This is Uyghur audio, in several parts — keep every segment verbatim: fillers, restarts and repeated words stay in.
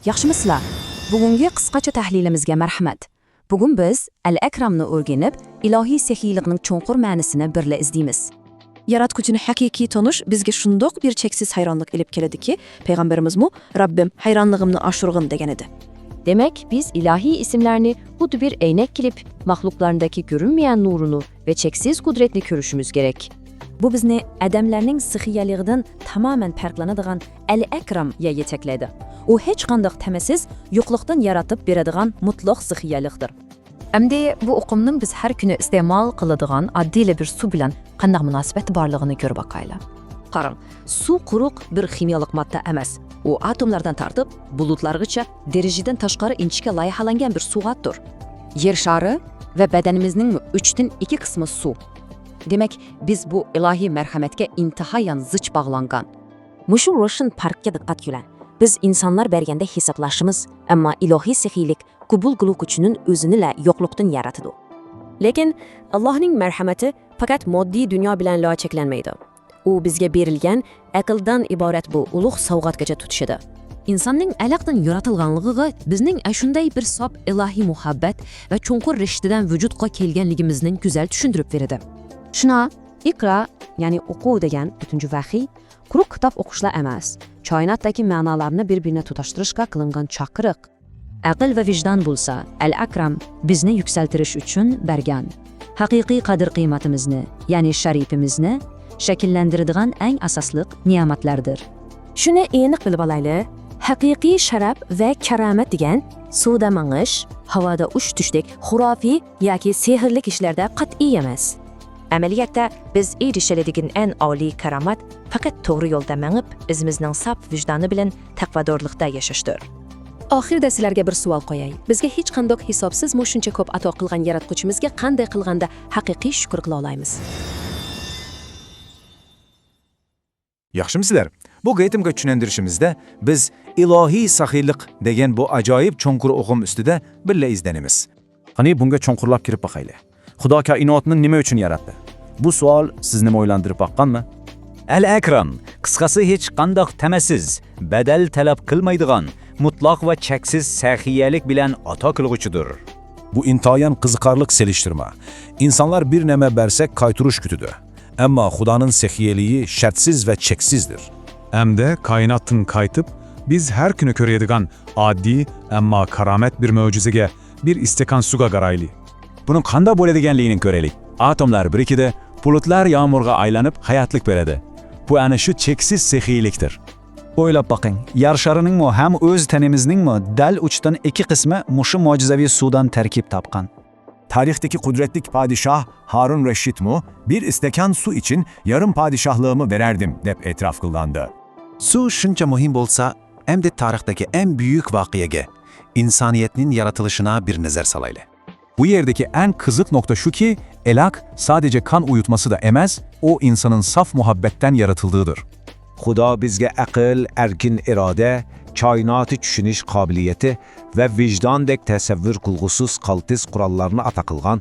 ياخشىمۇسىلەر؟ بۈگۈنكى قىسقىچە تەھلىلىمىزگە مەرھەمەت. بۈگۈن بىز ئەل-ئەكرامنى ئۆگىنىپ، ئىلاھىي سېخىيلىقنىڭ چوڭقۇر مەنىسىنى بىرلە ئىزدەيمىز. ياراتقۇچىنى ھەقىقىي تونۇش بىزگە شۇنداق بىر چەكسىز ھەيرانلىق ئېلىپ كېلىدىكى، پەيغەمبىرىمىزمۇ «رەببىم، ھەيرانلىقىمنى ئاشۇرغىن» دېگەنىدى. دېمەك، بىز ئىلاھىي ئىسىملەرنى خۇددى بىر ئەينەك كېلىپ، مەخلۇقلارندىكى كۆرۈنمىگەن نۇرىنى ۋە چەكسىز قۇدرەتنى كۆرۈشىمىز كېرەك. بۇ بىزنى ئادەملەرنىڭ سېخىيلىقىدىن تامامەن پەرقلىنىدىغان ئەل-ئەكرامغا يېتەكلەيدۇ. ئۇ ھېچقانداق تەمسىز يوقلۇقتىن يارىتىپ بېرىدىغان مۇتلەق سېخىيلىقتۇر. ئەمدى بۇ ئۇقۇمنىڭ بىز ھەر كۈنى ئىستېمال قىلىدىغان ئاددىيلا بىر سۇ بىلەن قانداق مۇناسىۋەتتە بارلىقىنى كۆرۈپ باقايلى. قاراڭ، سۇ قۇرۇق بىر خىمىيەلىك ماددا ئەمەس. ئۇ ئاتوملاردىن تارتىپ، بۇلۇتلارغىچە دەرىجىدىن تاشقىرى ئىنچىكە لايىھەلەنگەن بىر سوۋغاتتۇر. يەر شارى ۋە بەدىنىمىزنىڭ ئۈچتىن ئىككى قىسمى سۇ. دېمەك، بىز بۇ ئىلاھىي مەرھەمەتكە ئىنتايىن زىچ باغلانغان. مۇشۇ روشەن پەرقكە دىققەت قىلىڭ. بىز ئىنسانلار بەرگەندە ھېسابلىشىمىز، ئەمما ئىلاھىي سېخىيلىق قوبۇل قىلغۇچىنىڭ ئۆزىنىلا يوقلۇقتىن يارىتىدۇ. لېكىن ئاللاھنىڭ مەرھەمىتى پەقەت ماددىي دۇنيا بىلەنلا چەكلەنمەيدۇ. ئۇ بىزگە بېرىلگەن ئەقىلدىن ئىبارەت بۇ ئۇلۇغ سوۋغاتقىچە تۇتىشىدۇ. ئىنساننىڭ ئەلەقتىن يارىتىلغانلىقىغا بىزنىڭ ئەشۇنداي بىر ساپ ئىلاھىي مۇھەببەت ۋە چوڭقۇر رىشتىدىن ۋۇجۇدقا كەلگەنلىكىمىزنى گۈزەل چۈشەندۈرۈپ بېرىدۇ. شۇنا، ئىقرا، يەنى ئوقۇ دېگەن تۆتىنچى ۋەھىي، قۇرۇق كىتاب ئوقۇشلا ئەمەس، كائىناتتىكى مەنىلەرنى بىر-بىرىگە تۇتاشتۇرۇشقا قىلىنغان چاقىرىق. ئەقىل ۋە ۋىجدان بولسا، ئەل-ئەكرام بىزنى يۈكسەلتىرىش ئۈچۈن بەرگەن، ھەقىقىي قەدىر-قىممىتىمىزنى، يەنى شەرىپىمىزنى شەكىللەندۈرىدىغان ئەڭ ئاساسلىق نېمەتلەردۇر. شۇنى ئېنىق بىلىپ ئالايلى، ھەقىقىي شەرەپ ۋە كارامەت دېگەن سۇدا مېڭىش، ھاۋادا ئۇچۇش تۈشتەك خۇراپىي ياكى سېھىرلىك ئىشلاردا قەتئىي ئەمەس. ئەمەلىيەتتە، بىز ئېرىشەلەيدىغان ئەڭ ئالىي كارامەت پەقەت توغرا يولدا مېڭىپ، ئۆزىمىزنىڭ ساپ ۋىجدانى بىلەن تەقۋادارلىقتا ياشاشتۇر. ئاخىرىدا سىلەرگە بىر سوئال قوياي. بىزگە ھېچقانداق ھېسابسىز مۇشۇنچە كۆپ ئاتا قىلغان ياراتقۇچىمىزغا قانداق قىلغاندا ھەقىقىي شۈكۈر قىلالايمىز؟ ياخشىمۇسىلەر؟ بۇ گېيتىمغا چۈشەندۈرۈشىمىزدە بىز ئىلاھىي سېخىيلىق دېگەن بۇ ئاجايىپ چوڭقۇر ئۇقۇم ئۈستىدە بىرلە ئىزدىنىمىز. قېنى، بۇنىڭغا چوڭقۇرلاپ كىرىپ باقايلى. خۇدا كائىناتنى نېمە ئۈچۈن ياراتتى؟ بۇ سوئال سىزنىمۇ ئويلاندۇرۇپ باققانمۇ؟ ئەل-ئەكرام، قىسقىسى، ھېچقانداق تەمسىز، بەدەل تەلەپ قىلمايدىغان، مۇتلەق ۋە چەكسىز سېخىيلىق بىلەن ئاتا قىلغۇچىدۇر. بۇ ئىنتايىن قىزىقارلىق سېلىشتۇرما. ئىنسانلار بىر نېمە بەرسەك، قايتۇرۇش كۈتىدۇ. ئەمما خۇدانىڭ سېخىيلىقى شەرتسىز ۋە چەكسىزدۇر. ئەمدى كائىناتتىن قايتىپ، بىز ھەر كۈنى كۆرىدىغان ئاددىي، ئەمما كارامەت بىر مۆجىزىگە، بىر ئىستاكان سۇغا قارايلى. بۇنىڭ قانداق بولىدىغانلىقىنى كۆرەيلى. ئاتوملار بىرىكىدۇ، بۇلۇتلار يامغۇرغا ئايلىنىپ ھاياتلىق بېرىدۇ. بۇ ئەنە شۇ چەكسىز سېخىيلىقتۇر. ئويلاپ باقىڭ، يەر شارىنىڭمۇ ھەم ئۆز تېنىمىزنىڭمۇ دەل ئۈچتىن ئىككى قىسمى مۇشۇ مۆجىزىۋى سۇدىن تەركىب تاپقان. تارىختىكى قۇدرەتلىك پادىشاھ ھارۇن رەشىدمۇ بىر ئىستاكان سۇ ئۈچۈن يېرىم پادىشاھلىقىمنى بېرەتتىم، دەپ ئېتىراپ قىلغانىدى. سۇ شۇنچە مۇھىم بولسا، ئەمدى تارىختىكى ئەڭ بۈيۈك ۋەقەگە، ئىنسانىيەتنىڭ يارىتىلىشىغا بىر نەزەر سالايلى. بۇ يەردىكى ئەڭ قىزىق نۇقتا شۇكى، ئەلەك سادىجە قان ئۇيۇتمىسىدا ئەمەس، ئۇ ئىنساننىڭ ساپ مۇھەببەتتىن يارىتىلدىغىدۇر. خۇدا بىزگە ئەقىل، ئەركىن ئىرادە، كائىناتنى چۈشىنىش قابىلىيىتى ۋە ۋىجداندەك تەسەۋۋۇر قىلغۇسىز قالتىس قوراللارنى ئاتا قىلغان.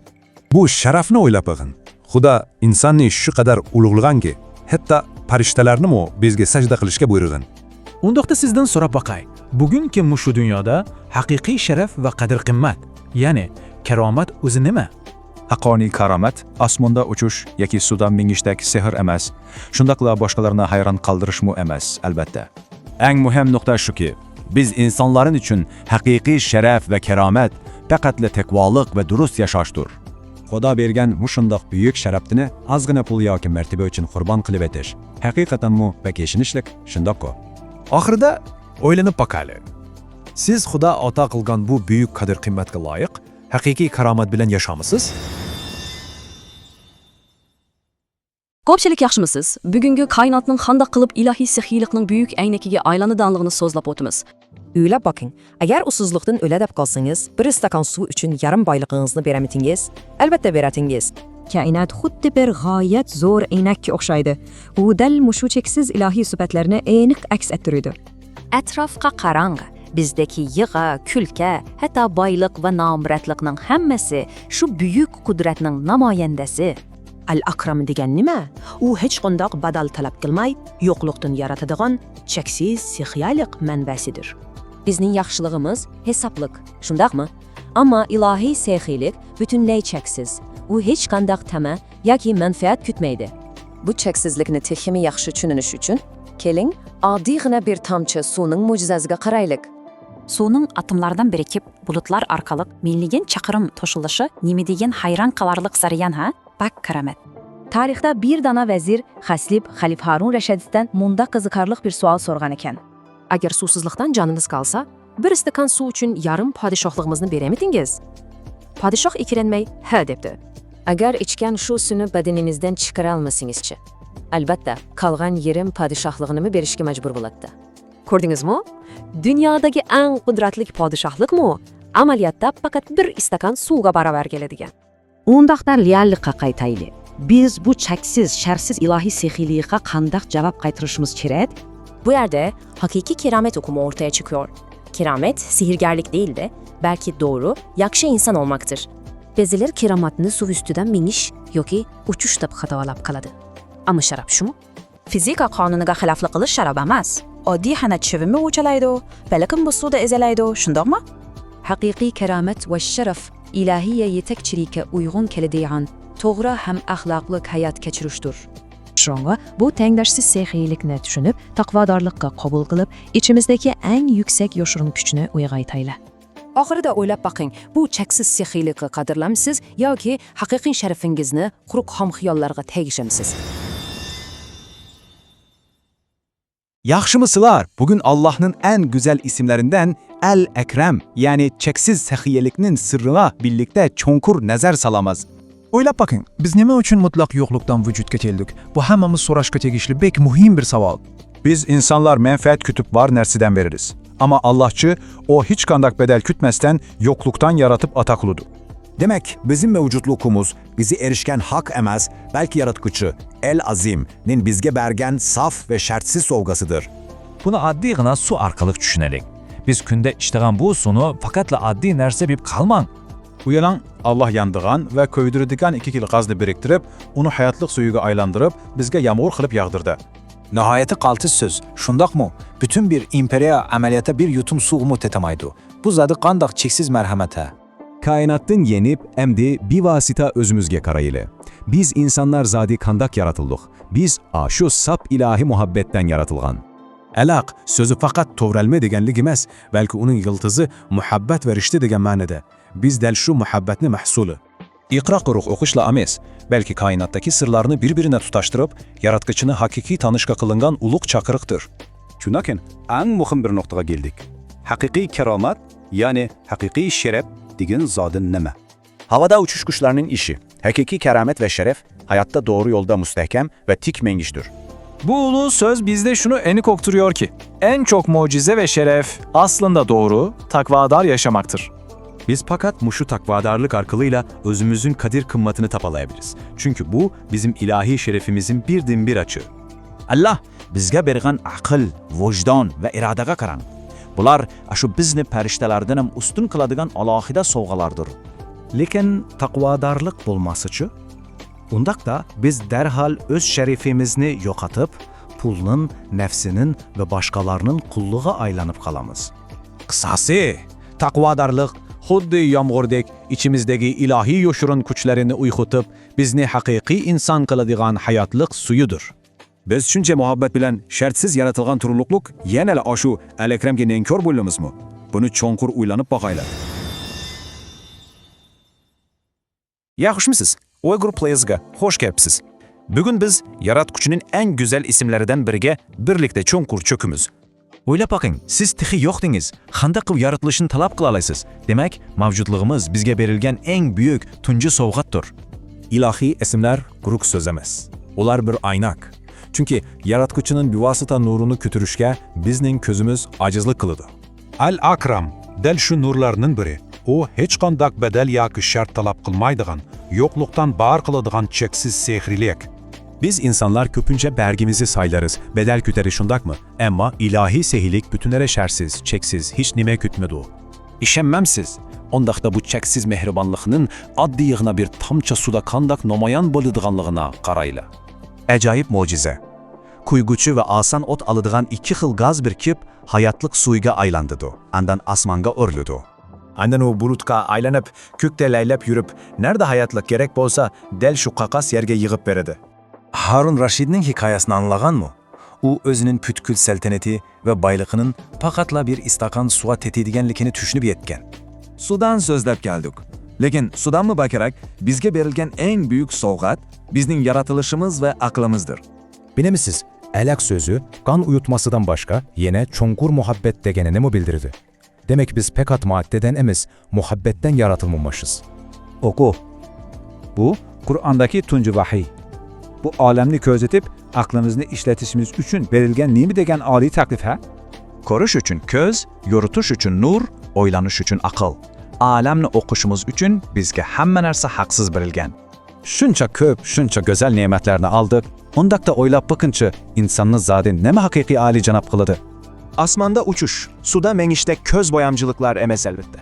بۇ شەرەپنى ئويلاپ بېقىڭ. خۇدا ئىنساننى شۇ قەدەر ئۇلۇغلىغانكى، ھەتتا پەرىشتىلەرنىمۇ بىزگە سەجدە قىلىشقا بۇيرۇغان. ئۇنداقتا سىزدىن سوراپ باقاي، بۈگۈنكى مۇشۇ دۇنيادا ھەقىقىي شەرەپ ۋە قەدىر-قىممەت، يەنى كارامەت ئۆزى نېمە؟ ھەققانىي كارامەت ئاسماندا ئۇچۇش ياكى سۇدا مېڭىشتەك سېھىر ئەمەس، شۇنداقلا باشقىلارنى ھەيران قالدۇرۇشمۇ ئەمەس، ئەلۋەتتە. ئەڭ مۇھىم نۇقتا شۇكى، بىز ئىنسانلار ئۈچۈن ھەقىقىي شەرەپ ۋە كارامەت پەقەتلا تەقۋالىق ۋە دۇرۇس ياشاشتۇر. خۇدا بەرگەن مۇشۇنداق بۈيۈك شەرەپنى ئازغىنە پۇل ياكى مەرتىبە ئۈچۈن قۇربان قىلىۋېتىش ھەقىقەتەنمۇ بەك ئېچىنىشلىق، شۇنداققۇ؟ ئاخىرىدا ئويلىنىپ باقايلى. سىز خۇدا ئاتا قىلغان بۇ بۈيۈك قەدىر-قىممەتكە لايىق، ھەقىقىي كارامەت بىلەن ياشامسىز؟ كۆپچىلىك ياخشىمۇسىز؟ بۈگۈنكى كائىناتنىڭ قانداق قىلىپ ئىلاھىي سېخىيلىقنىڭ بۈيۈك ئەينىكىگە ئايلىنىدىغانلىقىنى سۆزلەپ ئۆتىمىز. ئويلاپ باقىڭ، ئەگەر ئۇسسۇزلۇقتىن ئۆلە دەپ قالسىڭىز، بىر ئىستاكان سۇ ئۈچۈن يېرىم بايلىقىڭىزنى بېرەمتىڭىز؟ ئەلۋەتتە بېرەتتىڭىز. كائىنات خۇددى بىر غايەت زور ئەينەككە ئوخشايدۇ. ئۇ دەل مۇشۇ چەكسىز ئىلاھىي سۈپەتلەرنى ئېنىق ئەكس ئەتتۈرىدۇ. ئەتراپقا قاراڭ، بىزدىكى يىغا، كۈلكە، ھەتتا بايلىق ۋە نامراتلىقنىڭ ھەممىسى شۇ بۈيۈك قۇدرەتنىڭ نامايەندىسى. ئەل-ئەكرام دېگەن نېمە؟ ئۇ ھېچقانداق بەدەل تەلەپ قىلماي، يوقلۇقتىن يارىتىدىغان چەكسىز سېخىيلىق مەنبەسىدۇر. بىزنىڭ ياخشىلىقىمىز ھېسابلىق، شۇنداقمۇ؟ ئەمما ئىلاھىي سېخىيلىق پۈتۈنلەي چەكسىز. ئۇ ھېچقانداق تەمە ياكى مەنپەئەت كۈتمەيدۇ. بۇ چەكسىزلىكنى تېخىمۇ ياخشى چۈشىنىش ئۈچۈن، كېلىڭ، ئاددىيغىنە بىر تامچە سۇنىڭ مۆجىزىسىگە قارايلىق. سۇنىڭ ئاتوملاردىن بىرىكىپ، بۇلۇتلار ئارقىلىق مىليون چاقىرىم توشۇلۇشى نېمە دېگەن ھەيران قالارلىق جەريان، ھە؟ پاك كارامەت. تارىختا بىر دانا ۋەزىر خەسلىپ خەلىپە ھارۇن رەشىدتىن مۇنداق قىزىقارلىق بىر سوئال سورىغانىكەن. ئەگەر سۇسىزلىقتىن جانىڭىز قالسا، بىر ئىستاكان سۇ ئۈچۈن يارىم پادىشاھلىقىمىزنى بېرەمىدىڭىز؟ پادىشاھ ئەكىرەنمەي، ھە دەپتۇ. ئەگەر ئىچكەن شۇ سۇنى بەدىنىڭىزدىن چىقىرالمىسىڭىزچە؟ ئەلبەتتە، قالغان يېرىم پادىشاھلىقنىمۇ بېرىشكە مەجبۇر بولاتتى. كۆردىڭىزمۇ؟ دۇنيادىكى ئەڭ قۇدرەتلىك پادىشاھلىقمۇ ئەمەلىيەتتە پەقەت بىر ئىستاكان سۇغا باراۋەر كېلىدىكەن. ئۇنداقتا رېئاللىققا قايتايلى. بىز بۇ چەكسىز، شەرتسىز ئىلاھىي سېخىيلىققا قانداق جاۋاب قايتۇرۇشىمىز كېرەك؟ بۇ يەردە ھەقىقىي كېرامەت ئۇقۇمى ئوتتۇرىغا چىقىدۇ. كېرامەت سېھىرگەرلىك دېيىلدى، بەلكى دوغرا، ياخشى ئىنسان بولماقتۇر. بەزىلەر كېرامەتنى سۇ ئۈستىدە مېڭىش ياكى ئۇچۇش دەپ خاتالىپ قالىدۇ. ئەمما شەرەپ شۇمۇ؟ فىزىكا قانۇنىغا خىلاپلىق قىلىش شەرەپ ئەمەس. ئاددىيغىنە چىۋىنمۇ ئۇچالايدۇ، بېلىقمۇ سۇدا ئېزىلەيدۇ، شۇنداقمۇ؟ ھەقىقىي كېرامەت ۋە شەرەپ ئىلاھىي يېتەكچىلىككە ئۇيغۇن كېلىدىغان توغرا ھەم ئەخلاقلىق ھايات كەچۈرۈشتۇر. شۇڭا بۇ تەڭداشسىز سېخىيلىكنى چۈشىنىپ، تەقۋادارلىققا قوبۇل قىلىپ، ئىچىمىزدىكى ئەڭ يۈكسەك يوشۇرۇن كۈچنى ئويغىتايلى. ئاخىرىدا ئويلاپ بېقىڭ، بۇ چەكسىز سېخىيلىقنى قەدىرلەمسىز ياكى ھەقىقىي شەرىپىڭىزنى قۇرۇق خام خىياللارغا تەگىشەمسىز؟ ياخشىمۇسىلەر؟ بۈگۈن ئاللاھنىڭ ئەڭ گۈزەل ئىسىملىرىندىن ئەل-ئەكرەم، يەنى چەكسىز سېخىيلىكنىڭ سىرىغا بىرلىكتە چوڭقۇر نەزەر سالىمىز. ئويلاپ بېقىڭ، بىز نېمە ئۈچۈن مۇتلەق يوقلۇقتىن ۋۇجۇدقا كەلدۇق؟ بۇ ھەممىمىز سوراشقا تېگىشلىك بەك مۇھىم بىر ساۋال. بىز ئىنسانلار مەنپەئەت كۈتۈپ بار نەرسىدىن بېرىمىز. ئەمما ئاللاھچى، ئۇ ھېچقانداق بەدەل كۈتمەستىن يوقلۇقتىن يارىتىپ ئاتا قىلىدۇ. دېمەك، بىزنىڭ مەۋجۇتلۇقىمىز بىزگە ئېرىشكەن ھەق ئەمەس، بەلكى ياراتقۇچى، ئەل-ئەزىمنىڭ بىزگە بەرگەن ساپ ۋە شەرتسىز سوۋغىسىدۇر. بۇنى ئاددىيغىنا سۇ ئارقىلىق چۈشىنەيلى. بىز كۈندە ئىچىدىغان بۇ سۇنى پەقەتلا ئاددىي نەرسە بىلىپ قالماڭ. ئويلاڭ، ئاللاھ يانىدىغان ۋە كۆيدۈرىدىغان ئىككى كىلو غازنى بىرىكتۈرۈپ، ئۇنى ھاياتلىق سۈيىگە ئايلاندۇرۇپ، بىزگە يامغۇر قىلىپ ياغدۇردى. ناھايىتى قالتىس سۆز، شۇنداقمۇ؟ پۈتۈن بىر ئىمپېرىيە ئەمەلىيەتتە بىر يۇتۇم سۇغىمۇ تېتىمايدۇ. بۇ زادى قانداق چەكسىز مەرھەمەت ھە؟ كائىناتتىن يېنىپ، ئەمدى بىۋاسىتە ئۆزىمىزگە قارايلى. بىز ئىنسانلار زادى قانداق يارىتىلدۇق؟ بىز ئاشۇ ساپ ئىلاھىي مۇھەببەتتىن يارىتىلغان. ئەلاق سۆزى پەقەت تۇرالغۇ دېگەنلىك ئەمەس، بەلكى ئۇنىڭ يىلتىزى مۇھەببەت ۋە رىشتە دېگەن مەنىدە. بىز دەل شۇ مۇھەببەتنىڭ مەھسۇلى. ئىقرا قۇرۇق ئوقۇشلا ئەمەس، بەلكى كائىناتتىكى سىرلارنى بىر-بىرىگە تۇتاشتۇرۇپ، ياراتقۇچىنى ھەقىقىي تونۇشقا قىلىنغان ئۇلۇغ چاقىرىقتۇر. شۇنداقكەن، ئەڭ مۇھىم بىر نۇقتىغا كەلدۇق. ھەقىقىي كارامەت، يەنى ھەقىقىي شەرەپ دېگەن زادى نېمە؟ ھاۋادا ئۇچۇش قۇشلارنىڭ ئىشى. ھەقىقىي كارامەت ۋە شەرەپ ھاياتتا توغرا يولدا مۇستەھكەم ۋە تىك مېڭىشتۇر. بۇ ئۇلۇغ سۆز بىزدە شۇنى ئېنىق ئۇقتۇرۇركى، ئەڭ چوڭ مۆجىزە ۋە شەرەپ ئەسلىندە دوغرا، تەقۋادار ياشاماقتۇر. بىز پەقەت مۇشۇ تەقۋادارلىق ئارقىلىلا ئۆزىمىزنىڭ قەدىر-قىممىتىنى تاپالايبىز. چۈنكى بۇ بىزنىڭ ئىلاھىي شەرىپىمىزنىڭ بىردىنبىر ئاچى. ئاللاھ بىزگە بەرگەن ئەقىل، ۋىجدان ۋە ئىرادىگە قاراڭ. بۇلار ئاشۇ بىزنى پەرىشتىلەردىن ھەم ئۈستۈن قىلىدىغان ئالاھىدە سوۋغىلاردۇر. لېكىن تەقۋادارلىق بولمىسىچۇ؟ ئۇنداقتا بىز دەرھال ئۆز شەرىپىمىزنى يوقىتىپ، پۇلنىڭ، نەپسىنىڭ ۋە باشقىلارنىڭ قۇللىقىغا ئايلىنىپ قالىمىز. قىساسى، تەقۋادارلىق خۇددى يامغۇردەك ئىچىمىزدىكى ئىلاھىي يوشۇرۇن كۈچلەرنى ئويغىتىپ، بىزنى ھەقىقىي ئىنسان قىلىدىغان ھاياتلىق سۈيىدۇر. بىز شۇنچە مۇھەببەت بىلەن شەرتسىز يارىتىلغان تۇرۇقلۇق يەنىلا ئاشۇ ئەل-ئەكرەمگە نەنكۇر بولىمىزمۇ؟ بۇنى چوڭقۇر ئويلىنىپ باقايلى. ياخشىمۇسىز؟ ئۇيغۇر پلېيزغا خوش كەپسىز. بۈگۈن بىز ياراتقۇچىنىڭ ئەڭ گۈزەل ئىسىملىرىدىن بىرىگە بىرلىكتە چوڭقۇر چۆكىمىز. ئويلاپ باقىڭ، سىز تېخى يوق ئىدىڭىز، قانداق قىلىپ يارىتىلىشنى تەلەپ قىلالايسىز؟ دېمەك، مەۋجۇتلۇقىمىز بىزگە بېرىلگەن ئەڭ بۈيۈك تۇنجى سوۋغاتتۇر. ئىلاھىي ئىسىملەر قۇرۇق سۆز ئەمەس. ئۇلار بىر ئايناق. چۈنكى ياراتقۇچىنىڭ بىۋاسىتە نۇرىنى كۆتۈرۈشكە بىزنىڭ كۆزىمىز ئاجىزلىق قىلىدۇ. ئەل-ئەكرەم دەل شۇ نۇرلارنىڭ بىرى. ئۇ ھېچقانداق بەدەل ياكى شەرت تەلەپ قىلمايدىغان، يوقلۇقتىن بار قىلىدىغان چەكسىز سېھىرلىك. بىز ئىنسانلار كۆپىنچە بەرگىمىزنى سايلارىز، بەدەل كۆتەرىش، شۇنداقمۇ؟ ئەمما ئىلاھىي سېھىرلىك پۈتۈنلەي شەرتسىز، چەكسىز، ھېچنېمە كۈتمەيدۇ. ئىشەنمەمسىز؟ ئۇنداقتا بۇ چەكسىز مېھرىبانلىقنىڭ ئاددىيغىنا بىر تامچە سۇدا قانداق نامايان بولىدىغانلىقىغا قارايلى. ئاجايىپ مۆجىزە. قۇيغۇچى ۋە ئاسان ئوت ئالىدىغان ئىككى خىل گاز بىرىكىپ، ھاياتلىق سۇيىغا ئايلاندىدۇ، ئاندىن ئاسمانغا ئۆرلىدۇ. ئاندىن ئۇ بۇلۇتقا ئايلىنىپ، كۆكتە لەيلەپ يۈرۈپ، نەدە ھاياتلىق كېرەك بولسا، دەل شۇ قاقاس يەرگە يىغىپ بېرىدۇ. ھارۇن راشىدنىڭ ھېكايىسىنى ئاڭلىغانمۇ؟ ئۇ ئۆزىنىڭ پۈتكۈل سەلتەنىتى ۋە بايلىقىنىڭ پەقەتلا بىر ئىستاكان سۇغا تېتىيدىغانلىقىنى چۈشىنىپ يەتكەن. سۇدان سۆزلەپ كەلدۇق. لېكىن سۇدانمۇ بەكرەك بىزگە بېرىلگەن ئەڭ بۈيۈك سوۋغات بىزنىڭ يارىتىلىشىمىز ۋە ئەقلىمىزدۇر. بىلىمىسىز، ئەلەق سۆزى قان ئۇيۇتماسىدىن باشقا يەنە چوڭقۇر مۇھەببەت دېگىنىنىمۇ بىلدۈرىدۇ. دېمەك، بىز پەقەت ماددىدىن ئەمەس، مۇھەببەتتىن يارىتىلمىمىشىز. ئوقۇ. بۇ قۇرئاندىكى تۇنجى ۋەھىي. بۇ ئالەمنى كۆزىتىپ، ئەقلىمىزنى ئىشلىتىشىمىز ئۈچۈن بېرىلگەن نېمە دېگەن ئالىي تەكلىپ، ھە؟ كۆرۈش ئۈچۈن كۆز، يورۇتۇش ئۈچۈن نۇر، ئويلىنىش ئۈچۈن ئەقىل. ئالەمنى ئوقۇشىمىز ئۈچۈن بىزگە ھەممە نەرسە ھەقسىز بېرىلگەن. شۇنچە كۆپ، شۇنچە گۈزەل نېمەتلەرنى ئالدۇق، ئۇنداقتا ئويلاپ بېقىڭچى، ئىنساننى زادى نېمە ھەقىقىي ئالىيجاناب قىلىدۇ؟ ئاسماندا ئۇچۇش، سۇدا مېڭىشتەك كۆز بويامچىلىقلار ئەمەس، ئەلۋەتتە.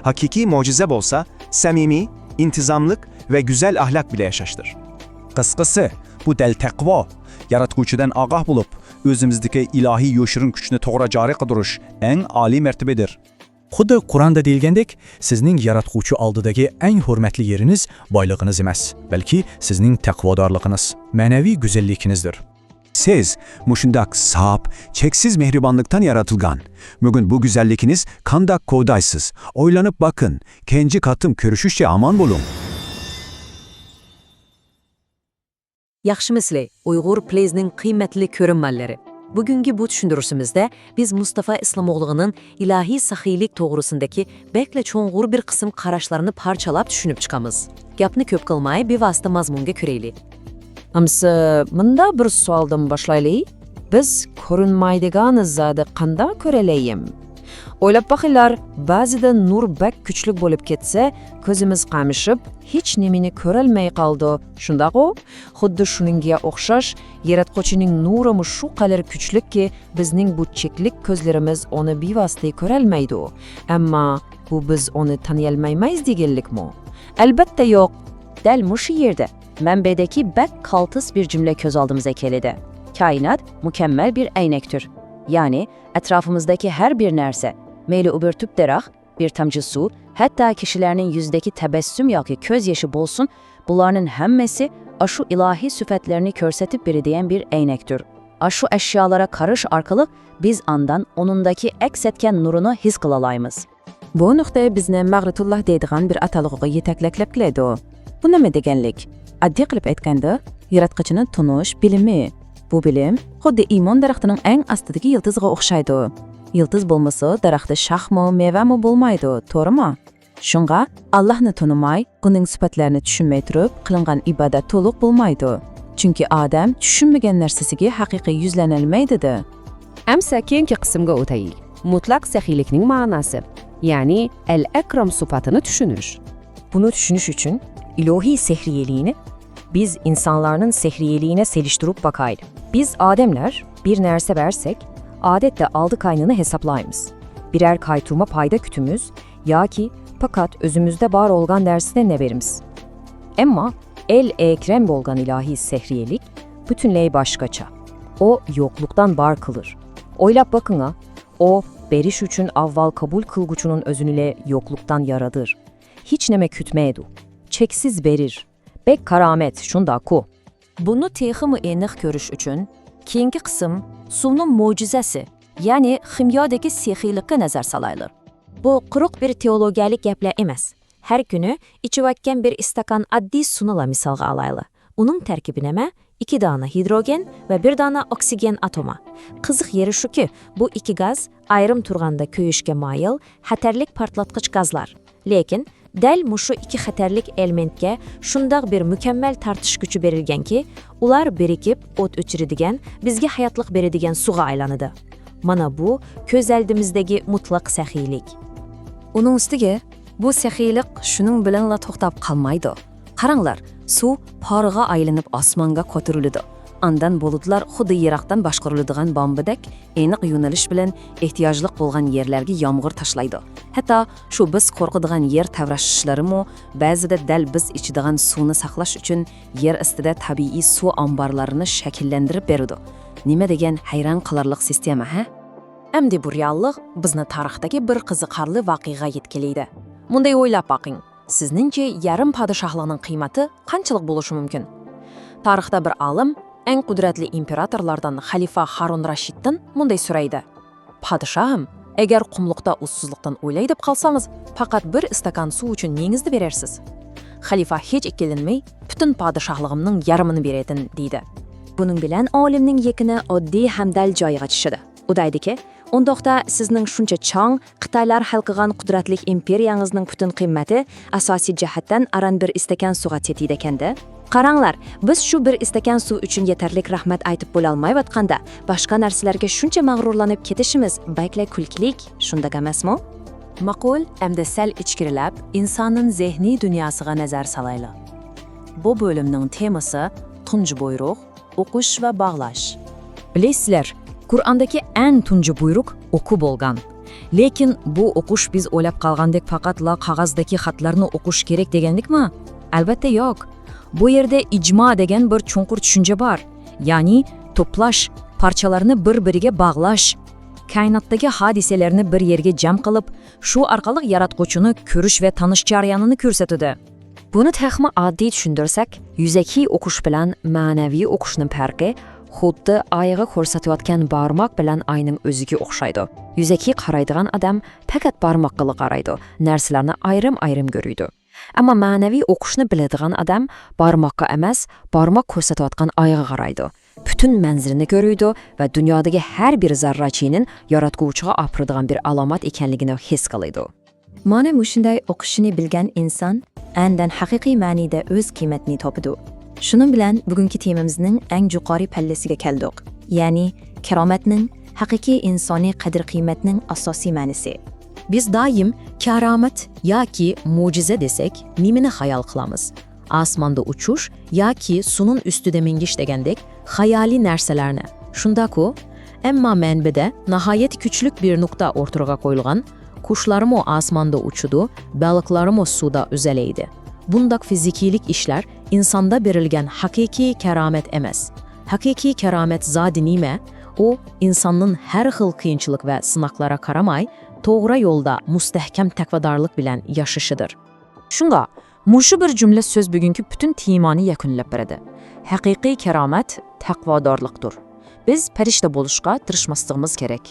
ھەقىقىي مۆجىزە بولسا، سەمىمىي، ئىنتىزاملىق ۋە گۈزەل ئەخلاق بىلەن ياشاشتۇر. قىسقىسى، بۇ دەل تەقۋا، ياراتقۇچىدىن ئاگاھ بولۇپ، ئۆزىمىزدىكى ئىلاھىي يوشۇرۇن كۈچنى توغرا جارى قىلدۇرۇش ئەڭ ئالىي مەرتىبىدۇر. خۇددى قۇرئاندا دېيىلگەندەك، سىزنىڭ ياراتقۇچى ئالدىدىكى ئەڭ ھۆرمەتلىك يېرىڭىز بايلىقىڭىز ئەمەس، بەلكى سىزنىڭ تەقۋادارلىقىڭىز، مەنىۋى گۈزەللىكىڭىزدۇر. سىز مۇشۇنداق ساپ، چەكسىز مېھرىبانلىقتىن يارىتىلغان. بۈگۈن بۇ گۈزەللىكىڭىزنى قانداق قوغدايسىز؟ ئويلىنىپ بېقىڭ. كېيىنكى قېتىم كۆرۈشكىچە ئامان بولۇڭ. ياخشىمۇسىلەر، ئۇيغۇر پلېيزنىڭ قىممەتلىك كۆرۈرمەنلىرى! بۈگۈنكى بۇ چۈشەندۈرۈشىمىزدە بىز مۇستافا ئىسلامئوغلۇنىڭ ئىلاھىي سېخىيلىك توغرىسىدىكى بەكلا چوڭقۇر بىر قىسىم قاراشلارنى پارچىلاپ چۈشىنىپ چىقىمىز. گەپنى كۆپ قىلماي، بىۋاسىتە مەزمۇنغا كىرەيلى. ئەمسە مۇنداق بىر سوئالدىن باشلايلى. بىز كۆرۈنمەيدىغان زادى قانداق كۆرەلەيم؟ ئويلاپ باقىڭلار، بەزىدە نۇر بەك كۈچلۈك بولۇپ كەتسە، كۆزىمىز قامىشىپ، ھېچ نېمىنى كۆرەلمەي قالىدۇ، شۇنداقغۇ؟ خۇددى شۇنىڭغا ئوخشاش، ياراتقۇچىنىڭ نۇرىمۇ شۇ قەدەر كۈچلۈككى، بىزنىڭ بۇ چەكلىك كۆزلىرىمىز ئۇنى بىۋاسىتە كۆرەلمەيدۇ. ئەمما بۇ بىز ئۇنى تونۇيالمايمىز دېگەنلىكمۇ؟ ئەلۋەتتە يوق. دەل مۇشۇ يەردە مەنبەدىكى بەك قالتىس بىر جۈملە كۆز ئالدىمىزغا كېلىدۇ. كائىنات مۇكەممەل بىر ئەينەكتۇر. يەنى ئەتراپىمىزدىكى ھەر بىر نەرسە، مەيلى ئۇ بىر تۈپ دەرەخ، بىر تامچە سۇ، ھەتتا كىشىلەرنىڭ يۈزىدىكى تەبەسسۇم ياكى كۆز يېشى بولسۇن، بۇلارنىڭ ھەممىسى ئاشۇ ئىلاھىي سۈپەتلەرنى كۆرسىتىپ بېرىدىغان بىر ئەينەكتۇر. ئاشۇ ئەشيالارغا قاراش ئارقىلىق بىز ئاندىن ئۇنىڭدىكى ئەكس ئەتكەن نۇرنى ھېس قىلالايمىز. بۇ نۇقتا بىزنى مەغرىتۇللا دەيدىغان بىر ئاتالغۇغا يېتەكلەپ كېلىدۇ. بۇ نېمە دېگەنلىك؟ ئاددىي قىلىپ ئېيتقاندا، ياراتقۇچىنى تونۇش بىلىمى. بۇ بىلىم خۇددى ئىمان دەرىخىنىڭ ئەڭ ئاستىدىكى يىلتىزىغا ئوخشايدۇ. يىلتىز بولمىسا، دەرەختە شاخمۇ، مېۋەمۇ بولمايدۇ، توغرىمۇ؟ شۇڭا ئاللاھنى تونۇماي، ئۇنىڭ سۈپەتلىرىنى چۈشەنمەي تۇرۇپ قىلىنغان ئىبادەت تولۇق بولمايدۇ. چۈنكى ئادەم چۈشەنمىگەن نەرسىسىگە ھەقىقىي يۈزلىنەلمەيدۇ. ئەمسە كېيىنكى قىسىمغا ئۆتەيلى. مۇتلەق سېخىيلىكنىڭ مەناسى، يەنى ئەل-ئەكرەم سۈپىتىنى چۈشىنىش. بۇنى چۈشىنىش ئۈچۈن ئىلاھىي سېھرىيلىكنى بىز ئىنسانلارنىڭ سېھرىيلىكىگە سېلىشتۇرۇپ باقايلى. بىز ئادەملەر بىر نەرسە بەرسەك، ئادەتتە ئالدى كاينىنى ھېسابلايمىز. بىرەر كاي تۇرما پايدا كۈتىمىز ياكى پەقەت ئۆزىمىزدە بار بولغان نەرسىنى بېرىمىز. ئەمما ئەل-ئەكرەم بولغان ئىلاھىي سېھرىيلىك پۈتۈنلەي باشقىچە. ئۇ يوقلۇقتىن بار قىلىر. ئويلاپ بېقىڭا، ئۇ بېرىش ئۈچۈن ئاۋۋال قوبۇل قىلغۇچىنىڭ ئۆزىنىلا يوقلۇقتىن يارىتىدۇ. ھېچنېمە كۈتمەيدۇ. چەكسىز بېرىر. بەك كارامەت، شۇنداققۇ؟ بۇنى تېخىمۇ ئېنىق كۆرۈش ئۈچۈن، كېيىنكى قىسىم سۇنىڭ مۆجىزىسى، يەنى خىميادىكى سېخىيلىققا نەزەر سالايلى. بۇ قۇرۇق بىر تېئولوگىيەلىك گەپلەر ئەمەس. ھەر كۈنى ئىچىۋاتقان بىر ئىستاكان ئاددىي سۇنىلا مىسالغا ئالايلى. ئۇنىڭ تەركىبى نېمە؟ ئىككى دانە ھىدروگېن ۋە بىر دانە ئوكسىگېن ئاتومى. قىزىق يېرى شۇكى، بۇ ئىككى گاز ئايرىم تۇرغاندا كۆيۈشكە مايىل، خەتەرلىك پارتلاتقۇچ گازلار. لېكىن دەل مۇشۇ ئىككى خەتەرلىك ئېلېمېنتكە شۇنداق بىر مۇكەممەل تارتىش كۈچى بېرىلگەنكى، ئۇلار بىرىكىپ ئوت ئۆچۈرىدىغان، بىزگە ھاياتلىق بېرىدىغان سۇغا ئايلىنىدۇ. مانا بۇ كۆز ئالدىمىزدىكى مۇتلەق سېخىيلىك. ئۇنىڭ ئۈستىگە، بۇ سېخىيلىق شۇنىڭ بىلەنلا توختاپ قالمايدۇ. قاراڭلار، سۇ پارغا ئايلىنىپ ئاسمانغا كۆتۈرۈلىدۇ. ئاندىن بۇلۇتلار خۇددى يىراقتىن باشقۇرۇلىدىغان بامبىدەك ئېنىق يۆنىلىش بىلەن ئېھتىياجلىق بولغان يەرلەرگە يامغۇر تاشلايدۇ. ھەتتا شۇ بىز قورقىدىغان يەر تەۋرىشىشلىرىمۇ بەزىدە دەل بىز ئىچىدىغان سۇنى ساقلاش ئۈچۈن يەر ئۈستىدە تەبىئىي سۇ ئامبارلىرىنى شەكىللەندۈرۈپ بېرىدۇ. نېمە دېگەن ھەيران قالارلىق سىستېما، ھە؟ ئەمدى بۇ رېئاللىق بىزنى تارىختىكى بىر قىزىقارلىق ۋەقەگە يەتكىلەيدۇ. مۇنداي ئويلاپ باقىڭ، سىزنىڭچە يېرىم پادىشاھلىقنىڭ قىممىتى قانچىلىق بولۇشى مۇمكىن؟ تارىختا بىر ئالىم ئەڭ قۇدرەتلىك ئىمپېراتورلاردىن خەلىپە ھارۇن راشىدتىن مۇنداي سورايدۇ: «پادىشاھىم، ئەگەر قۇملۇقتا ئۇسسۇزلۇقتىن ئۆلەي دەپ قالسىڭىز، پەقەت بىر ئىستاكان سۇ ئۈچۈن نېيىڭىزنى بېرەرسىز؟» خەلىپە ھېچ ئىككىلەنمەي، «پۈتۈن پادىشاھلىقىمنىڭ يېرىمىنى بېرەتتىم» دېدى. بۇنىڭ بىلەن ئالىمنىڭ يېقىنى ئاددىي ھەم دەل جايىغا چۈشىدۇ. ئۇ دەيدىكى، ئۇنداقتا سىزنىڭ شۇنچە چاڭ، خىتايلار ھەل قىلغان قۇدرەتلىك ئىمپېرىيەڭىزنىڭ پۈتۈن قىممىتى ئاساسىي جەھەتتىن ئاران بىر ئىستاكان سۇغا چېتىيدىكەندە؟ قاراڭلار، بىز شۇ بىر ئىستاكان سۇ ئۈچۈن يېتەرلىك رەھمەت ئېيتىپ بولالمايۋاتقاندا، باشقا نەرسىلەرگە شۇنچە مەغرۇرلىنىپ كېتىشىمىز بەكلا كۈلكىلىك، شۇنداق ئەمەسمۇ؟ ماقۇل، ئەمدى سەل ئىچكىرىلەپ، ئىنساننىڭ زېھنىي دۇنياسىغا نەزەر سالايلى. بۇ بۆلۈمنىڭ تېمىسى تۇنجى بۇيرۇق، ئوقۇش ۋە باغلاش. بىلىسىلەر، قۇرئاندىكى ئەڭ تۇنجى بۇيرۇق ئوقۇ بولغان. لېكىن بۇ ئوقۇش بىز ئويلاپ قالغاندەك پەقەتلا قەغەزدىكى خەتلەرنى ئوقۇش كېرەك دېگەنلىكمۇ؟ ئەلۋەتتە ياق. بۇ يەردە ئىجما دېگەن بىر چوڭقۇر چۈشەنچە بار. يەنى توپلاش، پارچىلارنى بىر-بىرىگە باغلاش، كائىناتتىكى ھادىسىلەرنى بىر يەرگە جەم قىلىپ، شۇ ئارقىلىق ياراتقۇچىنى كۆرۈش ۋە تونۇش جەريانىنى كۆرسىتىدۇ. بۇنى تېخىمۇ ئاددىي چۈشەندۈرسەك، يۈزەكى ئوقۇش بىلەن مەنىۋى ئوقۇشنىڭ پەرقى خۇددى ئايغا كۆرسىتىۋاتقان بارماق بىلەن ئاينىڭ ئۆزىگە ئوخشايدۇ. يۈزەكى قارايدىغان ئادەم پەقەت بارماققىلا قارايدۇ، نەرسىلەرنى ئايرىم-ئايرىم كۆرىدۇ. ئەمما مەنىۋى ئوقۇشنى بىلىدىغان ئادەم بارماققا ئەمەس، بارماق كۆرسىتىۋاتقان ئايغا قارايدۇ. پۈتۈن مەنزىرىنى كۆرىدۇ ۋە دۇنيادىكى ھەر بىر زەررەچىنىڭ ياراتقۇچىغا ئاپىرىدىغان بىر ئالامەت ئىكەنلىكىنى ھېس قىلىدۇ. مانا مۇشۇنداي ئوقۇشنى بىلگەن ئىنسان ئاندىن ھەقىقىي مەنىدە ئۆز قىممىتىنى تاپىدۇ. شۇنىڭ بىلەن بۈگۈنكى تېمىمىزنىڭ ئەڭ يۇقىرى پەللىسىگە كەلدۇق. يەنى كارامەتنىڭ، ھەقىقىي ئىنسانىي قەدىر-قىممەتنىڭ ئاساسىي مەنىسى. بىز دائىم كارامەت ياكى مۆجىزە دېسەك، نېمىنى خىيال قىلىمىز؟ ئاسماندا ئۇچۇش ياكى سۇنىڭ ئۈستىدە مېڭىش دېگەندەك خىيالىي نەرسىلەرنى. شۇنداققۇ؟ ئەمما مەنبەدە ناھايىتى كۈچلۈك بىر نۇقتا ئوتتۇرىغا قويۇلغان، قۇشلارمۇ ئاسماندا ئۇچىدۇ، بالىقلارمۇ سۇدا ئۈزەلەيدۇ. بۇنداق فىزىكىيلىك ئىشلار ئىنساندا بېرىلگەن ھەقىقىي كارامەت ئەمەس. ھەقىقىي كارامەت زادى نېمە؟ ئۇ ئىنساننىڭ ھەر خىل قىيىنچىلىق ۋە سىناقلارغا قارىماي، توغرا يولدا مۇستەھكەم تەقۋادارلىق بىلەن ياشىشىدۇر. شۇڭا، مۇشۇ بىر جۈملە سۆز بۈگۈنكى پۈتۈن تېمانى يەكۈنلەپ بېرىدۇ. ھەقىقىي كارامەت تەقۋادارلىقتۇر. بىز پەرىشتە بولۇشقا تىرىشماسلىقىمىز كېرەك.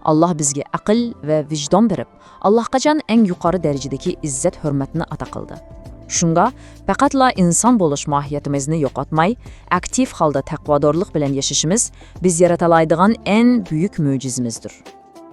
ئاللاھ بىزگە ئەقىل ۋە ۋىجدان بېرىپ، ئاللاھقاچان ئەڭ يۇقىرى دەرىجىدىكى ئىززەت-ھۆرمەتنى ئاتا قىلدى. شۇڭا، پەقەتلا ئىنسان بولۇش ماھىيىتىمىزنى يوقاتماي، ئاكتىپ ھالدا تەقۋادارلىق بىلەن ياشىشىمىز بىز يارىتالايدىغان ئەڭ بۈيۈك مۆجىزىمىزدۇر.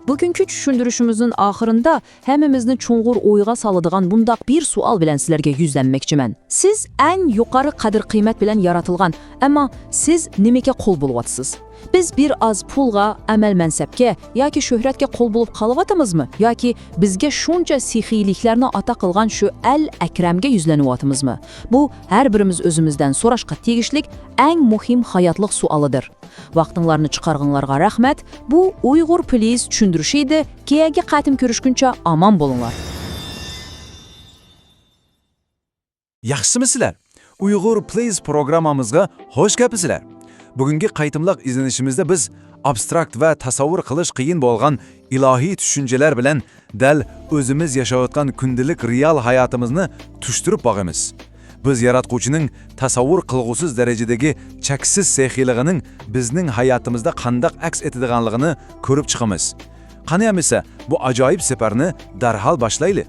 بۈگۈنكى چۈشەندۈرۈشىمىزنىڭ ئاخىرىدا ھەممىمىزنى چوڭقۇر ئويغا سالىدىغان بۇنداق بىر سوئال بىلەن سىلەرگە يۈزلەنمەكچىمەن. سىز ئەڭ يۇقىرى قەدىر-قىممەت بىلەن يارىتىلغان، ئەمما سىز نېمىگە قۇل بولۇۋاتىسىز؟ بىز بىر ئاز پۇلغا، ئەمەل-مەنسەپكە ياكى شۆھرەتكە قۇل بولۇپ قالىۋاتىمىزمۇ؟ ياكى بىزگە شۇنچە سېخىيلىكلەرنى ئاتا قىلغان شۇ ئەل ئەكرەمگە يۈزلىنىۋاتىمىزمۇ؟ بۇ ھەر بىرىمىز ئۆزىمىزدىن سوراشقا تېگىشلىك ئەڭ مۇھىم ھاياتلىق سوئالىدۇر. ۋاقتىڭلارنى چىقارغىنىڭلارغا رەھمەت. بۇ ئۇيغۇر پلىز چۈشەندۈرۈشى ئىدى. كېيىنكى قېتىم كۆرۈشكۈنچە ئامان بولۇڭلار. ياخشىمۇسىلەر؟ ئۇيغۇر پلىز پروگراممىمىزغا خوش كەپسىلەر. بۈگۈنكى قېتىملىق ئىزدىنىشىمىزدە بىز ئابستراكت ۋە تەسەۋۋۇر قىلىش قىيىن بولغان ئىلاھىي چۈشەنچىلەر بىلەن دەل ئۆزىمىز ياشاۋاتقان كۈندىلىك رېئال ھاياتىمىزنى تۇتۇشتۇرۇپ باقىمىز. بىز ياراتقۇچىنىڭ تەسەۋۋۇر قىلغۇسىز دەرىجىدىكى چەكسىز سېخىيلىقىنىڭ بىزنىڭ ھاياتىمىزدا قانداق ئەكس ئېتىدىغانلىقىنى كۆرۈپ چىقىمىز. قېنى ئەمىسە، بۇ ئاجايىپ سەپەرنى دەرھال باشلايلى.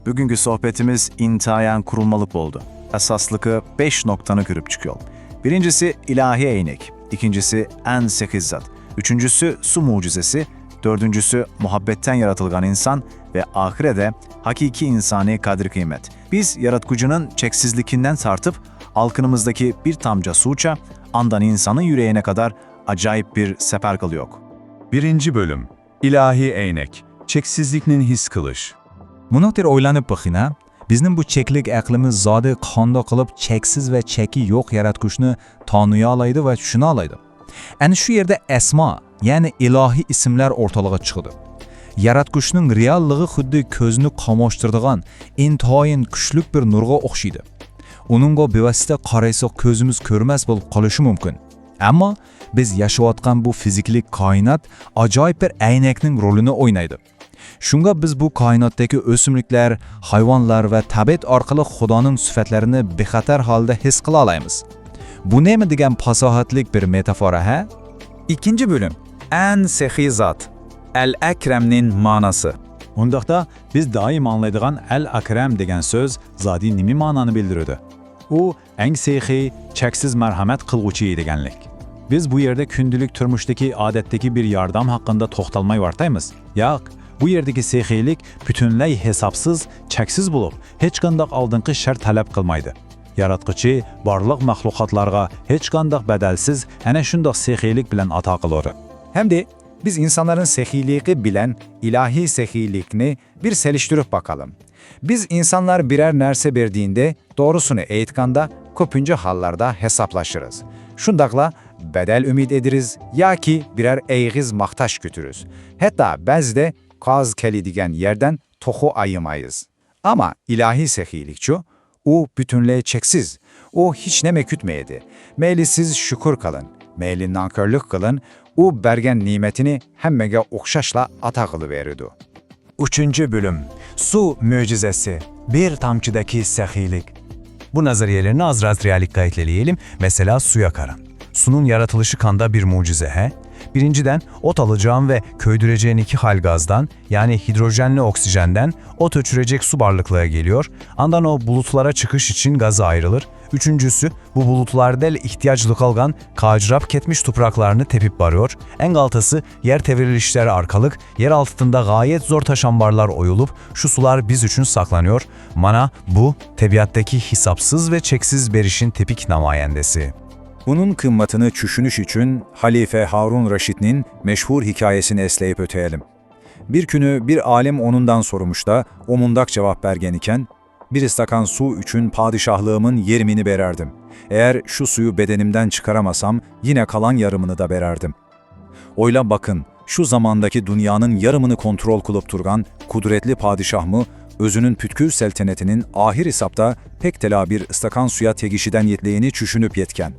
بۈگۈنكى سۆھبىتىمىز ئىنتايىن قۇرۇلمىلىق بولدى. ئاساسلىقى بەش نۇقتىنى كۆرۈپ چىقىيۇق. بىرىنچىسى ئىلاھىي ئەينەك، ئىككىنچىسى ئەڭ سېخىي زات، ئۈچىنچىسى سۇ مۆجىزىسى، تۆتىنچىسى مۇھەببەتتىن ياراتىلغان ئىنسان ۋە ئاخىرىدا ھەقىقىي ئىنسانىي قەدىر-قىممەت. بىز ياراتقۇچىنىڭ چەكسىزلىكىدىن تارتىپ، ئالقىنىمىزدىكى بىر تامچە سۇغىچە، ئاندىن ئىنساننىڭ يۈرىكىگە قەدەر ئاجايىپ بىر سەپەر قىلدۇق. بىرىنچى بۆلۈم. ئىلاھىي ئەينەك، چەكسىزلىكنى ھېس قىلىش. مۇنداق بىر ئويلىنىپ بېقىڭ، بىزنىڭ بۇ چەكلىك ئەقلىمىز زادى قانداق قىلىپ چەكسىز ۋە چەكى يوق ياراتقۇچنى تونۇيالايدۇ ۋە چۈشىنەلەيدۇ؟ ئەنە شۇ يەردە ئەسما، يەنى ئىلاھىي ئىسىملار ئورتىلىققا چىقىدۇ. ياراتقۇچنىڭ رېئاللىقى خۇددى كۆزنى قاماشتۇرىدىغان ئىنتايىن كۈچلۈك بىر نۇرغا ئوخشايدۇ. ئۇنىڭغا بىۋاسىتە قارىساق كۆزىمىز كۆرمەس بولۇپ قېلىشى مۇمكىن. ئەمما بىز ياشاۋاتقان بۇ فىزىكىلىك كائىنات ئاجايىپ بىر ئەينەكنىڭ رولىنى ئوينايدۇ. شۇڭا بىز بۇ كائىناتتىكى ئۆسۈملۈكلەر، ھايۋانلار ۋە تەبىئەت ئارقىلىق خۇدانىڭ سۈپەتلىرىنى بىخەتەر ھالدا ھېس قىلالايمىز. بۇ نېمە دېگەن پاساھەتلىك بىر مېتافورا، ھە؟ ئىككىنچى بۆلۈم. ئەڭ سېخىي زات. ئەل ئەكرەمنىڭ ماناسى. ئۇنداقتا، بىز دائىم ئاڭلايدىغان ئەل ئەكرەم دېگەن سۆز زادى نېمە مانانى بىلدۈرىدۇ؟ ئۇ ئەڭ سېخىي، چەكسىز مەرھەمەت قىلغۇچى دېگەنلىك. بىز بۇ يەردە كۈندىلىك تۇرمۇشتىكى ئادەتتىكى بىر ياردەم ھەققىندە توختالماي ۋارتايمىز. ياق، بۇ يەردىكى سېخىيلىك پۈتۈنلەي ھېسابسىز، چەكسىز بولۇپ، ھېچقانداق ئالدىنقى شەرت تەلەپ قىلمايدۇ. ياراتقۇچى بارلىق مەخلۇقاتلارغا ھېچقانداق بەدەلسىز ئەنە شۇنداق سېخىيلىك بىلەن ئاتا قىلىدۇ. ھەمدە بىز ئىنسانلارنىڭ سېخىيلىقى بىلەن ئىلاھىي سېخىيلىكنى بىر سېلىشتۇرۇپ باقالىم. بىز ئىنسانلار بىرەر نەرسە بەرگەندە، توغرىسىنى ئېيتقاندا، كۆپىنچە ھاللاردا ھېسابلاشىمىز. شۇنداقلا بەدەل ئۈمىد ئېدىرىز ياكى بىرەر ئېغىز ماختاش كۈتىرىز. ھەتتا بەزىدە قاز كېلىدىغان يەردىن توخۇ ئايىمايمىز. ئەمما ئىلاھىي سېخىيلىكچۇ؟ ئۇ پۈتۈنلەي چەكسىز. ئۇ ھېچنېمە كۈتمەيدۇ. مەيلى سىز شۈكۈر قىلىڭ، مەيلى نانكۆرلۈك قىلىڭ، ئۇ بەرگەن نېمىتىنى ھەممىگە ئوخشاشلا ئاتا قىلىۋېرىدۇ. ئۈچىنچى بۆلۈم. سۇ مۆجىزىسى. بىر تامچىدىكى سېخىيلىك. Bu nazariyelerini az biraz reallikka ekleyelim. Mesela suya karın. Sunun yaratılışı kanda bir mucize, he? Birinciden, ot alacağın ve köydüreceksin iki hal gazdan, yani hidrojenle oksijenden, ot ötürecek su varlıklığa geliyor. Andan o bulutlara çıkış için gazı ayrılır. Üçüncüsü, bu bulutlar del ihtiyaclı kalgan, kacırap ketmiş topraklarını tepip varıyor. En altısı, yer tevirilişleri arkalık, yer altında gayet zor taşambarlar oyulup, şu sular biz için saklanıyor. Mana, bu, tebiattaki hisapsız ve çeksiz berişin tepik namayendesi. Bunun kıymetini düşünüş için Halife Harun Reşit'nin meşhur hikayesini esleyip öteyelim. Bir günü bir alim onundan sormuşta, o mundaq cevap bergen iken, bir istakan su için padişahlığımın yarımını bererdim. Eğer şu suyu bedenimden çıkaramasam, yine kalan yarımını da bererdim. Oylap bakın, şu zamandaki dünyanın yarımını kontrol kılıp turgan kudretli padişah mı, özünün pütkül seltenetinin ahir hesapta pek tela bir istakan suya tegişiden yetleyini düşünüp yetken.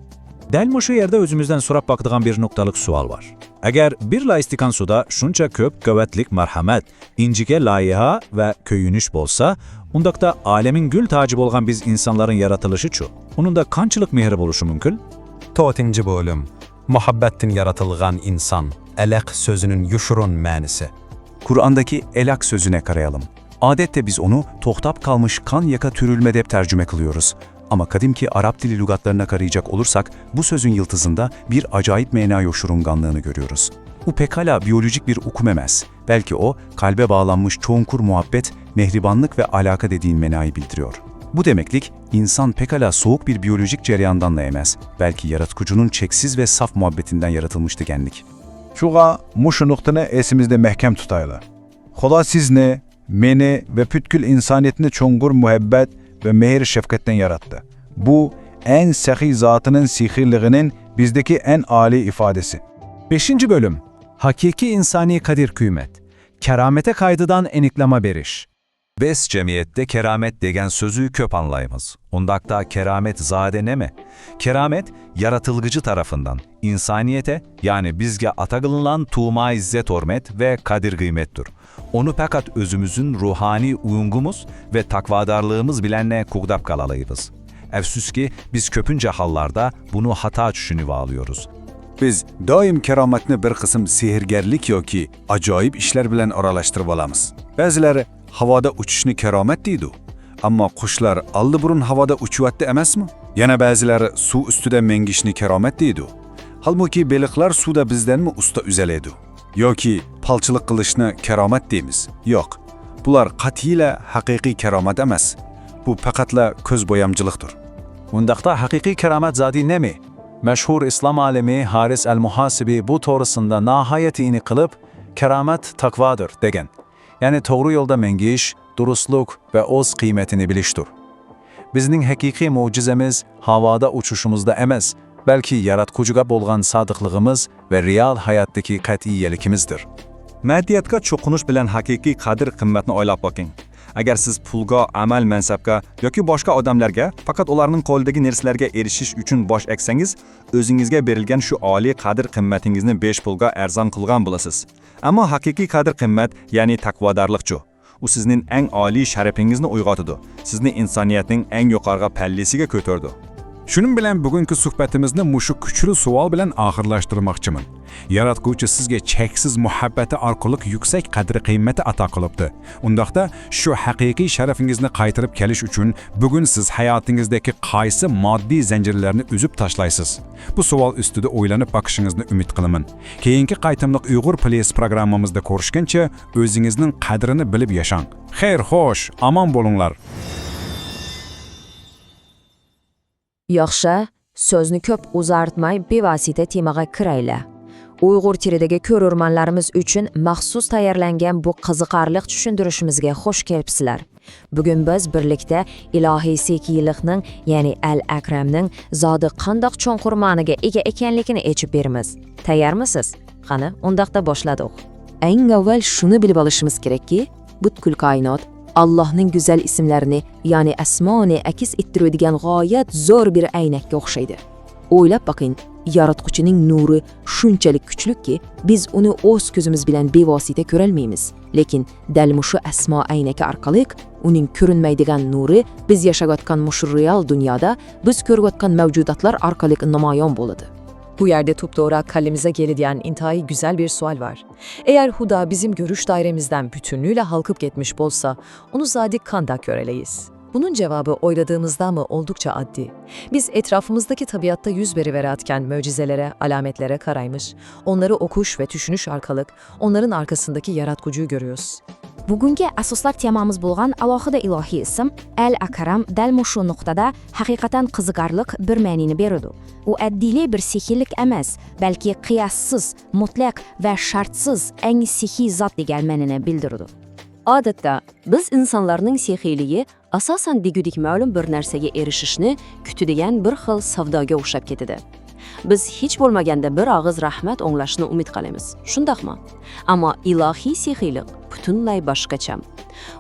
Дәл мушы يەردە ئۆزىمىزدىن سوراپ باقىدىغان بىر نۇقتىلىق سوئال بار. ئەگەر بىر لايىستىكان سۇدا شۇنچە كۆپ قۇۋۋەتلىك مەرھەمەت، ئىنچىكە لايىھە ۋە كۆيۈنۈش بولسا، ئۇنداقتا ئالەمنىڭ گۈل تاجى بولغان بىز ئىنسانلارنىڭ يارىتىلىشىچۇ؟ ئۇنىڭدا قانچىلىك مېھرى بولۇشى مۇمكىن؟ تۆتىنچى بۆلۈم. مۇھەببەتتىن يارىتىلغان ئىنسان. ئەلەق سۆزىنىڭ يوشۇرۇن مەنىسى. Kur'an'daki elak sözüne karayalım. Adette biz onu toxtap kalmış kan yaka türülme dep tercüme kılıyoruz. Ama kadimki Arap dili lügatlarına karayacak olursak, bu sözün yıltızında bir acayip mena yoşurunganlığını görüyoruz. Bu pekala biyolojik bir ukum emez. Belki o, kalbe bağlanmış çoğunkur muhabbet, mehribanlık ve alaka dediğin menayı bildiriyor. Bu demeklik, insan pekala soğuk bir biyolojik cereyandan da emez, belki yaratıcının çeksiz ve saf muhabbetinden yaratılmış degenlik. شۇڭا مۇشۇ نۇقتىنى ئېسىمىزدە مەھكەم تۇتايلى. خۇدا سىزنى، مېنى ۋە پۈتكۈل ئىنسانىيەتنى چوڭقۇر مۇھەببەت ۋە مېھىر-شەپقەتتىن ياراتتى. بۇ ئەڭ سېخىي زاتىنىڭ سېخىيلىقىنىڭ بىزدىكى ئەڭ ئالىي ئىپادىسى. بەشىنچى بۆلۈم. ھەقىقىي ئىنسانىي قەدىر-قىممەت. كارامەتكە قايتىدىغان ئېنىقلاما بېرىش. Biz cemiyette keramet degen sözü köp anlaymız. Undakta keramet zade neme? Keramet, yaratılgıcı tarafından insaniyete, yani bizge ata kılınan tuma izzet-hormet ve kadir-kıymettir. Onu fakat özümüzün ruhani uyungumuz ve takvadarlığımız bilenle kugdap kalalıybız. Efsüski, biz köpünce hallarda bunu hata düşünüp alıyoruz. Biz doim karomatni bir qism sehrgarlik yoki ajoyib ishlar bilan oralashtirib olamiz. Ba'zilar havoda uchishni karomat deydi. Ammo qushlar alliburun havoda uchyapti emasmi? Yana ba'zilar suv ustida mengishni karomat deydi. Holbuki baliqlar suvda bizdanmi usta uzalaydi? Yoki palchilik qilishni karomat deymiz? Yo'q. Bular qat'iyla haqiqiy karomat emas. Bu faqatla ko'zbo'yamchilikdir. Undaqda haqiqiy karomat zodi nemi? Mashhur islom olimi Haris al-Muhasibiy bu to'g'risida nihoyatda aniq qilib, karomat taqvodir, degan. Ya'ni to'g'ri yo'lda mengish, durustlik va o'z qiymatini bilishdir. Bizning haqiqiy mo'jizamiz havoda uchishimizda emas, balki Yaratquchiga bo'lgan sodiqligimiz va real hayotdagi qat'iylikimizdir. Maddiyatga cho'qinish bilan haqiqiy qadr-qimmatni o'ylab boqing. ئەگەر سىز پۇلغا، ئەمەل-مەنسەپكە ياكى باشقا ئادەملەرگە، پەقەت ئۇلارنىڭ قولىدىكى نەرسىلەرگە ئېرىشىش ئۈچۈن باش ئەگسەڭىز، ئۆزىڭىزگە بېرىلگەن شۇ ئالىي قەدىر-قىممىتىڭىزنى بەش پۇلغا ئەرزان قىلغان بولىسىز. ئەمما ھەقىقىي قەدىر-قىممەت، يەنى تەقۋادارلىقچۇ؟ ئۇ سىزنىڭ ئەڭ ئالىي شەرىپىڭىزنى ئويغىتىدۇ، سىزنى ئىنسانىيەتنىڭ ئەڭ يۇقىرىغا پەللىسىگە كۆتۈرىدۇ. شۇنىڭ بىلەن بۈگۈنكى سۆھبىتىمىزنى مۇشۇ كۈچلۈك سوئال بىلەن ئاخىرلاشتۇرماقچىمەن. ياراتقۇچى سىزگە چەكسىز مۇھەببىتى ئارقىلىق يۈكسەك قەدىر-قىممىتى ئاتا قىلىپتۇ. ئۇنداقتا، شۇ ھەقىقىي شەرىپىڭىزنى قايتۇرۇپ كېلىش ئۈچۈن بۈگۈن سىز ھاياتىڭىزدىكى قايسى ماددىي زەنجىرلەرنى ئۈزۈپ تاشلايسىز؟ بۇ سوئال ئۈستىدە ئويلىنىپ باقىشىڭىزنى ئۈمىد قىلىمەن. كېيىنكى قېتىملىق ئۇيغۇر پلېيس پروگراممىمىزدا كۆرۈشكەنچە، ئۆزىڭىزنىڭ قەدرىنى بىلىپ ياشاڭ. خەير، خوش، ئامان بولۇڭلار! ياخشى، سۆزنى كۆپ ئۇزارتماي، بىۋاسىتە تېمىغا كىرەيلى. ئۇيغۇر تىلىدىكى كۆرۈرمەنلىرىمىز ئۈچۈن مەخسۇس تەييارلانغان بۇ قىزىقارلىق چۈشەندۈرۈشىمىزگە خوش كەپسىلەر. بۈگۈن بىز بىرلىكتە ئىلاھىي سېخىيلىقنىڭ، يەنى ئەل ئەكرەمنىڭ زادى قانداق چوڭقۇر مەنىگە ئىگە ئىكەنلىكىنى ئېچىپ بېرىمىز. تەييارمىسىز؟ قېنى، ئۇنداقتا باشلىدۇق. ئەڭ ئاۋۋال شۇنى بىلىپ ئېلىشىمىز كېرەككى، پۈتكۈل كائىنات ئاللاھنىڭ گۈزەل ئىسىملىرىنى، يەنى ئەسمانى ئەكس ئېتتۈرىدىغان غايەت زور بىر ئەينەككە ئوخشايدۇ. ئويلاپ باقىڭ، ياراتقۇچىنىڭ نۇرى شۇنچىلىك كۈچلۈككى، بىز ئۇنى ئۆز كۆزىمىز بىلەن بىۋاسىتە كۆرەلمەيمىز. لېكىن دەل مۇشۇ ئەسما ئەينىكى ئارقىلىق ئۇنىڭ كۆرۈنمەيدىغان نۇرى بىز ياشاۋاتقان مۇشۇ رېئال دۇنيادا بىز كۆرۈۋاتقان مەۋجۇداتلار ئارقىلىق نامايان بولىدۇ. بۇ يەردە توپتوغرا كاللىمىزگە كېلىدىغان ئىنتايىن گۈزەل بىر سوئال بار. ئەگەر خۇدا بىزنىڭ كۆرۈش دائىرىمىزدىن پۈتۈنلۈكلە قالقىپ كەتمىش بولسا، ئۇنى زادى قانداق كۆرەلەيسىز؟ بۇنىڭ جاۋابى ئويلىدىغىمىزدىنمۇ ئولدۇقچە ئاددىي. بىز ئەتراپىمىزدىكى تەبىئاتتا يۈز بېرىۋېرىدىغان مۆجىزىلەرگە، ئالامەتلەرگە قارايمىز. ئۇلارنى ئوقۇش ۋە چۈشىنىش ئارقىلىق ئۇلارنىڭ ئارقىسىندىكى ياراتقۇچىنى كۆرىمىز. بۈگۈنكى ئاساسلىق تېمىمىز بولغان ئالاھىدە ئىلاھىي ئىسىم ئەل ئەكرەم دەل مۇشۇ نۇقتىدا ھەقىقەتەن قىزىقارلىق بىر مەنىنى بېرىدۇ. ئۇ ئاددىي بىر سېخىيلىق ئەمەس، بەلكى قىياسسىز، مۇتلەق ۋە شەرتسىز ئەڭ سېخىي زات دېگەن مەنىنى بىلدۈرىدۇ. ئادەتتە، بىز ئىنسانلارنىڭ سېخىيلىقى ئاساسەن دېگۈدەك مەلۇم بىر نەرسىگە ئېرىشىشنى كۈتىدىغان بىر خىل سەۋداگە ئوخشاپ كېتىدۇ. بىز ھېچ بولمىغاندا بىر ئاغىز رەھمەت ئاڭلاشنى ئۈمىد قىلىمىز، شۇنداقمۇ؟ ئەمما ئىلاھىي سېخىيلىق پۈتۈنلەي باشقىچە.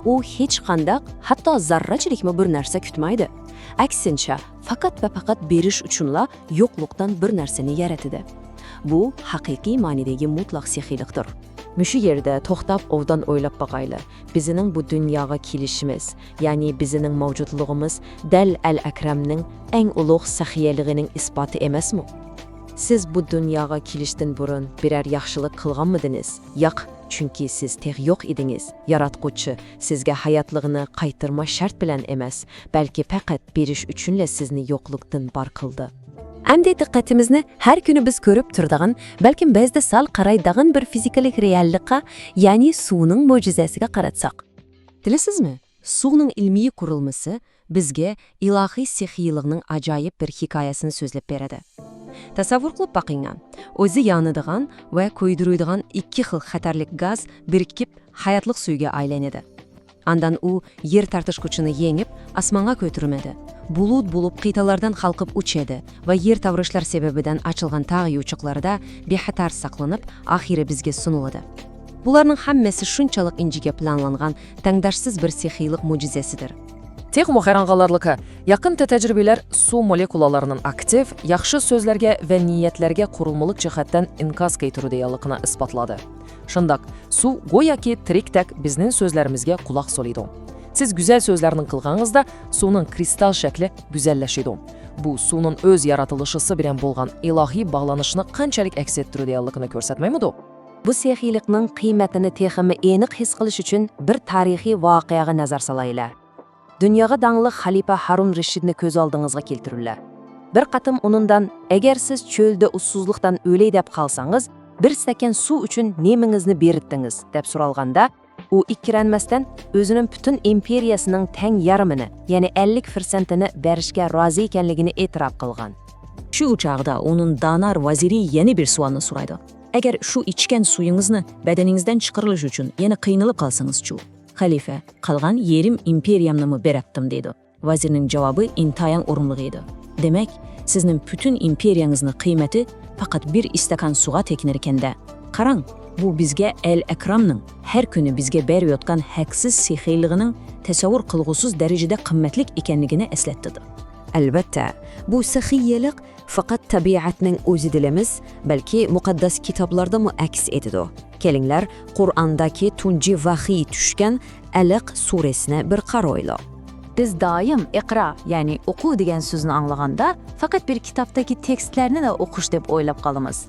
ئۇ ھېچقانداق، ھەتتا زەررىچىلىكمۇ بىر نەرسە كۈتمەيدۇ. ئەكسىنچە، پەقەت ۋە پەقەت بېرىش ئۈچۈنلا يوقلۇقتىن بىر نەرسىنى يارىتىدۇ. بۇ ھەقىقىي مەنىدىكى مۇتلەق سېخىيلىقتۇر. مۇشۇ يەردە توختاپ ئوبدان ئويلاپ باقايلى. بىزنىڭ بۇ دۇنياغا كېلىشىمىز، يەنى بىزنىڭ مەۋجۇتلۇقىمىز دەل ئەل ئەكرەمنىڭ ئەڭ ئۇلۇغ سېخىيلىقىنىڭ ئىسپاتى ئەمەسمۇ؟ سىز بۇ دۇنياغا كېلىشتىن بۇرۇن بىرەر ياخشىلىق قىلغانمىدىڭىز؟ ياق، چۈنكى سىز تېخى يوق ئىدىڭىز. ياراتقۇچى سىزگە ھاياتلىقنى قايتۇرما شەرت بىلەن ئەمەس، بەلكى پەقەت بېرىش ئۈچۈنلا سىزنى يوقلۇقتىن بار قىلدى. ئەمدى دىققىتىمىزنى ھەر كۈنى بىز كۆرۈپ تۇرىدىغان، بەلكىم بەزىدە سەل قارايدىغان بىر فىزىكىلىق رېئاللىققا، يەنى سۇنىڭ مۆجىزىسىگە قاراتساق. بىلىسىزمۇ، سۇنىڭ ئىلمىي قۇرۇلمىسى بىزگە ئىلاھىي سېخىيلىقنىڭ ئاجايىپ بىر ھېكايىسىنى سۆزلەپ بېرىدۇ. تەسەۋۋۇر قىلىپ باقىڭلار، ئۆزى يانىدىغان ۋە كۆيدۈرىدىغان ئىككى خىل خەتەرلىك گاز بىرىكىپ، ھاياتلىق سۈيىگە ئايلىنىدۇ. ئاندىن ئۇ يەر تارتىشقۇچىنى يېڭىپ، ئاسمانغا كۆتۈرۈلىدۇ. بۇلۇت بولۇپ، قىتئەلەردىن قالقىپ ئۇچىدۇ ۋە يەر تاۋرىشلار سەۋەبىدىن ئاچىلغان تاغ يوچۇقلىرىدا بىخەتەر ساقلىنىپ، ئاخىرى بىزگە سۇنۇلىدۇ. بۇلارنىڭ ھەممىسى شۇنچىلىك ئىنچىكە پىلانلانغان، تەڭداشسىز بىر سېخىيلىق مۆجىزىسىدۇر. تېخىمۇ ھەيران قالارلىقى، يېقىنقى تەجرىبىلەر سۇ مولېكۇلالىرىنىڭ ئاكتىپ، ياخشى سۆزلەرگە ۋە نىيەتلەرگە قۇرۇلمىلىق جەھەتتىن ئىنكاس كەلتۈرىدىغانلىقىنى ئىسپاتلىدى. شۇنداق، سۇ گوياكى تىرىكتەك بىزنىڭ سۆزلىرىمىزگە قۇلاق سولىدۇ. سىز گۈزەل سۆزلەرنى قىلغىنىڭىزدا، سۇنىڭ كرىستال شەكلى گۈزەللىشىدۇ. بۇ سۇنىڭ ئۆز يارىتىلىشىسى بىلەن بولغان ئىلاھىي باغلىنىشنى قانچىلىك ئەكس ئەتتۈرىدىغانلىقىنى كۆرسەتمەيمىدۇ؟ بۇ سېخىيلىقنىڭ قىممىتىنى تېخىمۇ ئېنىق ھېس قىلىش ئۈچۈن بىر تارىخىي ۋەقەگە نەزەر سالايلى. دۇنياغا داڭلىق خەلىپە ھارۇن رەشىدنى كۆز ئالدىڭىزغا كەلتۈرۈڭلار. بىر قېتىم ئۇنىڭدىن، «ئەگەر سىز چۆلدە ئۇسسۇزلۇقتىن ئۆلەي دەپ قالسىڭىز، بىر سەكەن سۇ ئۈچۈن نېمىڭىزنى بېرىتتىڭىز؟» دەپ سورالغاندا، ئۇ ئىككىلەنمەستىن ئۆزىنىڭ پۈتۈن ئىمپېرىيەسىنىڭ تەڭ يېرىمىنى، يەنى ئەللىك پىرسەنتىنى بېرىشكە رازى ئىكەنلىكىنى ئېتىراپ قىلغان. شۇ چاغدا ئۇنىڭ دانار ۋەزىرى يەنە بىر سوئالنى سورايدۇ. «ئەگەر شۇ ئىچكەن سۈيىڭىزنى بەدىنىڭىزدىن چىقىرىش ئۈچۈن يەنە قىينىلىپ قالسىڭىزچۇ؟» «خەلىپە، قالغان يېرىم ئىمپېرىيەمنىمۇ بېرەتتىم» دەيدۇ. ۋەزىرنىڭ جاۋابى ئىنتايىن ئورۇنلۇق ئىدى. «دېمەك، سىزنىڭ پۈتۈن ئىمپېرىيەڭىزنىڭ قىممىتى پەقەت بىر ئىستاكان سۇغا تەكىنەركەندە. قاراڭ، بۇ بىزگە ئەل ئەكرامنىڭ ھەر كۈنى بىزگە بېرىۋاتقان ھەقسىز سېخىيلىقىنىڭ تەسەۋۋۇر قىلغۇسىز دەرىجىدە قىممەتلىك ئىكەنلىكىنى ئەسلەتتى. ئەلۋەتتە، بۇ سېخىيلىق پەقەت تەبىئەتنىڭ ئۆزىدىلا ئەمەس، بەلكى مۇقەددەس كىتابلاردىمۇ ئەكس ئېتىدۇ. كېلىڭلار، قۇرئاندىكى تۇنجى ۋەھىي چۈشكەن ئەلەق سۈرىسىنى بىر قارايلى. بىز دائىم ئىقرا، يەنى ئوقۇ دېگەن سۆزنى ئاڭلىغاندا، پەقەت بىر كىتابتىكى تېكىستلەرنىلا ئوقۇش دەپ ئويلاپ قالىمىز.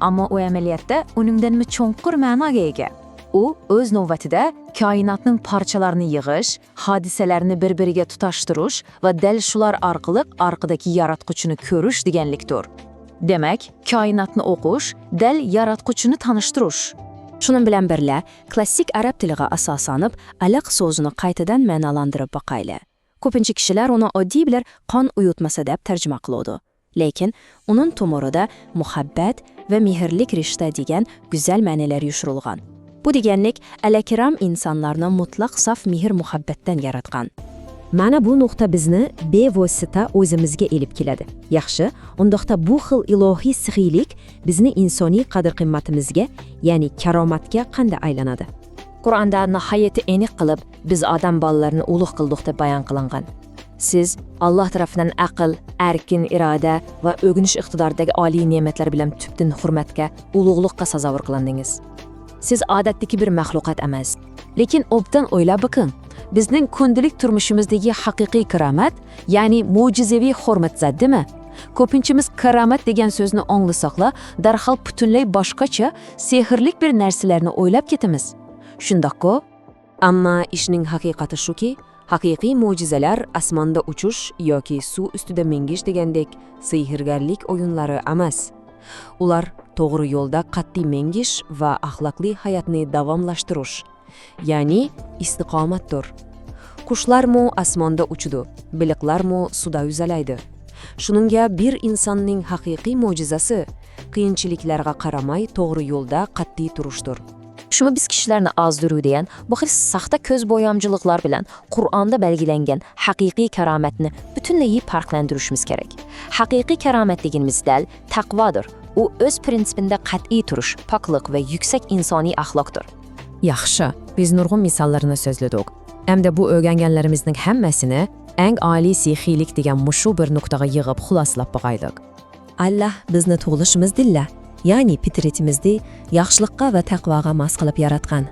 ئەمما ئۇ ئەمەلىيەتتە ئۇنىڭدىنمۇ چوڭقۇر مەناغا ئىگە. ئۇ، ئۆز نۆۋىتىدە، كائىناتنىڭ پارچىلارنى يىغىش، ھادىسىلەرنى بىر-بىرىگە تۇتاشتۇرۇش ۋە دەل شۇلار ئارقىلىق ئارقىدىكى ياراتقۇچىنى كۆرۈش دېگەنلىكتۇر. دېمەك، كائىناتنى ئوقۇش، دەل ياراتقۇچىنى تونۇشتۇرۇش. شۇنىڭ بىلەن بىرلە، كلاسسىك ئەرەب تىلىغا ئاساسلىنىپ، ئەلەق سۆزىنى قايتىدىن مەنالاندۇرۇپ باقايلى. كۆپىنچە كىشىلەر ئۇنى ئاددىي بىر قان ئۇيۇتمىسى دەپ تەرجىمە قىلىدۇ. لېكىن ئۇنىڭ تومۇرىدا مۇھەببەت ۋە مېھىرلىك رىشتە دېگەن گۈزەل مەنىلەر يوشۇرۇلغان. بۇ دېگەنلىك، ئەلەكرام ئىنسانلارنى مۇتلەق ساپ مېھىر-مۇھەببەتتىن ياراتقان. مانا بۇ نۇقتا بىزنى بىۋاسىتە ئۆزىمىزگە ئېلىپ كېلىدۇ. ياخشى، ئۇنداقتا بۇ خىل ئىلاھىي سېخىيلىك بىزنى ئىنسانىي قەدىر-قىممىتىمىزگە، يەنى كارامەتكە قانداق ئايلىنىدۇ؟ قۇرئاندا ناھايىتى ئېنىق قىلىپ، بىز ئادەم بالىلىرىنى ئۇلۇغ قىلدۇق دەپ بايان قىلىنغان. سىز ئاللاھ تەرىپىدىن ئەقىل، ئەركىن ئىرادە ۋە ئۆگىنىش ئىقتىدارىدەك ئالىي نېمەتلەر بىلەن تۈپتىن ھۆرمەتكە، ئۇلۇغلۇققا سازاۋەر قىلىندىڭىز. سىز ئادەتتىكى بىر مەخلۇقات ئەمەس. لېكىن ئوبدان ئويلاپ بېقىڭ، بىزنىڭ كۈندىلىك تۇرمۇشىمىزدىكى ھەقىقىي كارامەت، يەنى مۆجىزىۋى ھۆرمەت زادىمۇ؟ كۆپىنچىمىز كارامەت دېگەن سۆزنى ئاڭلىساقلا، دەرھال پۈتۈنلەي باشقىچە، سېھىرلىك بىر نەرسىلەرنى ئويلاپ كېتىمىز. شۇنداققۇ؟ ئەمما ئىشنىڭ ھەقىقىتى شۇكى، ھەقىقىي مۆجىزىلەر ئاسماندا ئۇچۇش ياكى سۇ ئۈستىدە مېڭىش دېگەندەك سېھىرگەرلىك ئويۇنلىرى ئەمەس. ئۇلار توغرا يولدا قەتئىي مېڭىش ۋە ئەخلاقلىق ھاياتنى داۋاملاشتۇرۇش، يەنى ئىستىقامەتتۇر. قۇشلارمۇ ئاسماندا ئۇچىدۇ، بېلىقلارمۇ سۇدا يۈزەلەيدۇ. شۇنىڭغا بىر ئىنساننىڭ ھەقىقىي مۆجىزىسى، قىيىنچىلىكلارغا قارىماي توغرا يولدا قەتئىي تۇرۇشتۇر. شۇمۇ بىز كىشىلەرنى ئازدۇرۇۋېتىدىغان بۇ خىل ساختا كۆز بويامچىلىقلار بىلەن قۇرئاندا بەلگىلەنگەن ھەقىقىي كارامەتنى پۈتۈنلەي پەرقلەندۈرۈشىمىز كېرەك. ھەقىقىي كارامەت دېگىنىمىز دەل تەقۋادۇر. ئۇ ئۆز پىرىنسىپىندا قەتئىي تۇرۇش، پاكلىق ۋە يۈكسەك ئىنسانىي ئەخلاقتۇر. ياخشى، بىز نۇرغۇن مىساللارنى سۆزلىدۇق. ئەمدى بۇ ئۆگەنگەنلىرىمىزنىڭ ھەممىسىنى ئەڭ ئالىي سېخىيلىك دېگەن مۇشۇ بىر نۇقتىغا يىغىپ خۇلاسىلاپ باقايلىق. ئاللاھ بىزنى تۇغۇلۇشىمىزدىنلا، يەنى پىترىتىمىزدە ياخشىلىققا ۋە تەقۋاغا ماس قىلىپ ياراتقان.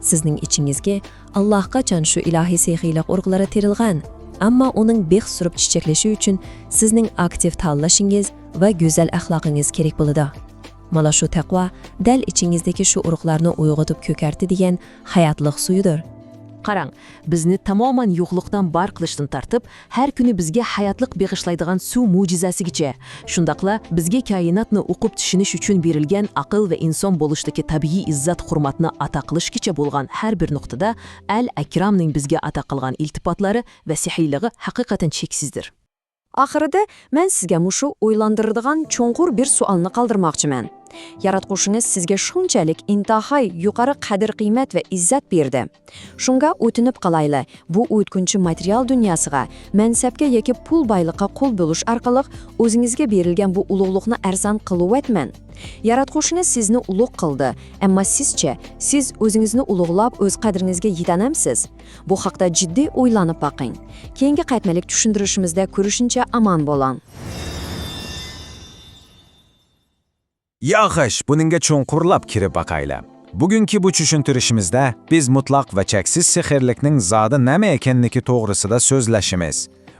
سىزنىڭ ئىچىڭىزگە ئاللاھقا چان شۇ ئىلاھىي سېخىيلىق ئۇرۇقلىرى تېرىلغان. ئەمما ئۇنىڭ بىخ سۈرۈپ چېچەكلىشى ئۈچۈن سىزنىڭ ئاكتىپ تاللىشىڭىز ۋە گۈزەل ئەخلاقىڭىز كېرەك بولىدۇ. مانا شۇ تەقۋا دەل ئىچىڭىزدىكى شۇ ئۇرۇقلارنى ئويغىتىپ كۆكەرتىدىغان ھاياتلىق سۈيىدۇر. قاراڭ، بىزنى تامامەن يوقلۇقتىن بار قىلىشتىن تارتىپ، ھەر كۈنى بىزگە ھاياتلىق بېغىشلايدىغان سۇ مۆجىزەسىگىچە، شۇنداقلا بىزگە كائىناتنى ئۇقۇپ چۈشىنىش ئۈچۈن بېرىلگەن ئەقىل ۋە ئىنسان بولۇشتىكى تەبىئىي ئىززەت-ھۆرمەتنى ئاتا قىلىشقىچە بولغان ھەر بىر نۇقتىدا ئەل ئەكرامنىڭ بىزگە ئاتا قىلغان ئىلتىپاتلىرى ۋە سېخىيلىقى ھەقىقەتەن چەكسىزدۇر. ئاخىرىدا مەن سىزگە مۇشۇ ئويلاندۇرىدىغان چوڭقۇر بىر سوئالنى قالدۇرماقچىمەن. ياراتقۇچىڭىز سىزگە شۇنچىلىك ئىنتاھاي يۇقىرى قەدىر-قىممەت ۋە ئىززەت بەردى. شۇڭا ئۆتۈنۈپ قالايلى، بۇ ئۆتكۈنچى ماتېرىيال دۇنياسىغا، مەنسەپكە ياكى پۇل بايلىققا قۇل بولۇش ئارقىلىق ئۆزىڭىزگە بېرىلگەن بۇ ئۇلۇغلۇقنى ئەرزان قىلىۋەتمەڭ. ياراتقۇچىڭىز سىزنى ئۇلۇغ قىلدى، ئەمما سىزچە، سىز ئۆزىڭىزنى ئۇلۇغلاپ ئۆز قەدرىڭىزگە يېتەلەمسىز؟ بۇ ھەقتە جىددىي ئويلىنىپ باقىڭ. كېيىنكى قەتمەنلىك چۈشەندۈرۈشىمىزدە كۆرۈشكىچە ئامان بولۇڭ. ياخشى، بۇنىڭغا چوڭقۇرلاپ كىرىپ باقايلى. بۈگۈنكى بۇ چۈشەندۈرۈشىمىزدە بىز مۇتلەق ۋە چەكسىز سېھىرلىكنىڭ زادى نېمە ئىكەنلىكى توغرىسىدا سۆزلىشىمىز.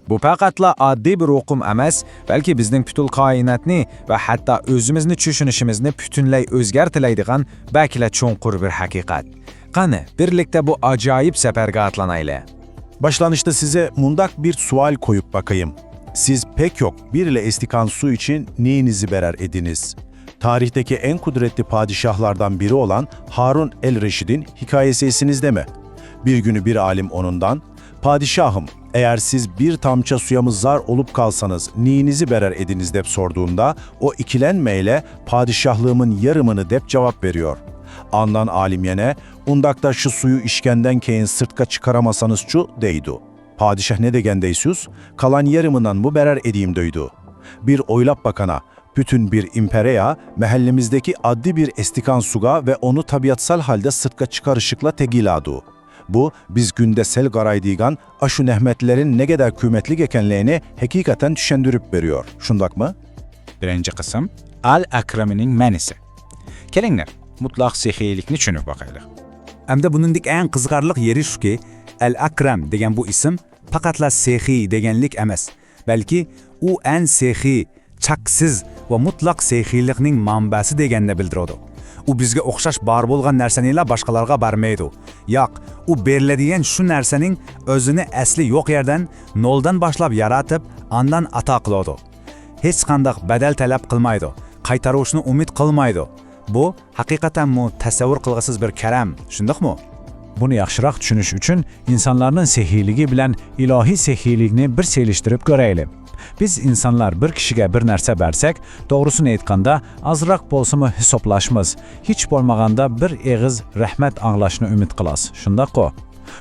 بۇ پەقەتلا ئاددىي بىر ئۇقۇم ئەمەس، بەلكى بىزنىڭ پۈتۈن كائىناتنى ۋە ھەتتا ئۆزىمىزنى چۈشىنىشىمىزنى پۈتۈنلەي ئۆزگەرتەلەيدىغان بەكلا چوڭقۇر بىر ھەقىقەت. قېنى، بىرلىكتە بۇ ئاجايىپ سەپەرگە ئاتلىنايلى. Başlanışta size mundak bir sual koyup bakayım. Siz pek yok bir ile estikan su için neyinizi berer ediniz? Tarihteki en kudretli padişahlardan biri olan Harun el-Reşid'in hikayesi esinizde mi? Bir günü bir alim onundan, "Padişahım, eğer siz bir tamça suya mı zar olup kalsanız, neyinizi berer ediniz?" dep sorduğunda, o ikilenmeyle, "Padişahlığımın yarımını" dep cevap veriyor. Andan alim yene, "Undakta şu suyu işkenden keyin sırtka çıkaramasanız çu?" deydu. "Padişah ne degen deysüz? Kalan yarımından mı berer edeyim?" deydu. Bir oylap bakana, Bütün bir imperiya mahallemizdeki addi bir estikan suga ve onu tabiatsal halde sırtqa çıkarışıkla tegiladu. Bu, biz günde sel qaray deygan aşu nehmetlerin ne kadar kıymetlik ekenligini hakikaten düşündürüp veriyor. Şundakmı? Birinci kısım, Al-Akram'ın menisi. Kelinger, mutlak sehiylikni düşünüp bakaylık. Hamda buningdek eng qiziqarli yeri shuki, Al-Akram degan bu ism faqatla sehiy deganlik emas, balki u an sehiy, chaksiz va mutlaq sehiylikning manbasi deganini bildiradi. U bizga o'xshash bor bo'lgan narsanila boshqalarga bermaydi. Yo'q, u beriladigan shu narsaning o'zini asli yo'q yerdan, noldan boshlab yaratib, andan ato qiladi. Hech qanday badal talab qilmaydi, qaytarishni umid qilmaydi. Bu haqiqatanmi tasavvur qilg'isiz bir karam, shundoqmi? Buni yaxshiroq tushunish uchun insonlarning sehiyligi bilan ilohiy sehiylikni bir selishtirib ko'raylik. Biz insonlar bir kishiga bir narsa bersak, to'g'risini aytganda, ozroq bo'lsimi hisoblashmiz, hech bo'lmaganda bir eg'iz rahmat anglashni umid qilasiz, shundoqku?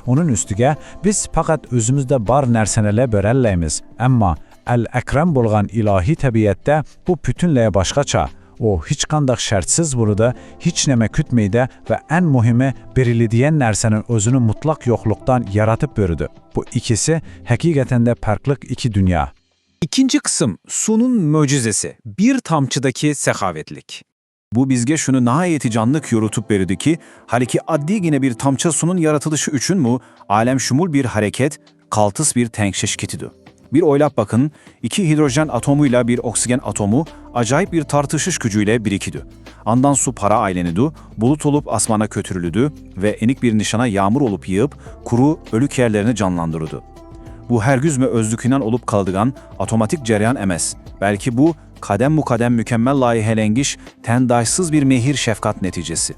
Uning ustiga biz faqat o'zimizda bor narsani berolmaymiz, ammo Al-Akram bo'lgan ilohiy tabiatda bu butunlay boshqacha. U hech qanday shartsiz bo'ladi, hech nima kutmaydi va eng muhimi, beriladigan narsani o'zini mutlaq yo'qlikdan yaratib beradi. Bu ikkisi haqiqatanda farqli ikki dunyo. İkinci kısım, suvnun mucizesi, bir tamçıdaki sehavetlik. Bu bizge şunu nahayeti canlıq yorutup berdi ki, haliki addigine bir tamça sunun yaratılışı üçünmü alem şumul bir hareket, kaltıs bir tenkşiş kitidu. Bir oylap bakın, iki hidrojen atomuyla bir oksigen atomu acayip bir tartışış gücüyle birikidi. Andan su para aylenidu, bulut olup asmana kötürülüdü ve enik bir nişana yağmur olup yığıp, kuru, ölük yerlerini canlandırıdı. Bu hergüzmü özlükünen olup kalıdığan atomatik ceryan emes, belki bu qadem-muqadem mükemmel layihelengiş, tendaşsız bir mehir-şefkat neticesi.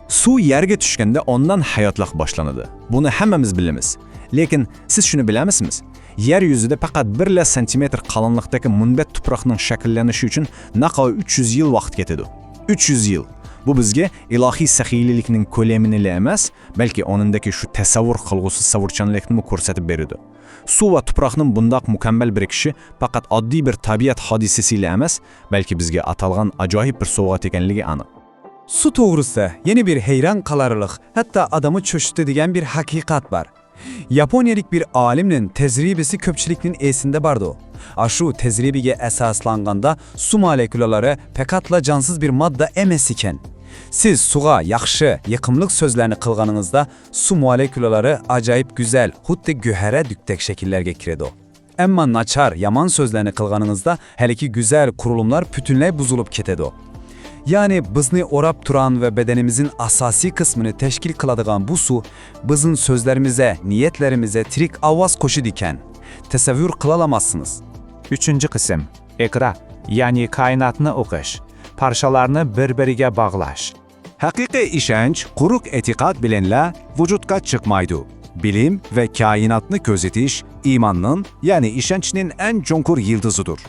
Suv yerga tushganda ondan hayotliq boshlanadi. Buni hammamiz bilamiz. Lekin siz shuni bilamizmi? Yer yuzida faqat bir santimetr qalinliqdagi munbat tuproqning shakllanishi uchun naqo uch yuz yil vaqt ketadi. Uch yuz yil. Bu bizga ilohiy saxiylikning ko'lamini emas, balki onindagi shu tasavvur qilg'usi savurchanlikni ko'rsatib beradi. Suv va tuproqning bundoq mukammal birikishi faqat oddiy bir tabiat hodisasi emas, balki bizga atalgan ajoyib bir sovg'at ekanligi aniq. Suv to'g'risida yana bir hayron qolarliq, hatto odamni cho'chitadigan bir haqiqat bor. Yaponiyalik bir olimning tajribasi ko'pchilikning esida bordi. Ashu tajribaga asoslanganda suv molekulalari faqatla jonsiz bir modda emas ekan. Siz suvga yaxshi, yoqimli so'zlarni qilganingizda suv molekulalari ajoyib go'zal, xuddi guhara dukdak shakllarga kiradi. Ammo nachar, yomon so'zlarni qilganingizda haligi go'zal qurulumlar butunlay buzilib ketadi. Ya'ni bizni o'rab turan va badanimizning asosiy qismini tashkil qiladigan bu suv bizning so'zlarimizga, niyatlarimizga tirik ovoz qo'shadi ekan. Tasavvur qilolamassiz. Üçüncü kısım, ikra, ya'ni koinotni o'qish, parchalarni bir-biriga bog'lash. Haqiqiy ishonch quruq e'tiqod bilanla vujudga chiqmaydi. Bilim va koinotni kuzatish iymonning, ya'ni ishonchning eng chunqur yildizidir.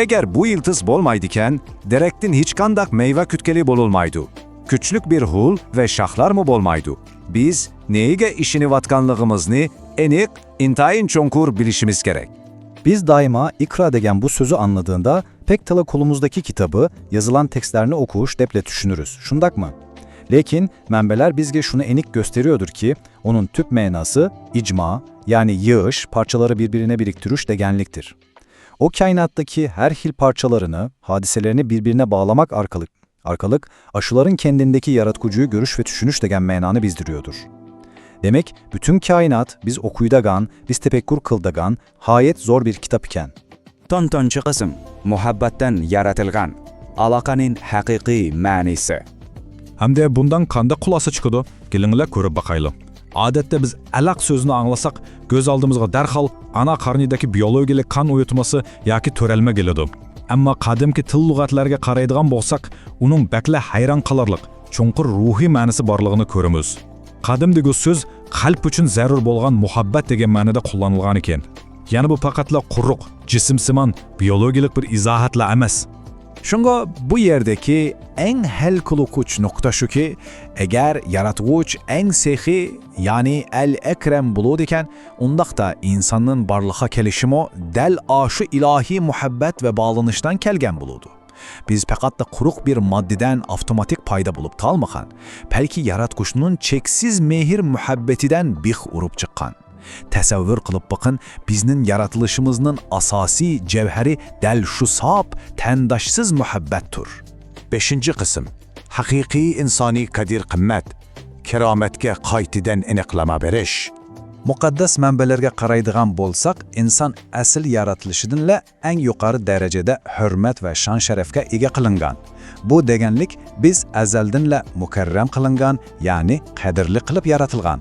Agar bu yildiz bo'lmaydikan, daraxtdan hech qanday meva kutgili bo'lolmaydi. Kuchlik bir g'ul va shoxlarmi bo'lmaydi. Biz nega ishonayotganligimizni aniq, intayin chunqur bilishimiz kerak. Biz daima ikra degan bu so'zi anladığında pek tala kolumuzdaki kitabı, yazılan tekstlerni okuş deple düşünürüz. Şundakmı? Lekin manbeler bizge şunu enik gösteriyordur ki, onun tüp manası icma, yani yığış, parçaları birbirine biriktiriş degenliktir. O kainattaki her hil parçalarını, hadiselerini birbirine bağlamak arkalık, arkalık aşuların kendindeki yaratkıcıyı görüş ve düşünüş degen mananı bizdiriyordur. Demek, bütün kainat biz okuydagan, biz tefekkur kıldagan, hayet zor bir kitap iken. To'rtinchi qism, muhabbatdan yaratilgan aloqaning haqiqiy ma'nisi. Hamda bundan qanday xulosa chiqadi? Kelinglar ko'rib boqaylik. Odatda biz aloq so'zini anglasak, ko'z oldimizga darhol ana qarnidagi biologiyalik qon uyutmasi yoki to'ralma keladi. Ammo qadimki til lug'atlariga qaraydigan bo'lsak, uning bakla hayron qolarliq, chunqur ruhiy ma'nisi borligini ko'ramiz. Qadimdagi so'z qalb uchun zarur bo'lgan muhabbat degan ma'noda qo'llanilgan ekan. Ya'ni bu faqatla quruq, jismsimon, biologiyalik bir izohatlar emas. Shunga bu yerdagi eng hal qiluvchi nuqta shuki, agar yaratuvchi eng sehiy, ya'ni al-akram bo'ladi ekan, undaqda insonning borliqqa kelishimi dal oshu ilohiy muhabbat va bog'lanishdan kelgan bo'ladi. بىز پەقەتلا قۇرۇق بىر ماددىدىن ئاپتوماتىك پايدا بولۇپ قالمىغان، بەلكى ياراتقۇچنىڭ چەكسىز مېھىر مۇھەببىتىدىن بىخ ئۇرۇپ چىققان. تەسەۋۋۇر قىلىپ بېقىڭ، بىزنىڭ يارىتىلىشىمىزنىڭ ئاساسىي جەۋھىرى دەل شۇ ساپ، تەڭداشسىز مۇھەببەتتۇر. بەشىنچى قىسىم. ھەقىقىي ئىنسانىي قەدىر-قىممەت، كارامەتكە قايتىدىن ئېنىقلىما بېرىش. مۇقەددەس مەنبەلەرگە قارايدىغان بولساق، ئىنسان ئەسلى يارىتىلىشىدىنلا ئەڭ يۇقىرى دەرىجىدە ھۆرمەت ۋە شان-شەرەپكە ئىگە قىلىنغان. بۇ دېگەنلىك، بىز ئەزەلدىنلا مۇكەررەم قىلىنغان، يەنى قەدىرلىك قىلىپ يارىتىلغان.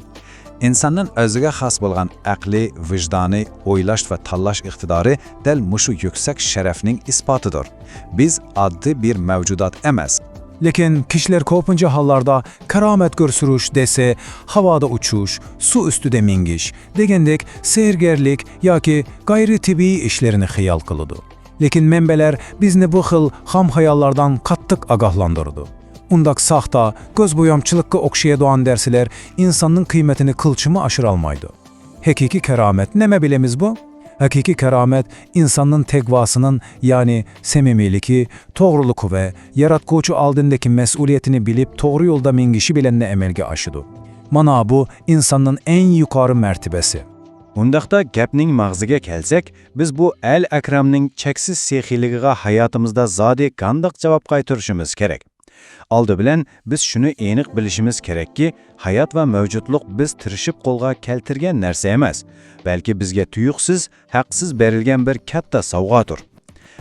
ئىنساننىڭ ئۆزىگە خاس بولغان ئەقلى، ۋىجدانى، ئويلاش ۋە تاللاش ئىقتىدارى دەل مۇشۇ يۈكسەك شەرەفنىڭ ئىسپاتىدۇر. بىز ئاددىي بىر مەۋجۇدات ئەمەس. لېكىن كىشىلەر كۆپىنچە ھاللاردا كارامەت كۆرسىتىش دېسە، ھاۋادا ئۇچۇش، سۇ ئۈستىدە مېڭىش دېگەندەك سېھىرگەرلىك ياكى غەيرىي تەبىئىي ئىشلارنى خىيال قىلىدۇ. لېكىن مەنبەلەر بىزنى بۇ خىل خام خىياللاردىن قاتتىق ئاگاھلاندۇرىدۇ. ئۇنداق ساختا، كۆز بويامچىلىققا ئوخشايدىغان نەرسىلەر ئىنساننىڭ قىممىتىنى قىلچىمۇ ئاشۇرالمايدۇ. ھەقىقىي كارامەت نېمە بىلىمىز بۇ؟ ھەقىقىي كارامەت ئىنساننىڭ تەقۋاسىنىڭ، يەنى سەمىمىيلىكى، توغرىلىقى ۋە ياراتقۇچى ئالدىندىكى مەسئۇلىيىتىنى بىلىپ، توغرا يولدا مېڭىشى بىلەنلا ئەمەلگە ئاشىدۇ. مانا بۇ ئىنساننىڭ ئەڭ يۇقىرى مەرتىبىسى. ئۇنداقتا گەپنىڭ ماغزىگە كەلسەك، بىز بۇ ئەل ئەكرەمنىڭ چەكسىز سېخىيلىكىغا ھاياتىمىزدا زادى قانداق جاۋاب قايتۇرۇشىمىز كېرەك؟ ئالدى بىلەن بىز شۇنى ئېنىق بىلىشىمىز كېرەككى، ھايات ۋە مەۋجۇتلۇق بىز تىرىشىپ قولغا كەلتۈرگەن نەرسە ئەمەس، بەلكى بىزگە تۇيۇقسىز، ھەقسىز بېرىلگەن بىر كاتتا سوۋغاتۇر.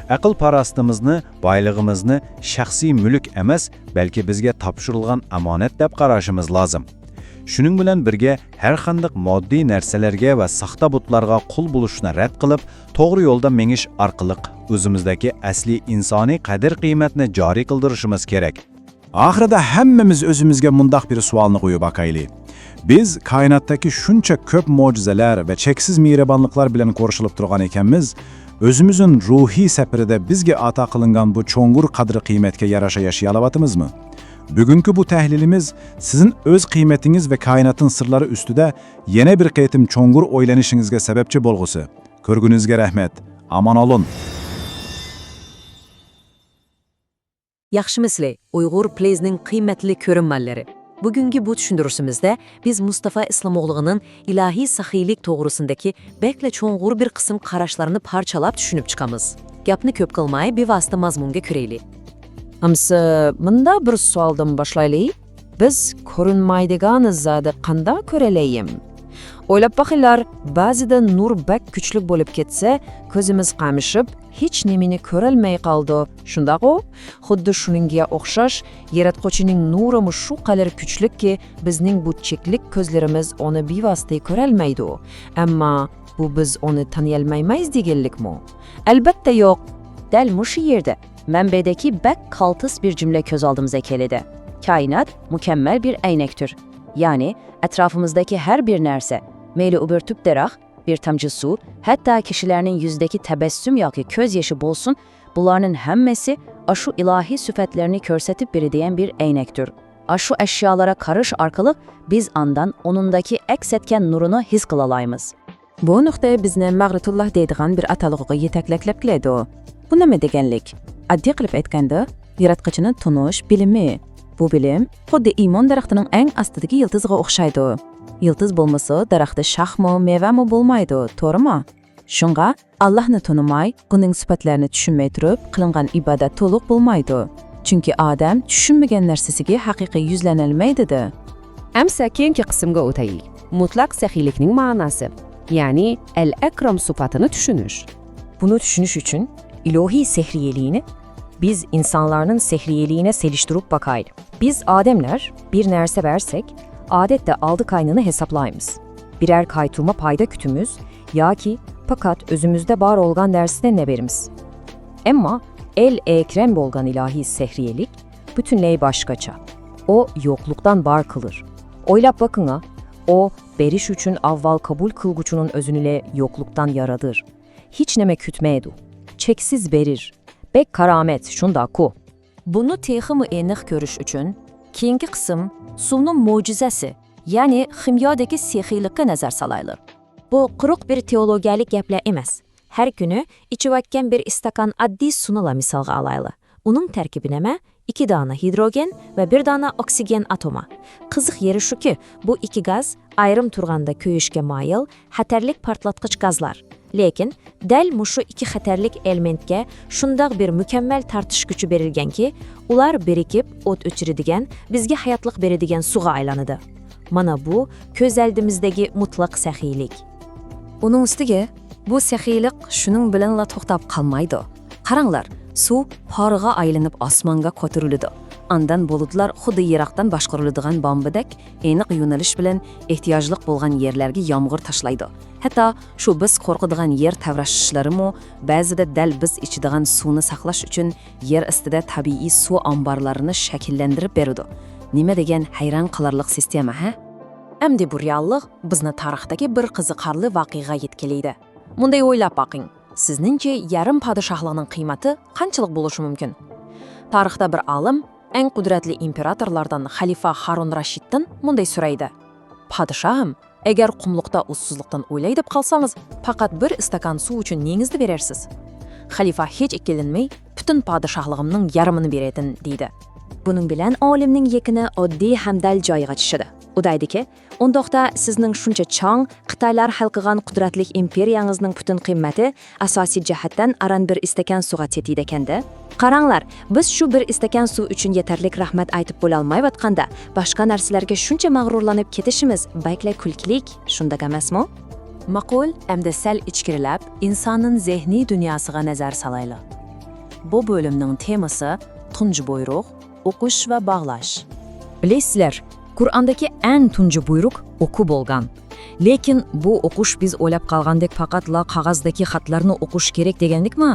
ئەقىل-پاراسىتىمىزنى، بايلىقىمىزنى شەخسىي مۈلۈك ئەمەس، بەلكى بىزگە تاپشۇرۇلغان ئامانەت دەپ قاراشىمىز لازىم. شۇنىڭ بىلەن بىرگە، ھەر قانداق ماددىي نەرسىلەرگە ۋە ساختا بۇتلارغا قۇل بولۇشنى رەت قىلىپ، توغرا يولدا مېڭىش ئارقىلىق ئۆزىمىزدىكى ئەسلىي ئىنسانىي قەدىر-قىممەتنى جارى قىلدۇرۇشىمىز كېرەك. ئاخىرىدا ھەممىمىز ئۆزىمىزگە مۇنداق بىر سوئالنى قويۇپ باقايلى. بىز كائىناتتىكى شۇنچە كۆپ مۆجىزىلەر ۋە چەكسىز مېھرىبانلىقلار بىلەن قورشىلىپ تۇرغان ئىكەنمىز، ئۆزىمىزنىڭ روھىي سەپىرىدە بىزگە ئاتا قىلىنغان بۇ چوڭقۇر قەدىر-قىممەتكە يارىشا ياشىيالاۋاتىمىزمۇ؟ بۈگۈنكى بۇ تەھلىلىمىز سىزنىڭ ئۆز قىممىتىڭىز ۋە كائىناتنىڭ سىرلىرى ئۈستىدە يەنە بىر قېتىم چوڭقۇر ئويلىنىشىڭىزگە سەۋەبچى بولغۇسى. كۆرگىنىڭىزگە رەھمەت. ئامان قالۇڭ. ياخشىمۇسىلەر، ئۇيغۇر پلېيزنىڭ قىممەتلىك كۆرۈرمەنلىرى! بۈگۈنكى بۇ چۈشەندۈرۈشىمىزدە بىز مۇستافا ئىسلامئوغلۇنىڭ ئىلاھىي سېخىيلىك توغرىسىندىكى بەكلا چوڭقۇر بىر قىسىم قاراشلارنى پارچىلاپ چۈشىنىپ چىقىمىز. گەپنى كۆپ قىلماي، بىۋاسىتە مازمۇنغا كىرەيلى. ئەمسە مۇنداق بىر سوئالدىن باشلايلى. بىز كۆرۈنمەيدىغان زادى قانداق كۆرەلەيم؟ ئويلاپ باقىڭلار، بەزىدە نۇر بەك كۈچلۈك بولۇپ كەتسە، كۆزىمىز قامىشىپ، ھېچ نېمىنى كۆرەلمەي قالىدۇ، شۇنداقغۇ؟ خۇددى شۇنىڭغا ئوخشاش، ياراتقۇچىنىڭ نۇرىمۇ شۇ قەدەر كۈچلۈككى، بىزنىڭ بۇ چەكلىك كۆزلىرىمىز ئۇنى بىۋاسىتە كۆرەلمەيدۇ. ئەمما بۇ بىز ئۇنى تونۇيالمايمىز دېگەنلىكمۇ؟ ئەلبەتتە يوق. دەل مۇشۇ يەردە مەنبەدىكى بەك قالتىس بىر جۈملە كۆز ئالدىمىزغا كېلىدۇ. كائىنات مۇكەممەل بىر ئەينەكتۇر. يەنى ئەتراپىمىزدىكى ھەر بىر نەرسە، مەيلى ئۇ بىر تۈپ دەرەخ، بىر تامچە سۇ، ھەتتا كىشىلەرنىڭ يۈزىدىكى تەبەسسۇم ياكى كۆز يېشى بولسۇن، بۇلارنىڭ ھەممىسى ئاشۇ ئىلاھىي سۈپەتلەرنى كۆرسىتىپ بېرىدىغان بىر ئەينەكتۇر. ئاشۇ ئەشيالارغا قاراش ئارقىلىق بىز ئاندىن ئۇنىڭدىكى ئەكس ئەتكەن نۇرنى ھېس قىلالايمىز. بۇ نۇقتا بىزنى مەغرىتۇللا دەيدىغان بىر ئاتالغۇغا يېتەكلەپ كېلىدۇ. بۇ نېمە دېگەنلىك؟ ئاددىي قىلىپ ئېيتقاندا، ياراتقۇچىنى تونۇش بىلىمى. بۇ بىلىم خۇددى ئىمان دەرىخىنىڭ ئەڭ ئاستىدىكى يىلتىزىغا ئوخشايدۇ. يىلتىز بولمىسا، دەرەختە شاخمۇ، مېۋەمۇ بولمايدۇ، توغرىمۇ؟ شۇڭا، ئاللاھنى تونۇماي، ئۇنىڭ سۈپەتلىرىنى چۈشەنمەي تۇرۇپ قىلىنغان ئىبادەت تولۇق بولمايدۇ. چۈنكى ئادەم چۈشەنمىگەن نەرسىسىگە ھەقىقىي يۈزلىنەلمەيدۇ-دە. ئەمسە كېيىنكى قىسىمغا ئۆتەيلى. مۇتلەق سېخىيلىكنىڭ مەناسى، يەنى ئەل-ئەكرەم سۈپىتىنى چۈشىنىش. بۇنى چۈشىنىش ئۈچۈن ئىلاھىي سېھرىيلىكنى بىز ئىنسانلارنىڭ سېھرىيلىكىنى سېلىشتۇرۇپ باقايلى. بىز ئادەملەر بىر نەرسە بەرسەك، ئادەتتە ئالدى كاينىنى ھېسابلايمىز. بىرەر كاي تۇرما پايدا كۈتىمىز ياكى پەقەت ئۆزىمىزدە بار بولغان نەرسىدىن بېرىمىز. ئەمما ئەل-ئەكرەم بولغان ئىلاھىي سېھرىيلىك پۈتۈنلەي باشقىچە. ئۇ يوقلۇقتىن بار قىلىر. ئويلاپ باقىڭا، ئۇ بېرىش ئۈچۈن ئاۋۋال قوبۇل قىلغۇچىنىڭ ئۆزىنىلا يوقلۇقتىن ياراتىر. ھېچنېمە كۈتمەيدۇ. چەكسىز بېرىر. بەك كارامەت، شۇنداققۇ؟ بۇنى تېخىمۇ ئېنىق كۆرۈش ئۈچۈن، كېيىنكى قىسىم سۇنىڭ مۆجىزىسى، يەنى خىميادىكى سېخىيلىققا نەزەر سالايلى. بۇ قۇرۇق بىر تېئولوگىيەلىك گەپلەر ئەمەس. ھەر كۈنى ئىچىۋەتكەن بىر ئىستاكان ئاددىي سۇنىلا مىسالغا ئالايلى. ئۇنىڭ تەركىبى نېمە؟ ئىككى دانە ھىدروگېن ۋە بىر دانە ئوكسىگېن ئاتومى. قىزىق يېرى شۇكى، بۇ ئىككى گاز ئايرىم تۇرغاندا كۆيۈشكە مايىل، خەتەرلىك پارتلاتقۇچ گازلار. لېكىن دەل مۇشۇ ئىككى خەتەرلىك ئېلېمېنتكە شۇنداق بىر مۇكەممەل تارتىش كۈچى بېرىلگەنكى، ئۇلار بىرىكىپ ئوت ئۆچۈرىدىگەن، بىزگە ھاياتلىق بېرىدىگەن سۇغا ئايلىنىدۇ. مانا بۇ كۆز ئالدىمىزدىكى مۇتلەق سەخىيلىك. ئۇنىڭ ئۈستىگە، بۇ سەخىيلىق شۇنىڭ بىلەنلا توختاپ قالمايدۇ. قاراڭلار، سۇ پارغا ئايلىنىپ ئاسمانغا كۆتۈرۈلىدۇ. ئاندىن بۇلۇتلار خۇددى يىراقتىن باشقۇرۇلىدىغان بامبىدەك ئېنىق يۆنىلىش بىلەن ئېھتىياجلىق بولغان يەرلەرگە يامغۇر تاشلايدۇ. ھەتتا شۇ بىز قورقىدىغان يەر تەۋرىشىشلىرىمۇ بەزىدە دەل بىز ئىچىدىغان سۇنى ساقلاش ئۈچۈن يەر ئاستىدا تەبىئىي سۇ ئامبارلىرىنى شەكىللەندۈرۈپ بېرىدۇ. نېمە دېگەن ھەيران قالارلىق سىستېما، ھە؟ ئەمدى بۇ رېئاللىق بىزنى تارىختىكى بىر قىزىقارلىق ۋەقەگە يەتكۈزىدۇ. مۇنداق ئويلاپ باقىڭ، سىزنىڭچە يېرىم پادىشاھلىقنىڭ قىممىتى قانچىلىك بولۇشى مۇمكىن؟ تارىختا بىر ئالىم ئەڭ قۇدرەتلىك ئىمپېراتورلاردىن خەلىپە ھارۇن راشىدتىن مۇنداق سورايدۇ: پادىشاھىم، ئەگەر قۇملۇقتا ئۇسسۇزلۇقتىن ئۆلەي دەپ قالسىڭىز، پەقەت بىر ئىستاكان سۇ ئۈچۈن نېيىڭىزنى بېرەرسىز؟ خەلىپە ھېچ ئىككىلەنمەي، پۈتۈن پادىشاھلىقىمنىڭ يېرىمىنى بېرەتتىن، دېدى. بۇنىڭ بىلەن ئالىمنىڭ يەكۈنى ئاددىي ھەم دەل جايىغا چۈشىدۇ. ئۇ دەيدىكى، ئۇنداقتا سىزنىڭ شۇنچە چاڭ، خىتايلار ھەل قىلغان قۇدرەتلىك ئىمپېرىيەڭىزنىڭ پۈتۈن قىممىتى ئاساسىي جەھەتتىن ئاران بىر ئىستاكان سۇغا چېتىدىكەندە. قاراڭلار، بىز شۇ بىر ئىستاكان سۇ ئۈچۈن يېتەرلىك رەھمەت ئېيتىپ بولالمايۋاتقاندا، باشقا نەرسىلەرگە شۇنچە مەغرۇرلىنىپ كېتىشىمىز بەكلا كۈلكىلىك، شۇنداق ئەمەسمۇ؟ ماقۇل، ئەمدى سەل ئىچكىرىلەپ، ئىنساننىڭ زېھنىي دۇنياسىغا نەزەر سالايلى. بۇ بۆلۈمنىڭ تېمىسى تۇنجى بۇيرۇق، ئوقۇش ۋە باغلاش. بىلەيسىلەر، قۇرئاندىكى ئەڭ تۇنجى بۇيرۇق ئوقۇ بولغان. لېكىن بۇ ئوقۇش بىز ئويلاپ قالغاندەك پەقەتلا قەغەزدىكى خەتلەرنى ئوقۇش كېرەك دېگەنلىكمۇ؟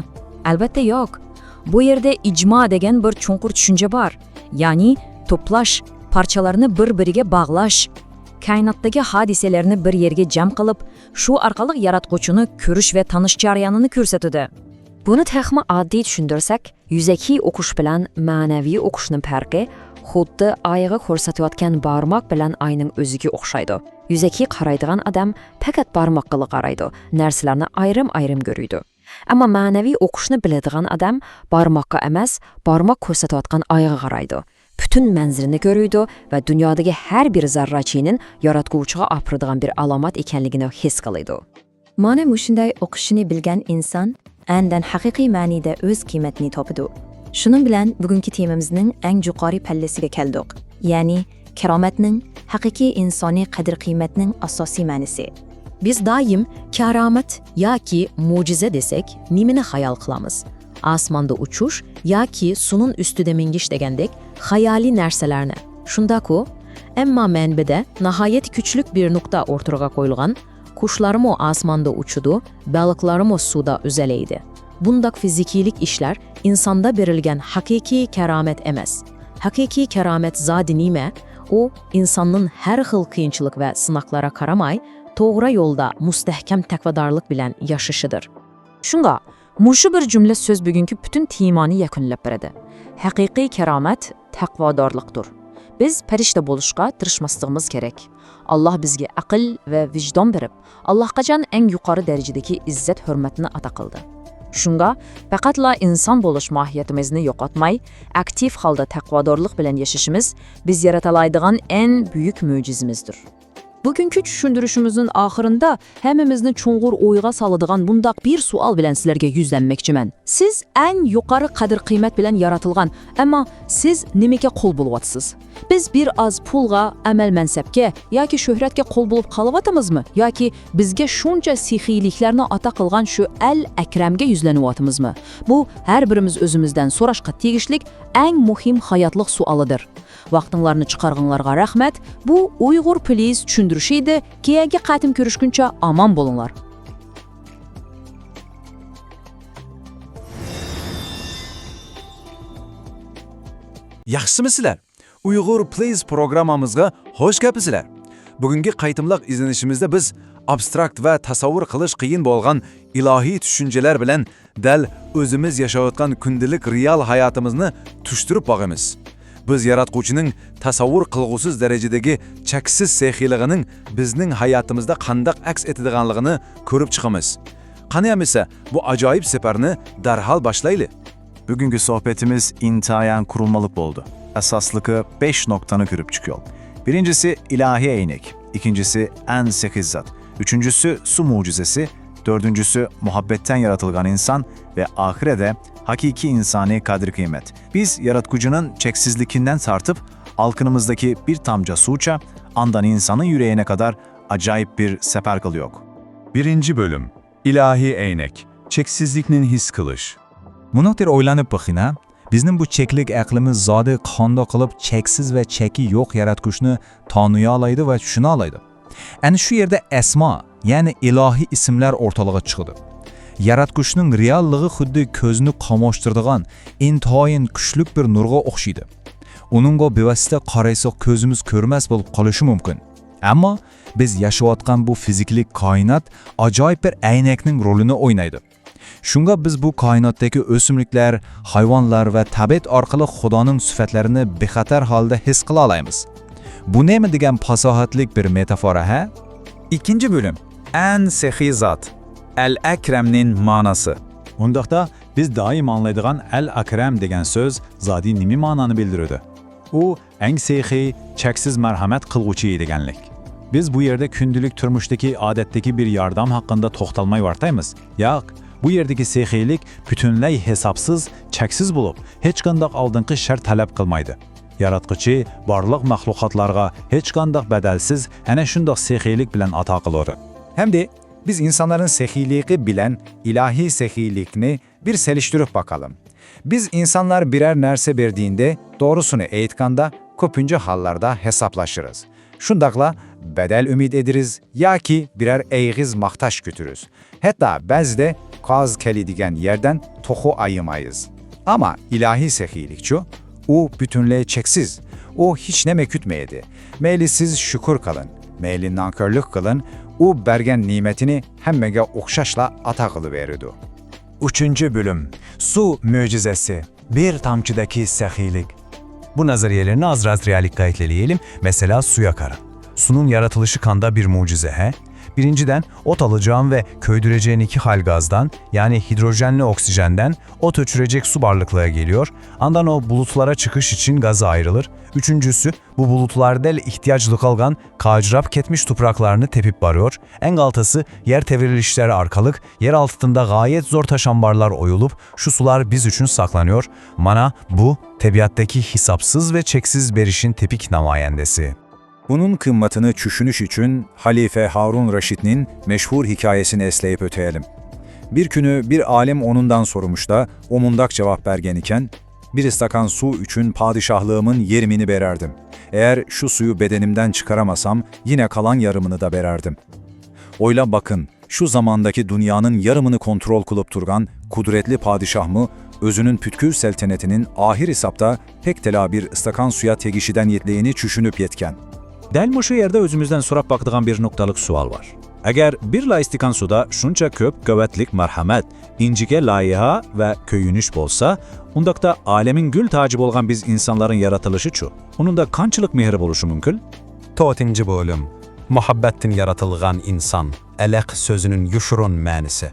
ئەلۋەتتە يوق. بۇ يەردە ئىجما دېگەن بىر چوڭقۇر چۈشەنچە بار. يەنى توپلاش، پارچىلارنى بىر-بىرىگە باغلاش، كائىناتتىكى ھادىسىلەرنى بىر يەرگە جەم قىلىپ، شۇ ئارقىلىق ياراتقۇچىنى كۆرۈش ۋە تونۇش جەريانىنى كۆرسىتىدۇ. بۇنى تېخىمۇ ئاددىي چۈشەندۈرسەك، يۈزەكى ئوقۇش بىلەن مەنىۋى ئوقۇشنىڭ پەرقى خۇددى ئايغا كۆرسىتىۋاتقان بارماق بىلەن ئاينىڭ ئۆزىگە ئوخشايدۇ. يۈزەكى قارايدىغان ئادەم پەقەت بارماققىلا قارايدۇ، نەرسىلەرنى ئايرىم-ئايرىم كۆرىدۇ. ئەمما مەنىۋى ئوقۇشنى بىلىدىغان ئادەم بارماققا ئەمەس، بارماق كۆرسىتىۋاتقان ئايغا قارايدۇ. پۈتۈن مەنزىرىنى كۆرىدۇ ۋە دۇنيادىكى ھەر بىر زەررىچىنىڭ ياراتقۇچىغا ئاپىرىدىغان بىر ئالامەت ئىكەنلىكىنى ھېس قىلىدۇ. مانا مۇشۇنداي ئوقۇشنى بىلگەن ئىنسان ئاندىن ھەقىقىي مەنىدە ئۆز قىممىتىنى تاپىدۇ. شۇنىڭ بىلەن بۈگۈنكى تېمىمىزنىڭ ئەڭ يۇقىرى پەللىسىگە كەلدۇق، يەنى كارامەتنىڭ ھەقىقىي ئىنسانىي قەدىر-قىممەتنىڭ ئاساسىي مەنىسى. بىز دائىم كارامەت ياكى مۆجىزە دېسەك، نېمىنى خىيال قىلىمىز؟ ئاسماندا ئۇچۇش ياكى سۇنىڭ ئۈستىدە مېڭىش دېگەندەك خىيالىي نەرسىلەرنى. شۇنداققۇ؟ ئەمما مەنبەدە ناھايىتى كۈچلۈك بىر نۇقتا ئوتتۇرىغا قويۇلغان، قۇشلارمۇ ئاسماندا ئۇچىدۇ، بېلىقلارمۇ سۇدا ئۈزەلەيدۇ. بۇنداق فىزىكىيلىك ئىشلار ئىنساندا بېرىلگەن ھەقىقىي كارامەت ئەمەس. ھەقىقىي كارامەت زادى نېمە؟ ئۇ ئىنساننىڭ ھەر خىل قىيىنچىلىق ۋە سىناقلارغا قارىماي، توغرا يولدا مۇستەھكەم تەقۋادارلىق بىلەن ياشىشىدۇر. شۇڭا، مۇشۇ بىر جۈملە سۆز بۈگۈنكى پۈتۈن تېمانى يەكۈنلەپ بېرىدۇ. ھەقىقىي كارامەت تەقۋادارلىقتۇر. بىز پەرىشتە بولۇشقا تىرىشماسلىقىمىز كېرەك. ئاللاھ بىزگە ئەقىل ۋە ۋىجدان بېرىپ، ئاللاھقاچان ئەڭ يۇقىرى دەرىجىدىكى ئىززەت-ھۆرمەتنى ئاتا قىلدى. شۇڭا، پەقەتلا ئىنسان بولۇش ماھىيىتىمىزنى يوقاتماي، ئاكتىپ ھالدا تەقۋادارلىق بىلەن ياشىشىمىز بىز يارىتالايدىغان ئەڭ بۈيۈك مۆجىزىمىزدۇر. بۈگۈنكى چۈشەندۈرۈشىمىزنىڭ ئاخىرىدا ھەممىمىزنى چوڭقۇر ئويغا سالىدىغان بۇنداق بىر سوئال بىلەن سىلەرگە يۈزلەنمەكچىمەن. سىز ئەڭ يۇقىرى قەدىر-قىممەت بىلەن يارىتىلغان، ئەمما سىز نېمىگە قۇل بولۇۋاتىسىز؟ بىز بىر ئاز پۇلغا، ئەمەل-مەنسەپكە ياكى شۆھرەتكە قۇل بولۇپ قالىۋاتىمىزمۇ؟ ياكى بىزگە شۇنچە سېخىيلىكلەرنى ئاتا قىلغان شۇ ئەل ئەكرەمگە يۈزلىنىۋاتىمىزمۇ؟ بۇ ھەر بىرىمىز ئۆزىمىزدىن سوراشقا تېگىشلىك ئەڭ مۇھىم ھاياتلىق سوئالىدۇر. ۋاقتىڭلارنى چىقارغىنىڭلارغا رەھمەت. بۇ ئۇيغۇر پلىز چۈشەندۈرۈشى ئىدى. كېيىنكى قېتىم كۆرۈشكۈنچە ئامان بولۇڭلار. ياخشىمۇسىلەر؟ ئۇيغۇر پلىز پروگراممىمىزغا خوش كەپسىلەر. بۈگۈنكى قېتىملىق ئىزدىنىشىمىزدە بىز ئابستراكت ۋە تەسەۋۋۇر قىلىش قىيىن بولغان ئىلاھىي چۈشەنچىلەر بىلەن دەل ئۆزىمىز ياشاۋاتقان كۈندىلىك رېئال ھاياتىمىزنى تۇتۇشتۇرۇپ باقىمىز. بىز ياراتقۇچىنىڭ تەسەۋۋۇر قىلغۇسىز دەرىجىدىكى چەكسىز سېخىيلىقىنىڭ بىزنىڭ ھاياتىمىزدا قانداق ئەكس ئېتىدىغانلىقىنى كۆرۈپ چىقىمىز. قېنى ئەمىسە، بۇ ئاجايىپ سەپەرنى دەرھال باشلايلى. Bugünkü sohbetimiz intayan kurulmalık oldu. Esaslıkı beş noktanı görüp çıkıyor. Birincisi ilahi eynek, ikincisi en sekiz zat, üçüncüsü su mucizesi, dördüncüsü muhabbetten yaratılgan insan ve ahirede hakiki insani kadir kıymet. Biz yaratıcının çeksizlikinden tartıp halkınımızdaki bir tamca suça andan insanın yüreğine kadar acayip bir sefer kılıyor. Birinci bölüm. İlahi eynek. Çeksizliknin his kılış. Munaqtir oylanıp baqina, bizning bu cheklik aqlimiz zodi qandoq qilib cheksiz va cheki yo'q yaratquchni tanıyalaydı va tushunalalaydı. Ana shu yerda asmo, ya'ni ilohiy ismlar o'rtalig'i chiqdi. Yaratquchning reallig'i xuddi ko'zni qamashtiradigan intayin kuchlik bir nurga o'xshaydi. Uningga bevosita qaraysoq ko'zimiz ko'rmas bo'lib qolishi mumkin. Ammo biz yashayotgan bu fiziklik koinot ajoyib bir aynakning rolini o'ynaydi. Shunga biz bu koinotdagi o'simliklar, hayvonlar va tabiat orqali Xudoning sifatlarini bexatar holda his qila olamiz. Bu nima degan fasohatlik bir metafora, ha? Ikkinchi bo'lim. An sexiy zot. Al-Akramning ma'nosi. Undaqda biz doim anglaydigan Al-Akram degan so'z zodi nima ma'noni bildiradi? U eng sexiy, cheksiz marhamat qilg'uchi deganlik. Biz bu yerda kundalik turmushdagi odatdagi bir yordam haqida to'xtalmay vartaymiz. Yo'q, bu yerdagi sexiylik butunlay hisobsiz, cheksiz bo'lib, hech qandoq oldingi shart talab qilmaydi. Yaratquchi barliq maxluqotlarga hech qandoq badalsiz ana shundoq sexiylik bilan ato qiladi. Hamda biz insonlarning sexiyligi bilan ilohiy sexiylikni bir seliştirip bakalım. Biz insanlar birer narsa berdiğinde, doğrusunu aytganda, köpünce hallarda hesaplaşırız. Şundakla bedel ümit ederiz ya ki birer eğiz mahtaş kütürüz. Hatta bazıda kaz keli degen yerden tohu ayımayız. Ama ilahi sehilikçi, u bütünlüğe çeksiz. U hiç neme kütmeydi. Meyli siz şükür kılın, meyli nankörlük kılın, u bergen nimetini hemmege okşaşla ata kılıveridi. Üçüncü bölüm. Su mucizesi. Bir tamçıdaki sexiylik. Bu nazariyelerni azraz reallik kayıtleleyelim. Mesela suya karın. Sunun yaratılışı kanda bir mucize, he? Birinciden, ot alacağın ve köydüreceğin iki hal gazdan, yani hidrojenle oksijenden, ot öçürecek su barlıklığa geliyor. Andan o bulutlara çıkış için gazı ayrılır. Üçüncüsü, bu bulutlarda ihtiyaç kalgan kacırap ketmiş topraklarını tepip barıyor. En altası, yer tevirilişleri arkalık, yer altında gayet zor taşambarlar oyulup, şu sular biz için saklanıyor. Mana, bu, tebiattaki hisapsız ve çeksiz berişin tepik namayendesi. Bunun kıymetini düşünüş için Halife Harun Reşit'nin meşhur hikayesini esleyip öteyelim. Bir günü bir alim onundan sormuş da, o mundak cevap bergen iken, bir istakan su için padişahlığımın yerimini bererdim. Eğer şu suyu bedenimden çıkaramasam, yine kalan yarımını da bererdim. Oyla bakın, şu zamandaki dünyanın yarımını kontrol kılıp turgan kudretli padişah mı, özünün pütkül seltenetinin ahir isapta pek tela bir ıstakan suya tegişiden yetleyini çüşünüp yetken. Dal mushu yerda o'zimizdan so'rab boqadigan bir nuqtaliq savol bor. Agar bir la istikan suvda shuncha ko'p qavatlik marhamat, injike loyiha va ko'yinish bo'lsa, undaqda olamning gul toji bo'lgan biz insonlarning yaratilishi-chu? Uningda qanchalik mehr bo'lishi mumkin? To'rtinchi bo'lim. Muhabbatdan yaratilgan inson. Alaq sözünün yuşurun ma'nisi.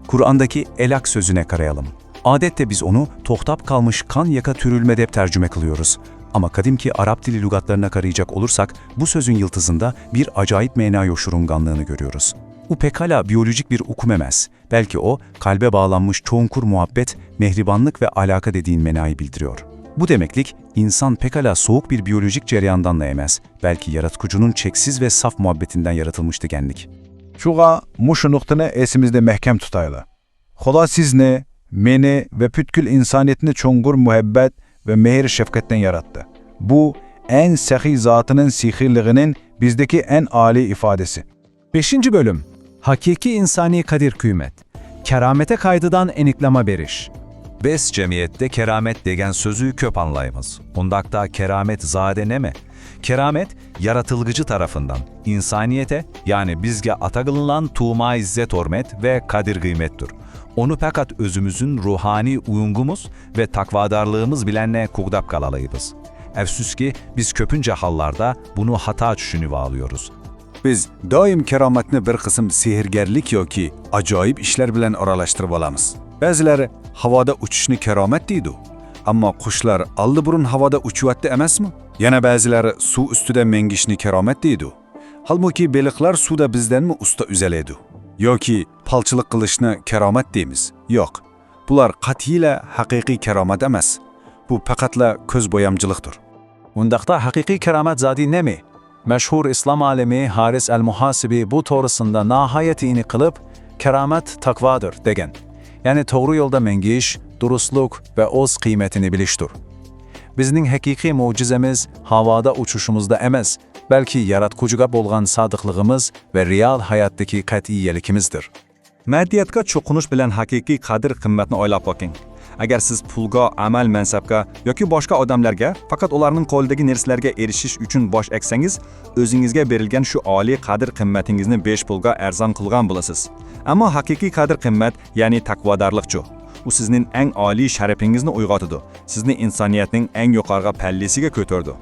Kur'andaki elak sözüne karayalım. Adette biz onu toxtap kalmış kan yaka türülme dep tercüme kılıyoruz. Ama kadimki Arap dili lügatlarına karayacak olursak, bu sözün yıltızında bir acayip mena yoşurunganlığını görüyoruz. Bu pekala biyolojik bir ukum emez. Belki o, kalbe bağlanmış çoğunkur muhabbet, mehribanlık ve alaka dediğin menayı bildiriyor. Bu demeklik, insan pekala soğuk bir biyolojik cereyandan da emez, belki yaratıcının çeksiz ve saf muhabbetinden yaratılmış degenlik. Şuğa muşu nuqtını esimizde mehkem tutaylı. Xudo sizni, meni ve pütkül insaniyetni çoğunkur muhabbet ve mehir şefkatten yarattı. Bu, en sehiy zatının sihirliginin bizdeki en âli ifadesi. Beshinchi bo'lim. Haqiqiy insoniy qadr-qiymat. Karomati qaytadan aniqlama berish. Biz jamiyatda karomat degan so'zni ko'p anglaymiz. Undaqda karomat zodi nima? Karomat yaratılgıcı tarafından insaniyete, ya'ni bizga ato qilingan tug'ma izzat-hurmat va qadr-qiymatdir. Uni faqat o'zimizning ruhoniy uyg'unligimiz va taqvodorligimiz bilan qo'g'dab qalalaymiz. Afsuski, biz ko'pincha hollarda buni xato tushunib olamiz. Biz doim karomatni bir qism sehrgarlik yoki ajoyib ishlar bilan oralashtirib olamiz. بەزىلەر ھاۋادا ئۇچۇشنى كارامەت دەيدۇ. ئەمما قۇشلار ئاللىبۇرۇن ھاۋادا ئۇچۇۋەتتى ئەمەسمۇ؟ يەنە بەزىلەر سۇ ئۈستىدە مەڭگۈشنى كارامەت دەيدۇ. ھالبۇكى، بېلىقلار سۇدا بىزدەنمۇ ئۇستا ئۈزەلەيدۇ. ياكى پالچىلىق قىلىشنى كارامەت دەيمىز. ياق، بۇلار قەتئىيلا ھەقىقىي كارامەت ئەمەس. بۇ پەقەتلا كۆز بويامچىلىقتۇر. ئۇنداقتا ھەقىقىي كارامەت زادى نېمە؟ مەشھۇر ئىسلام ئالىمى ھارىس ئەل مۇھاسىبى بۇ توغرىسىدا ناھايىتى ئېنىق قىلىپ، «كارامەت تەقۋادۇر» دېگەن. يەنى توغرا يولدا مېڭىش، دۇرۇسلۇق ۋە ئۆز قىممىتىنى بىلىشتۇر. بىزنىڭ ھەقىقىي مۆجىزىمىز ھاۋادا ئۇچۇشىمىزدا ئەمەس، بەلكى ياراتقۇچىغا بولغان سادىقلىقىمىز ۋە رېئال ھاياتتىكى قەتئىيلىكىمىزدۇر. مەدەنىيەتكە چوقۇنۇش بىلەن ھەقىقىي قەدىر-قىممەتنى ئويلاپ باقىڭ. ئەگەر سىز پۇلغا، ئەمەل-مەنسەپكە ياكى باشقا ئادەملەرگە، پەقەت ئۇلارنىڭ قولىدىكى نەرسىلەرگە ئېرىشىش ئۈچۈن باش ئەگسەڭىز، ئۆزىڭىزگە بېرىلگەن شۇ ئالىي قەدىر-قىممىتىڭىزنى بەش پۇلغا ئەرزان قىلغان بولىسىز. ئەمما ھەقىقىي قەدىر-قىممەت، يەنى تەقۋادارلىقچۇ؟ ئۇ سىزنىڭ ئەڭ ئالىي شەرىپىڭىزنى ئويغىتىدۇ، سىزنى ئىنسانىيەتنىڭ ئەڭ يۇقىرىغا پەللىسىگە كۆتۈرىدۇ.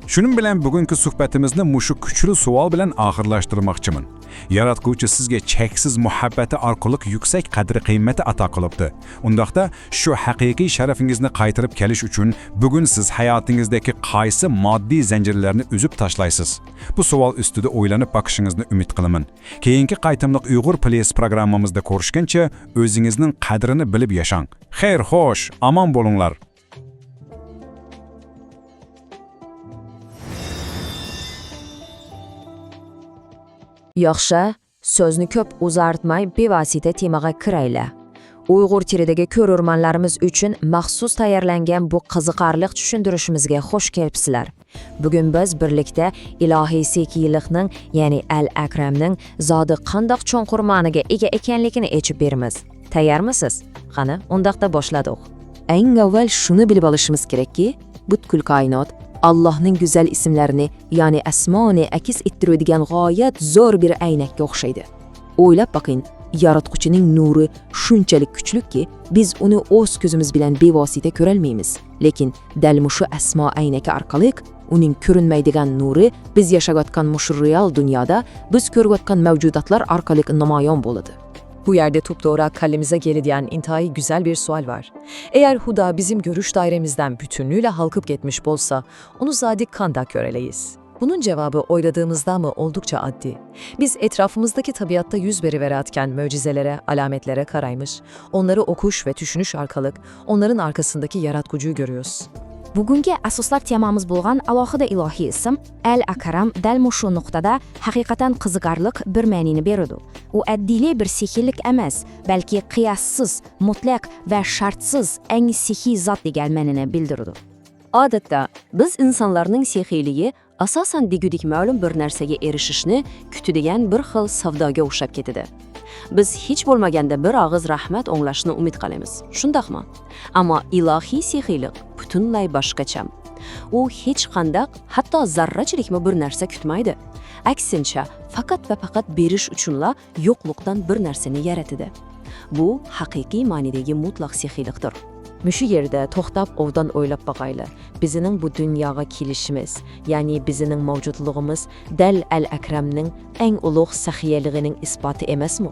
شۇنىڭ بىلەن بۈگۈنكى سۆھبىتىمىزنى مۇشۇ كۈچلۈك سوئال بىلەن ئاخىرلاشتۇرماقچىمەن. ياراتقۇچى سىزگە چەكسىز مۇھەببىتى ئارقىلىق يۈكسەك قەدىر-قىممىتى ئاتا قىلىپتۇ. ئۇنداقتا، شۇ ھەقىقىي شەرىپىڭىزنى قايتۇرۇپ كېلىش ئۈچۈن بۈگۈن سىز ھاياتىڭىزدىكى قايسى ماددىي زەنجىرلەرنى ئۈزۈپ تاشلايسىز؟ بۇ سوئال ئۈستىدە ئويلىنىپ باقىشىڭىزنى ئۈمىد قىلىمەن. كېيىنكى قېتىملىق ئۇيغۇر پلېيس پروگراممىمىزدا كۆرۈشكەنچە، ئۆزىڭىزنىڭ قەدرىنى بىلىپ ياشاڭ. خەير، خوش، ئامان بولۇڭلار! ياخشى، سۆزنى كۆپ ئۇزارتماي، بىۋاسىتە تېمىغا كىرەيلى. ئۇيغۇر تىلىدىكى كۆرۈرمەنلىرىمىز ئۈچۈن مەخسۇس تەييارلانغان بۇ قىزىقارلىق چۈشەندۈرۈشىمىزگە خوش كەپسىلەر. بۈگۈن بىز بىرلىكتە ئىلاھىي سېخىيلىقنىڭ، يەنى ئەل ئەكرەمنىڭ زادى قانداق چوڭقۇر مەنىگە ئىگە ئىكەنلىكىنى ئېچىپ بېرىمىز. تەييارمىسىز؟ قېنى، ئۇنداقتا باشلىدۇق. ئەڭ ئەۋۋەل شۇنى بىلىپ ئېلىشىمىز كېرەككى، پۈتكۈل كائىنات ئاللاھنىڭ گۈزەل ئىسىملىرىنى، يەنى ئەسمانى ئەكس ئېتتۈرىدىغان غايەت زور بىر ئەينەككە ئوخشايدۇ. ئويلاپ باقىڭ، ياراتقۇچىنىڭ نۇرى شۇنچىلىك كۈچلۈككى، بىز ئۇنى ئۆز كۆزىمىز بىلەن بىۋاسىتە كۆرەلمەيمىز. لېكىن دەل مۇشۇ ئەسما ئەينىكى ئارقىلىق ئۇنىڭ كۆرۈنمەيدىغان نۇرى بىز ياشاۋاتقان مۇشۇ رېئال دۇنيادا بىز كۆرۈۋاتقان مەۋجۇداتلار ئارقىلىق نامايان بولىدۇ. بۇ يەردە توپتوغرا كاللىمىزگە كېلىدىغان ئىنتايىن گۈزەل بىر سوئال بار. ئەگەر خۇدا بىزنىڭ كۆرۈش دائىرىمىزدىن پۈتۈنلۈكلە قالقىپ كەتمىش بولسا، ئۇنى زادى قانداق كۆرەلەيسىز؟ بۇنىڭ جاۋابى ئويلىدىغىمىزدامۇ ئولدۇقچە ئاددىي. بىز ئەتراپىمىزدىكى تەبىئەتتە يۈز بېرىۋېرىدىغان مۆجىزىلەرگە، ئالامەتلەرگە قارايمىز. ئۇلارنى ئوقۇش ۋە چۈشىنىش ئارقىلىق ئۇلارنىڭ ئارقىسىندىكى ياراتقۇچىنى كۆرىمىز. بۈگۈنكى ئاساسلىق تېمىمىز بولغان ئالاھىدە ئىلاھىي ئىسىم ئەل ئەكرەم دەل مۇشۇ نۇقتىدا ھەقىقەتەن قىزىقارلىق بىر مەنىنى بېرىدۇ. ئۇ ئاددىيلا بىر سېخىيلىق ئەمەس، بەلكى قىياسسىز، مۇتلەق ۋە شەرتسىز ئەڭ سېخىي زات دېگەن مەنىنى بىلدۈرىدۇ. ئادەتتە، بىز ئىنسانلارنىڭ سېخىيلىقى ئاساسەن دېگۈدەك مەلۇم بىر نەرسىگە ئېرىشىشنى كۈتىدىغان بىر خىل سەۋداگە ئوخشاپ كېتىدۇ. بىز ھېچ بولمىغاندا بىر ئاغىز رەھمەت ئاڭلاشنى ئۈمىد قىلىمىز، شۇنداقمۇ؟ ئەمما ئىلاھىي سېخىيلىق پۈتۈنلەي باشقىچە. ئۇ ھېچقانداق، ھەتتا زەررىچىلىكمۇ بىر نەرسە كۈتمەيدۇ. ئەكسىنچە، پەقەت ۋە پەقەت بېرىش ئۈچۈنلا يوقلۇقتىن بىر نەرسىنى يارىتىدۇ. بۇ ھەقىقىي مەنىدىكى مۇتلەق سېخىيلىقتۇر. مۇشۇ يەردە توختاپ ئوبدان ئويلاپ باقايلى. بىزنىڭ بۇ دۇنياغا كېلىشىمىز، يەنى بىزنىڭ مەۋجۇتلۇقىمىز دەل ئەل ئەكرەمنىڭ ئەڭ ئۇلۇغ سېخىيلىقىنىڭ ئىسپاتى ئەمەسمۇ؟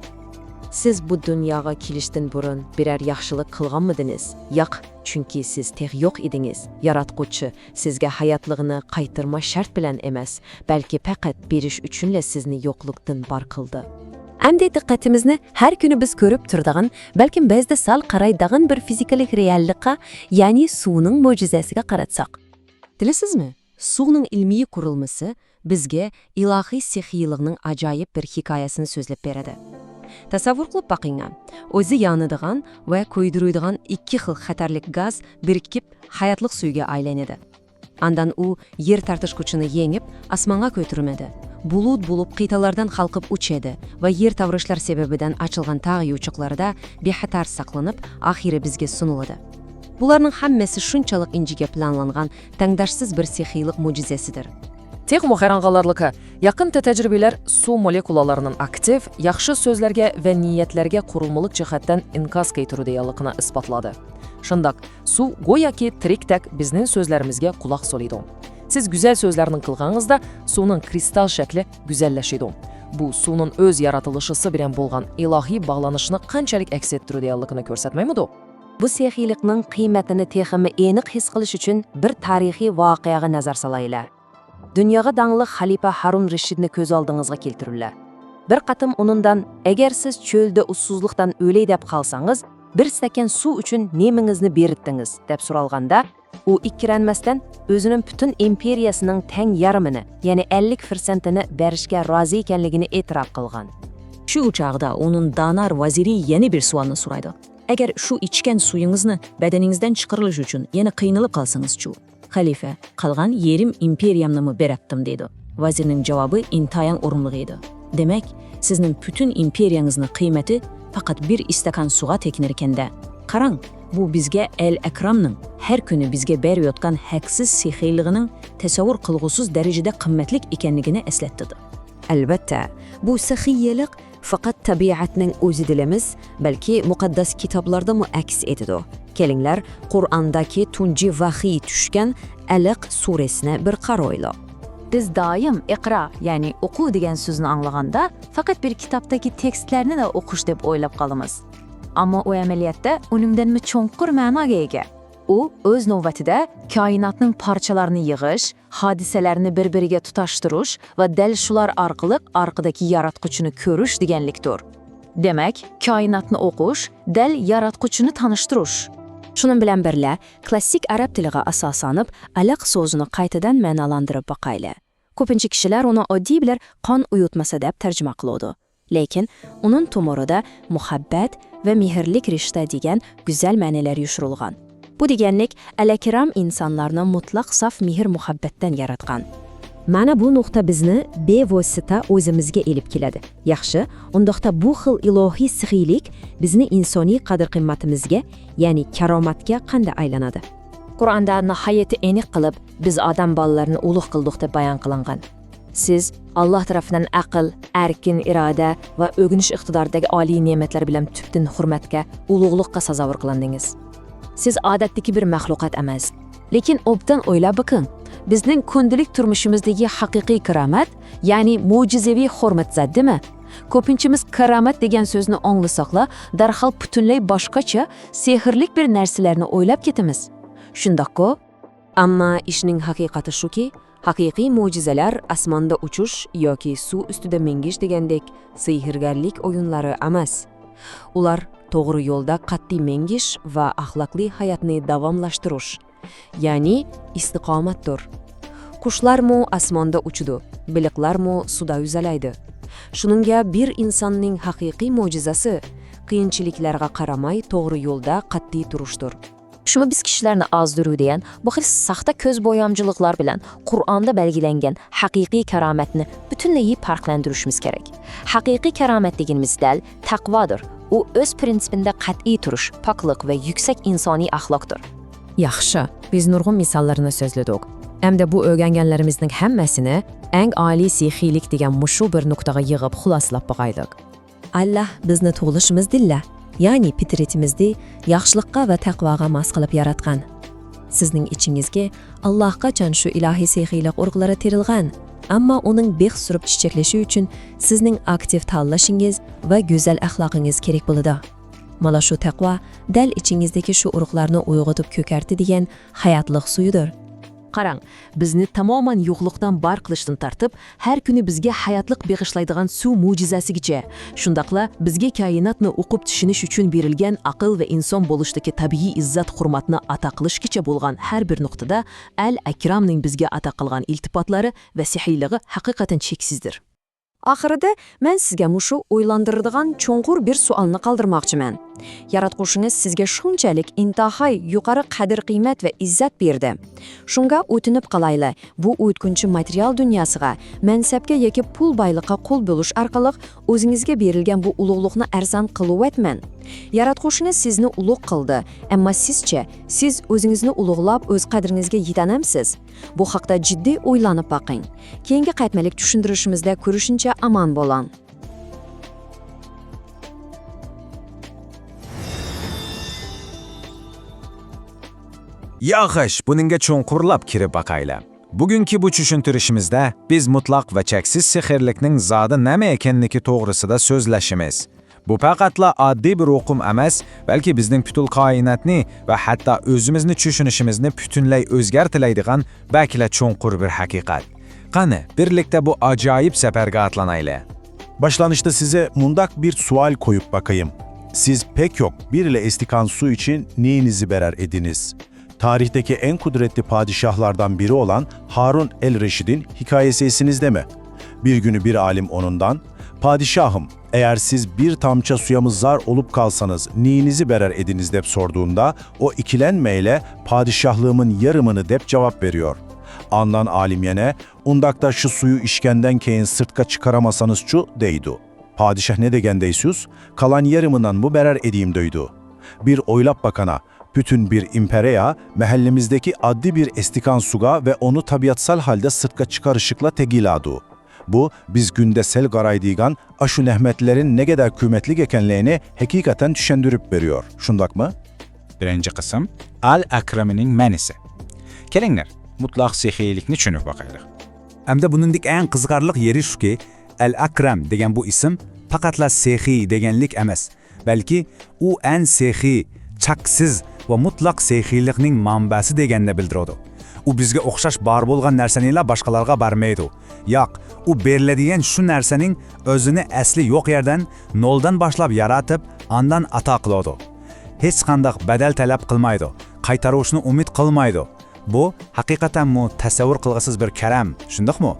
سىز بۇ دۇنياغا كېلىشتىن بۇرۇن بىرەر ياخشىلىق قىلغانمىدىڭىز؟ ياق، چۈنكى سىز تېخى يوق ئىدىڭىز. ياراتقۇچى سىزگە ھاياتلىقنى قايتۇرما شەرت بىلەن ئەمەس، بەلكى پەقەت بېرىش ئۈچۈنلا سىزنى يوقلۇقتىن بار قىلدى. ئەمدى دىققىتىمىزنى ھەر كۈنى بىز كۆرۈپ تۇرىدىغان، بەلكىم بەزىدە سەل قارايدىغان بىر فىزىكىلىق رېئاللىققا، يەنى سۇنىڭ مۆجىزىسىگە قاراتساق. بىلىسىزمۇ، سۇنىڭ ئىلمىي قۇرۇلمىسى بىزگە ئىلاھىي سېخىيلىقنىڭ ئاجايىپ بىر ھېكايىسىنى سۆزلەپ بېرىدۇ. تەسەۋۋۇر قىلىپ باقىڭ، ئۆزى يانىدىغان ۋە كۆيدۈرىدىغان ئىككى خىل خەتەرلىك گاز بىرىكىپ، ھاياتلىق سۈيىگە ئايلىنىدۇ. ئاندىن ئۇ يەر تارتىشقۇچىنى يېڭىپ، ئاسمانغا كۆتۈرۈلىدۇ. بۇلۇت بولۇپ، قىتئىلاردىن قالقىپ ئۇچىدۇ ۋە يەر تاۋرىشلار سەۋەبىدىن ئاچىلغان تاغ يوچۇقلىرىدا بىخەتەر ساقلىنىپ، ئاخىرى بىزگە سۇنۇلىدۇ. بۇلارنىڭ ھەممىسى شۇنچىلىك ئىنچىكە پىلانلانغان، تەڭداشسىز بىر سېخىيلىق مۆجىزىسىدۇر. تېخىمۇ ھەيران قالارلىقى، يېقىنقى تەجرىبىلەر سۇ مولېكۇلالىرىنىڭ ئاكتىپ، ياخشى سۆزلەرگە ۋە نىيەتلەرگە قۇرۇلمىلىق جەھەتتىن ئىنكاس كەيتۈرىدىغانلىقىنى ئىسپاتلىدى. شۇنداق، سۇ گوياكى تىرىكتەك بىزنىڭ سۆزلىرىمىزگە قۇلاق سولىدۇ. سىز گۈزەل سۆزلەرنى قىلغىنىڭىزدا، سۇنىڭ كرىستال شەكلى گۈزەللىشىدۇ. بۇ سۇنىڭ ئۆز يارىتىلىشىسى بىلەن بولغان ئىلاھىي باغلىنىشنى قانچىلىك ئەكس ئەتتۈرىدىغانلىقىنى كۆرسەتمەيمىدۇ؟ بۇ سېخىيلىقنىڭ قىممىتىنى تېخىمۇ ئېنىق ھېس قىلىش ئۈچۈن بىر تارىخىي ۋەقەگە نەزەر سالايلى. دۇنياغا داڭلىق خەلىپە ھارۇن رەشىدنى كۆز ئالدىڭىزغا كەلتۈرۈڭلار. بىر قېتىم ئۇنىڭدىن، «ئەگەر سىز چۆلدە ئۇسسۇزلۇقتىن ئۆلەي دەپ قالسىڭىز، بىر سەكەن سۇ ئۈچۈن نېمىڭىزنى بېرىتتىڭىز؟» دەپ سورالغاندا، ئۇ ئىككىلەنمەستىن ئۆزىنىڭ پۈتۈن ئىمپېرىيەسىنىڭ تەڭ يېرىمىنى، يەنى ئەللىك پىرسەنتىنى بېرىشكە رازى ئىكەنلىكىنى ئېتىراپ قىلغان. شۇ چاغدا ئۇنىڭ دانار ۋەزىرى يەنە بىر سوئالنى سورايدۇ. «ئەگەر شۇ ئىچكەن سۇيىڭىزنى بەدىنىڭىزدىن چىقىرىلىش ئۈچۈن يەنە قىينىلىپ قالسىڭىزچۇ؟» خەلىپە، «قالغان يېرىم ئىمپېرىيەمنىمۇ بېرەتتىم» دېدى. ۋەزىرنىڭ جاۋابى ئىنتايىن ئورۇنلۇق ئىدى. «دېمەك، سىزنىڭ پۈتۈن ئىمپېرىيەڭىزنىڭ قىممىتى پەقەت بىر ئىستاكان سۇغا تەكىنىدىكەن-دە. قاراڭ، بۇ بىزگە ئەل ئەكرامنىڭ ھەر كۈنى بىزگە بېرىۋاتقان ھەقسىز سېخىيلىقىنىڭ تەسەۋۋۇر قىلغۇسىز دەرىجىدە قىممەتلىك ئىكەنلىكىنى ئەسلەتتى.» ئەلۋەتتە، بۇ سېخىيلىق پەقەت تەبىئەتنىڭ ئۆزىدىلا ئەمەس، بەلكى مۇقەددەس كىتابلاردىمۇ ئەكس ئېتىدۇ. كېلىڭلار، قۇرئاندىكى تۇنجى ۋەھىي چۈشكەن ئەلەق سۈرىسىنى بىر قارايلى. بىز دائىم «ئىقرا»، يەنى «ئوقۇ» دېگەن سۆزنى ئاڭلىغاندا، پەقەت بىر كىتابتىكى تېكىستلەرنىلا ئوقۇش دەپ ئويلاپ قالىمىز. ئەمما ئۇ ئەمەلىيەتتە ئۇنىڭدىنمۇ چوڭقۇر مەناغا ئىگە. ئۇ ئۆز نۆۋىتىدە كائىناتنىڭ پارچىلارنى يىغىش، ھادىسىلەرنى بىر-بىرىگە تۇتاشتۇرۇش ۋە دەل شۇلار ئارقىلىق ئارقىدىكى ياراتقۇچىنى كۆرۈش دېگەنلىكتۇر. دېمەك، كائىناتنى ئوقۇش دەل ياراتقۇچىنى تونۇشتۇرۇش. شۇنىڭ بىلەن بىرلە، كلاسسىك ئەرەب تىلىغا ئاساسلىنىپ، ئەلەق سۆزىنى قايتىدىن مەنالاندۇرۇپ باقايلى. كۆپىنچە كىشىلەر ئۇنى ئاددىي بىر قان ئۇيۇتمىسى دەپ تەرجىمە قىلىدۇ. لېكىن ئۇنىڭ تومۇرىدا مۇھەببەت ۋە مېھىرلىك رىشتە دېگەن گۈزەل مەنىلەر يوشۇرۇلغان. بۇ دېگەنلىك، ئەلەكرام ئىنسانلارنى مۇتلەق ساپ مېھىر-مۇھەببەتتىن ياراتقان. مانا بۇ نۇقتا بىزنى بىۋاسىتە ئۆزىمىزگە ئېلىپ كېلىدۇ. ياخشى، ئۇنداقتا بۇ خىل ئىلاھىي سېخىيلىق بىزنى ئىنسانىي قەدىر-قىممىتىمىزگە، يەنى كارامەتكە قانداق ئايلىنىدۇ؟ قۇرئاندا ناھايىتى ئېنىق قىلىپ، «بىز ئادەم بالىلىرىنى ئۇلۇغ قىلدۇق» دەپ بايان قىلىنغان. سىز ئاللاھ تەرىپىدىن ئەقىل، ئەركىن ئىرادە ۋە ئۆگىنىش ئىقتىدارىدەك ئالىي نېمەتلەر بىلەن تۈپتىن ھۆرمەتكە، ئۇلۇغلۇققا سازاۋەر قىلىندىڭىز. سىز ئادەتتىكى بىر مەخلۇقات ئەمەس. لېكىن ئوبدان ئويلاپ بېقىڭ، بىزنىڭ كۈندىلىك تۇرمۇشىمىزدىكى ھەقىقىي كارامەت، يەنى مۆجىزىۋى ھۆرمەت زادىمۇ؟ كۆپىنچىمىز كارامەت دېگەن سۆزنى ئاڭلىساقلا، دەرھال پۈتۈنلەي باشقىچە، سېھىرلىك بىر نەرسىلەرنى ئويلاپ كېتىمىز. شۇنداققۇ؟ ئەمما ئىشنىڭ ھەقىقىتى شۇكى، ھەقىقىي مۆجىزىلەر ئاسماندا ئۇچۇش ياكى سۇ ئۈستىدە مېڭىش دېگەندەك سېھىرگەرلىك ئويۇنلىرى ئەمەس. ئۇلار توغرا يولدا قەتئىي مېڭىش ۋە ئەخلاقلىق ھاياتنى داۋاملاشتۇرۇش، يەنى ئىستىقامەتتۇر. قۇشلارمۇ ئاسماندا ئۇچىدۇ، بېلىقلارمۇ سۇدا يۈزەلەيدۇ. شۇنىڭغا بىر ئىنساننىڭ ھەقىقىي مۆجىزىسى قىيىنچىلىقلارغا قارىماي توغرا يولدا قەتئىي تۇرۇشتۇر. شۇمۇ بىز كىشىلەرنى ئازدۇرۇۋېتىدىغان بۇ خىل ساختا كۆز بويامچىلىقلار بىلەن قۇرئاندا بەلگىلەنگەن ھەقىقىي كارامەتنى پۈتۈنلەي پەرقلەندۈرۈشىمىز كېرەك. ھەقىقىي كارامەت دېگىنىمىز دەل تەقۋادۇر. ئۇ ئۆز پىرىنسىپىندا قەتئىي تۇرۇش، پاكلىق ۋە يۈكسەك ئىنسانىي ئەخلاقتۇر. ياخشى، بىز نۇرغۇن مىساللارنى سۆزلىدۇق. ئەمدى بۇ ئۆگەنگەنلىرىمىزنىڭ ھەممىسىنى ئەڭ ئالىي سېخىيلىك دېگەن مۇشۇ بىر نۇقتىغا يىغىپ خۇلاسىلاپ باقايلىق. ئاللاھ بىزنى تۇغۇلۇشىمىزدىنلا، يەنى پىترىتىمىزدە ياخشىلىققا ۋە تەقۋاغا ماس قىلىپ ياراتقان. سىزنىڭ ئىچىڭىزگە ئاللاھقاچان شۇ ئىلاھىي سېخىيلىق ئۇرۇقلىرى تېرىلغان. ئەمما ئۇنىڭ بىخ سۈرۈپ چېچەكلىشى ئۈچۈن سىزنىڭ ئاكتىپ تاللىشىڭىز ۋە گۈزەل ئەخلاقىڭىز كېرەك بولىدۇ. مانا شۇ تەقۋا دەل ئىچىڭىزدىكى شۇ ئۇرۇقلارنى ئويغىتىپ كۆكەرتىدىغان ھاياتلىق سۈيىدۇر. قاراڭ، بىزنى تامامەن يوقلۇقتىن بار قىلىشتىن تارتىپ، ھەر كۈنى بىزگە ھاياتلىق بېغىشلايدىغان سۇ مۆجىزەسىگىچە، شۇنداقلا بىزگە كائىناتنى ئوقۇپ چۈشىنىش ئۈچۈن بېرىلگەن ئەقىل ۋە ئىنسان بولۇشتىكى تەبىئىي ئىززەت-ھۆرمەتنى ئاتا قىلىشقىچە بولغان ھەر بىر نۇقتىدا ئەل ئەكرامنىڭ بىزگە ئاتا قىلغان ئىلتىپاتلىرى ۋە سېخىيلىقى ھەقىقەتەن چەكسىزدۇر. ئاخىرىدا مەن سىزگە مۇشۇ ئويلاندۇرىدىغان چوڭقۇر بىر سوئالنى قالدۇرماقچىمەن. ياراتقۇچىڭىز سىزگە شۇنچىلىك ئىنتاھاي يۇقىرى قەدىر-قىممەت ۋە ئىززەت بەردى. شۇڭا ئۆتۈنۈپ قالايلى، بۇ ئۆتكۈنچى ماتېرىيال دۇنياسىغا، مەنسەپكە ياكى پۇل بايلىققا قول بۆلۈش ئارقىلىق ئۆزىڭىزگە بېرىلگەن بۇ ئۇلۇغلۇقنى ئەرزان قىلىۋەتمەڭ. ياراتقۇچىڭىز سىزنى ئۇلۇغ قىلدى، ئەمما سىزچە، سىز ئۆزىڭىزنى ئۇلۇغلاپ ئۆز قەدرىڭىزگە يېتەلەمسىز؟ بۇ ھەقتە جىددىي ئويلىنىپ بېقىڭ. كېيىنكى قەتمەلىك چۈشەندۈرۈشىمىزدە كۆرۈشكىچە ئامان بولۇڭ. ياخشى، بۇنىڭغا چوڭقۇرلاپ كىرىپ باقايلى. بۈگۈنكى بۇ چۈشەندۈرۈشىمىزدە بىز مۇتلەق ۋە چەكسىز سېھىرلىكنىڭ زادى نېمە ئىكەنلىكى توغرىسىدا سۆزلىشىمىز. بۇ پەقەتلا ئاددىي بىر ئۇقۇم ئەمەس، بەلكى بىزنىڭ پۈتۈن كائىناتنى ۋە ھەتتا ئۆزىمىزنى چۈشىنىشىمىزنى پۈتۈنلەي ئۆزگەرتەلەيدىغان بەكلا چوڭقۇر بىر ھەقىقەت. قېنى، بىرلىكتە بۇ ئاجايىپ سەپەرگە ئاتلىنايلى. Başlanışta size mundak bir sual koyup bakayım. Siz pek yok bir ile estikan su için neyinizi berer ediniz? Tarihteki en kudretli padişahlardan biri olan Harun el-Reşid'in hikayesi esinizde mi? Bir günü bir alim onundan, "Padişahım, eğer siz bir tamça suya mı zar olup kalsanız, neyinizi berer ediniz?" dep sorduğunda, o ikilenmeyle, "Padişahlığımın yarımını" dep cevap veriyor. Andan alim yene, "Undakta şu suyu işkenden keyin sırtka çıkaramasanız çu," deydu. "Padişah ne degen deysüz? Kalan yarımından mı berer edeyim?" deydu. Bir oylap bakana, bütün bir impereya mahallemizdeki addi bir estikan suga ve onu tabiatsal halde sırtka çıkarışıkla tegiladu. Bu, biz günde sel garaydıygan aşu nehmetlerin ne kadar kıymetlik ekenlerini hakikaten düşündürüp veriyor. Şundakmı? Birinchi qism. Al Akramning ma'nisi. Kelinger, mutlaq sehiylikni tushunib boqaylik. ئەمدى بۇنىڭدىكى ئەڭ قىزىقارلىق يېرى شۇكى، ئەل ئەكرەم دېگەن بۇ ئىسىم پەقەتلا سېخىي دېگەنلىك ئەمەس، بەلكى ئۇ ئەن سېخىي، چەكسىز ۋە مۇتلەق سېخىيلىقنىڭ مەنبەسى دېگەننى بىلدۈرىدۇ. ئۇ بىزگە ئوخشاش بار بولغان نەرسىنىلا باشقىلارغا بەرمەيدۇ. ياق، ئۇ بېرىلىدىگەن شۇ نەرسىنىڭ ئۆزىنى ئەسلى يوق يەردىن، نولدىن باشلاپ يارىتىپ، ئاندىن ئاتا قىلىدۇ. ھېچقانداق بەدەل تەلەپ قىلمايدۇ، قايتۇرۇشنى ئۈمىد قىلمايدۇ. بۇ، ھەقىقەتەنمۇ تەسەۋۋۇر قىلغۇسىز بىر كەرەم، شۇنداقمۇ؟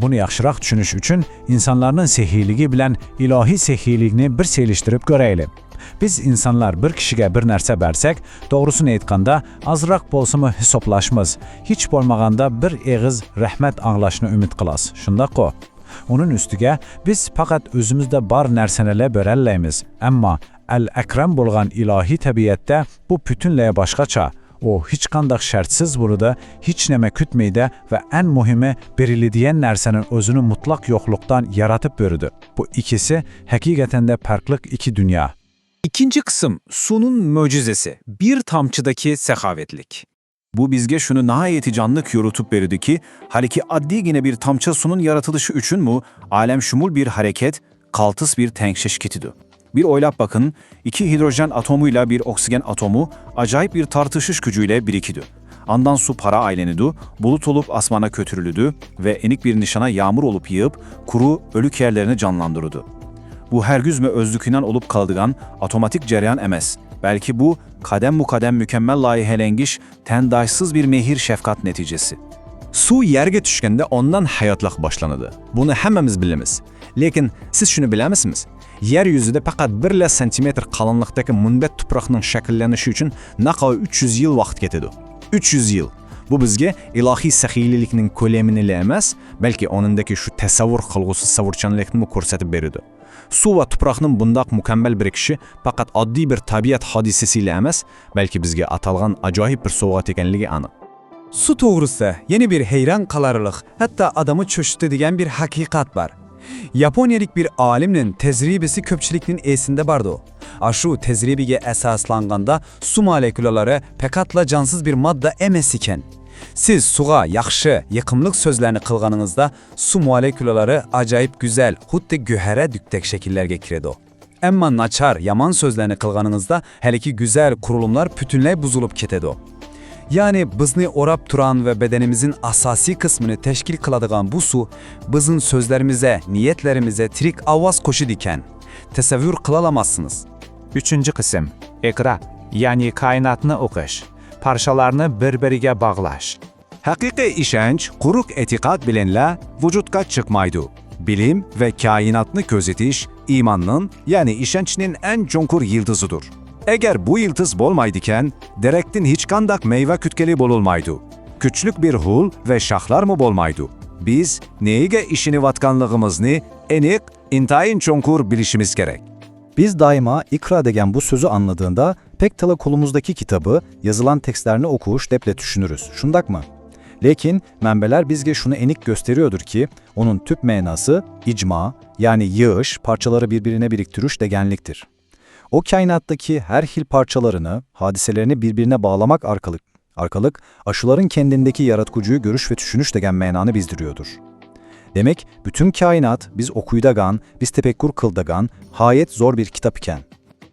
بۇنى ياخشىراق چۈشىنىش ئۈچۈن ئىنسانلارنىڭ سېخىيلىكى بىلەن ئىلاھىي سېخىيلىكنى بىر سېلىشتۇرۇپ كۆرەيلى. بىز ئىنسانلار بىر كىشىگە بىر نەرسە بەرسەك، توغرىسىنى ئېيتقاندا، ئازراق بولسىمۇ ھېسابلاشمىز، ھېچ بولمىغاندا بىر ئېغىز رەھمەت ئاڭلاشنى ئۈمىد قىلاس، شۇنداققۇ؟ ئۇنىڭ ئۈستىگە، بىز پەقەت ئۆزىمىزدە بار نەرسىنىلا بېرەلەيمىز، ئەمما ئەل ئەكرەم بولغان ئىلاھىي تەبىئەتتە بۇ پۈتۈنلەي باشقىچە. ئۇ ھېچقانداق شەرتسىز بولىدۇ، ھېچنېمە كۈتمەيدۇ ۋە ئەڭ مۇھىمى، بېرىلىدىگەن نەرسىنى ئۆزىنى مۇتلەق يوقلۇقتىن يارىتىپ بېرىدۇ. بۇ ئىككىسى ھەقىقەتەندە پەرقلىق ئىككى دۇنيا. ئىككىنچى قىسىم، سۇنىڭ مۆجىزىسى، بىر تامچىدىكى ساخاۋەتلىك. بۇ بىزگە شۇنى ناھايىتى جانلىق يورۇتۇپ بېرىدۇكى، ھالىكى ئاددىيگىنە بىر تامچە سۇنىڭ يارىتىلىشى ئۈچۈنمۇ ئالەمشۇمۇل بىر ھەرىكەت، قالتىس بىر تەڭشەش كېتىدۇ. بىر ئويلاپ باقىڭ، ئىككى ھىدروژېن ئاتومى بىلەن بىر ئوكسىگېن ئاتومى ئاجايىپ بىر تارتىشىش كۈچى بىلەن بىرىكىدۇ. ئاندىن سۇ پارا ئايلىنىدۇ، بۇلۇت بولۇپ ئاسمانغا كۆتۈرۈلىدۇ ۋە ئېنىق بىر نىشاندا يامغۇر بولۇپ يېغىپ، قۇرۇ، ئۆلۈك يەرلەرنى جانلاندۇرىدۇ. بۇ ھەرگىزمۇ ئۆزلۈكىدىن بولۇپ قالىدىغان ئاپتوماتىك جەريان ئەمەس، بەلكى بۇ قەدەم بۇ قەدەم مۇكەممەل لايىھەلەنگۈچ، تەڭداشسىز بىر مېھىر-شەپقەت نەتىجىسى. سۇ يەرگە چۈشكەندە ئاندىن ھاياتلىق باشلىنىدۇ. بۇنى ھەممىمىز بىلىمىز. لېكىن سىز شۇنى بىلەمسىز؟ يەر يۈزىدە پەقەت بىرلا سانتىمېتىر قالىنلىقتىكى مۇنبەت تۇپراقنىڭ شەكىللىنىشى ئۈچۈن نەق ئۈچ يۈز يىل ۋاقىت كېتىدۇ. ئۈچ يۈز يىل! بۇ بىزگە ئىلاھىي سېخىيلىكنىڭ كۆلىمىنىلا ئەمەس، بەلكى ئۇنىڭدىكى شۇ تەسەۋۋۇر قىلغۇسىز سەۋرچانلىقنىمۇ كۆرسىتىپ بېرىدۇ. سۇ ۋە تۇپراقنىڭ بۇنداق مۇكەممەل بىرىكىشى پەقەت ئاددىي بىر تەبىئەت ھادىسىسىلا ئەمەس، بەلكى بىزگە ئاتالغان ئاجايىپ بىر سوۋغات ئىكەنلىكى ئېنىق. سۇ توغرىسىدا يەنە بىر ھەيران قالارلىق، ھەتتا ئادەمنى چۆچۈتىدىغان بىر ھەقىقەت بار. ياپونىيەلىك بىر ئالىمنىڭ تەجرىبىسى كۆپچىلىكنىڭ ئېسىندە باردۇ. ئاشۇ تەجرىبىگە ئاساسلانغاندا، سۇ مولېكۇلالىرى پەقەتلا جانسىز بىر ماددا ئەمەس ئىكەن. سىز سۇغا ياخشى، يېقىملىق سۆزلەرنى قىلغىنىڭىزدا، سۇ مولېكۇلالىرى ئاجايىپ گۈزەل، خۇددى گۆھەرە دۈكتەك شەكىللەرگە كىرىدۇ. ئەمما ناچار، يامان سۆزلەرنى قىلغىنىڭىزدا، ھېلىكى گۈزەل قۇرۇلۇملار پۈتۈنلەي بۇزۇلۇپ كېتىدۇ. يەنى بىزنى ئوراپ تۇرغان ۋە بەدىنىمىزنىڭ ئاساسىي قىسمىنى تەشكىل قىلىدىغان بۇ سۇ بىزنىڭ سۆزلىرىمىزگە، نىيەتلىرىمىزگە تىرىك ئاۋاز قوشىدىكەن. تەسەۋۋۇر قىلالامسىزمۇ؟ ئۈچىنچى قىسىم، ئىقرا، يەنى كائىناتنى ئوقۇش، پارچىلارنى بىر-بىرىگە باغلاش. ھەقىقىي ئىشەنچ قۇرۇق ئېتىقاد بىلەنلا ۋۇجۇدقا چىقمايدۇ. بىلىم ۋە كائىناتنى كۆزىتىش ئىماننىڭ، يەنى ئىشەنچنىڭ ئەڭ چوڭقۇر يىلتىزىدۇر. ئەگەر بۇ يىلتىز بولمايدىكەن، دەرەختىن ھېچقانداق مېۋە كۈتكىلى بولالمايدۇ. كۈچلۈك بىر ھۇل ۋە شاخلارمۇ بولمايدۇ. بىز نېيىگە ئىشىنىۋاتقانلىقىمىزنى ئېنىق، ئىنتايىن چوڭقۇر بىلىشىمىز كېرەك. بىز دائىما ئىقرا دېگەن بۇ سۆزنى ئاڭلىغاندا، پەك تالا قولىمىزدىكى كىتابى، يازىلغان تېكىستلەرنى ئوقۇش دەپلا چۈشىنىمىز، شۇنداقمۇ؟ لېكىن مەنبەلەر بىزگە شۇنى ئېنىق كۆستىرىدۇكى، ئۇنىڭ تۈپ مەناسى ئىجما، يەنى يىغىش، پارچىلارنى بىر-بىرىگە بىرىكتۈرۈش دېگەنلىكتۇر. ئۇ كائىناتتىكى ھەر خىل پارچىلارنى، ھادىسىلەرنى بىر-بىرىگە باغلىماق ئارقىلىق Arkalık, aşıların kendindeki yaratıcıyı görüş ve düşünüş degen mänanı bezdiriyordur. Demek, bütün kainat biz okuydagan, biz tepekkur kıldığan, hayet zor bir kitap iken.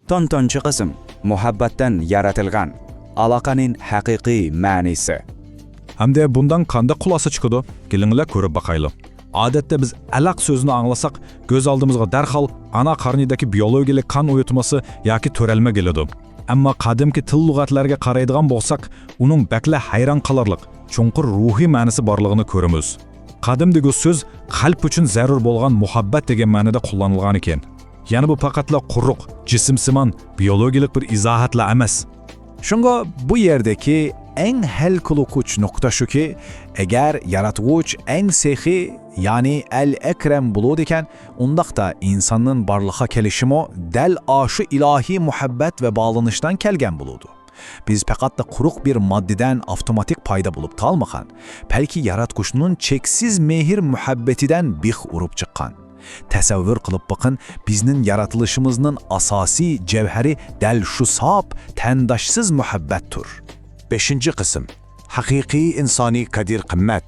To'rtinchi qism. Muhabbatdan yaratilgan aloqaning haqiqiy ma'nisi. Hamda bundan qanday xulosa chiqadi? Kelińlar ko'rib baqayli. Odatda biz aloq so'zini anglasak, ko'z oldimizga darhol ana qarnidagi biologiyalik qon uyutmasi yoki to'ralma keladi. Ammo qadimki til lug'atlarga qaraydigan bo'lsak, uning bakla hayron qolarliq, chunqur ruhiy ma'nisi borligini ko'ramiz. Qadimdagi so'z qalb uchun zarur bo'lgan muhabbat degan ma'noda qo'llanilgan ekan. Ya'ni bu faqatla quruq, jismsimon, biologiyalik bir izohatlar emas. Shunga bu yerdagi eng hal qiluvchi nuqta shuki, agar yaratuvchi eng sehiy, ya'ni Al-Akram bo'ladi ekan, undaqda insonning borliqqa kelishimi dal oshu ilohiy muhabbat va bog'lanishdan kelgan bo'ladi. Biz faqatda quruq bir moddidan avtomatik payda bo'lib qolmagan, balki yaratqushning cheksiz mehr muhabbatidan bih urib chiqqan. Tasavvur qilib boqing, bizning yaratilishimizning asosiy javhari dal shu sop, tandoshsiz muhabbatdir. Beshinchi qism. Haqiqiy insoniy qadr-qimmat,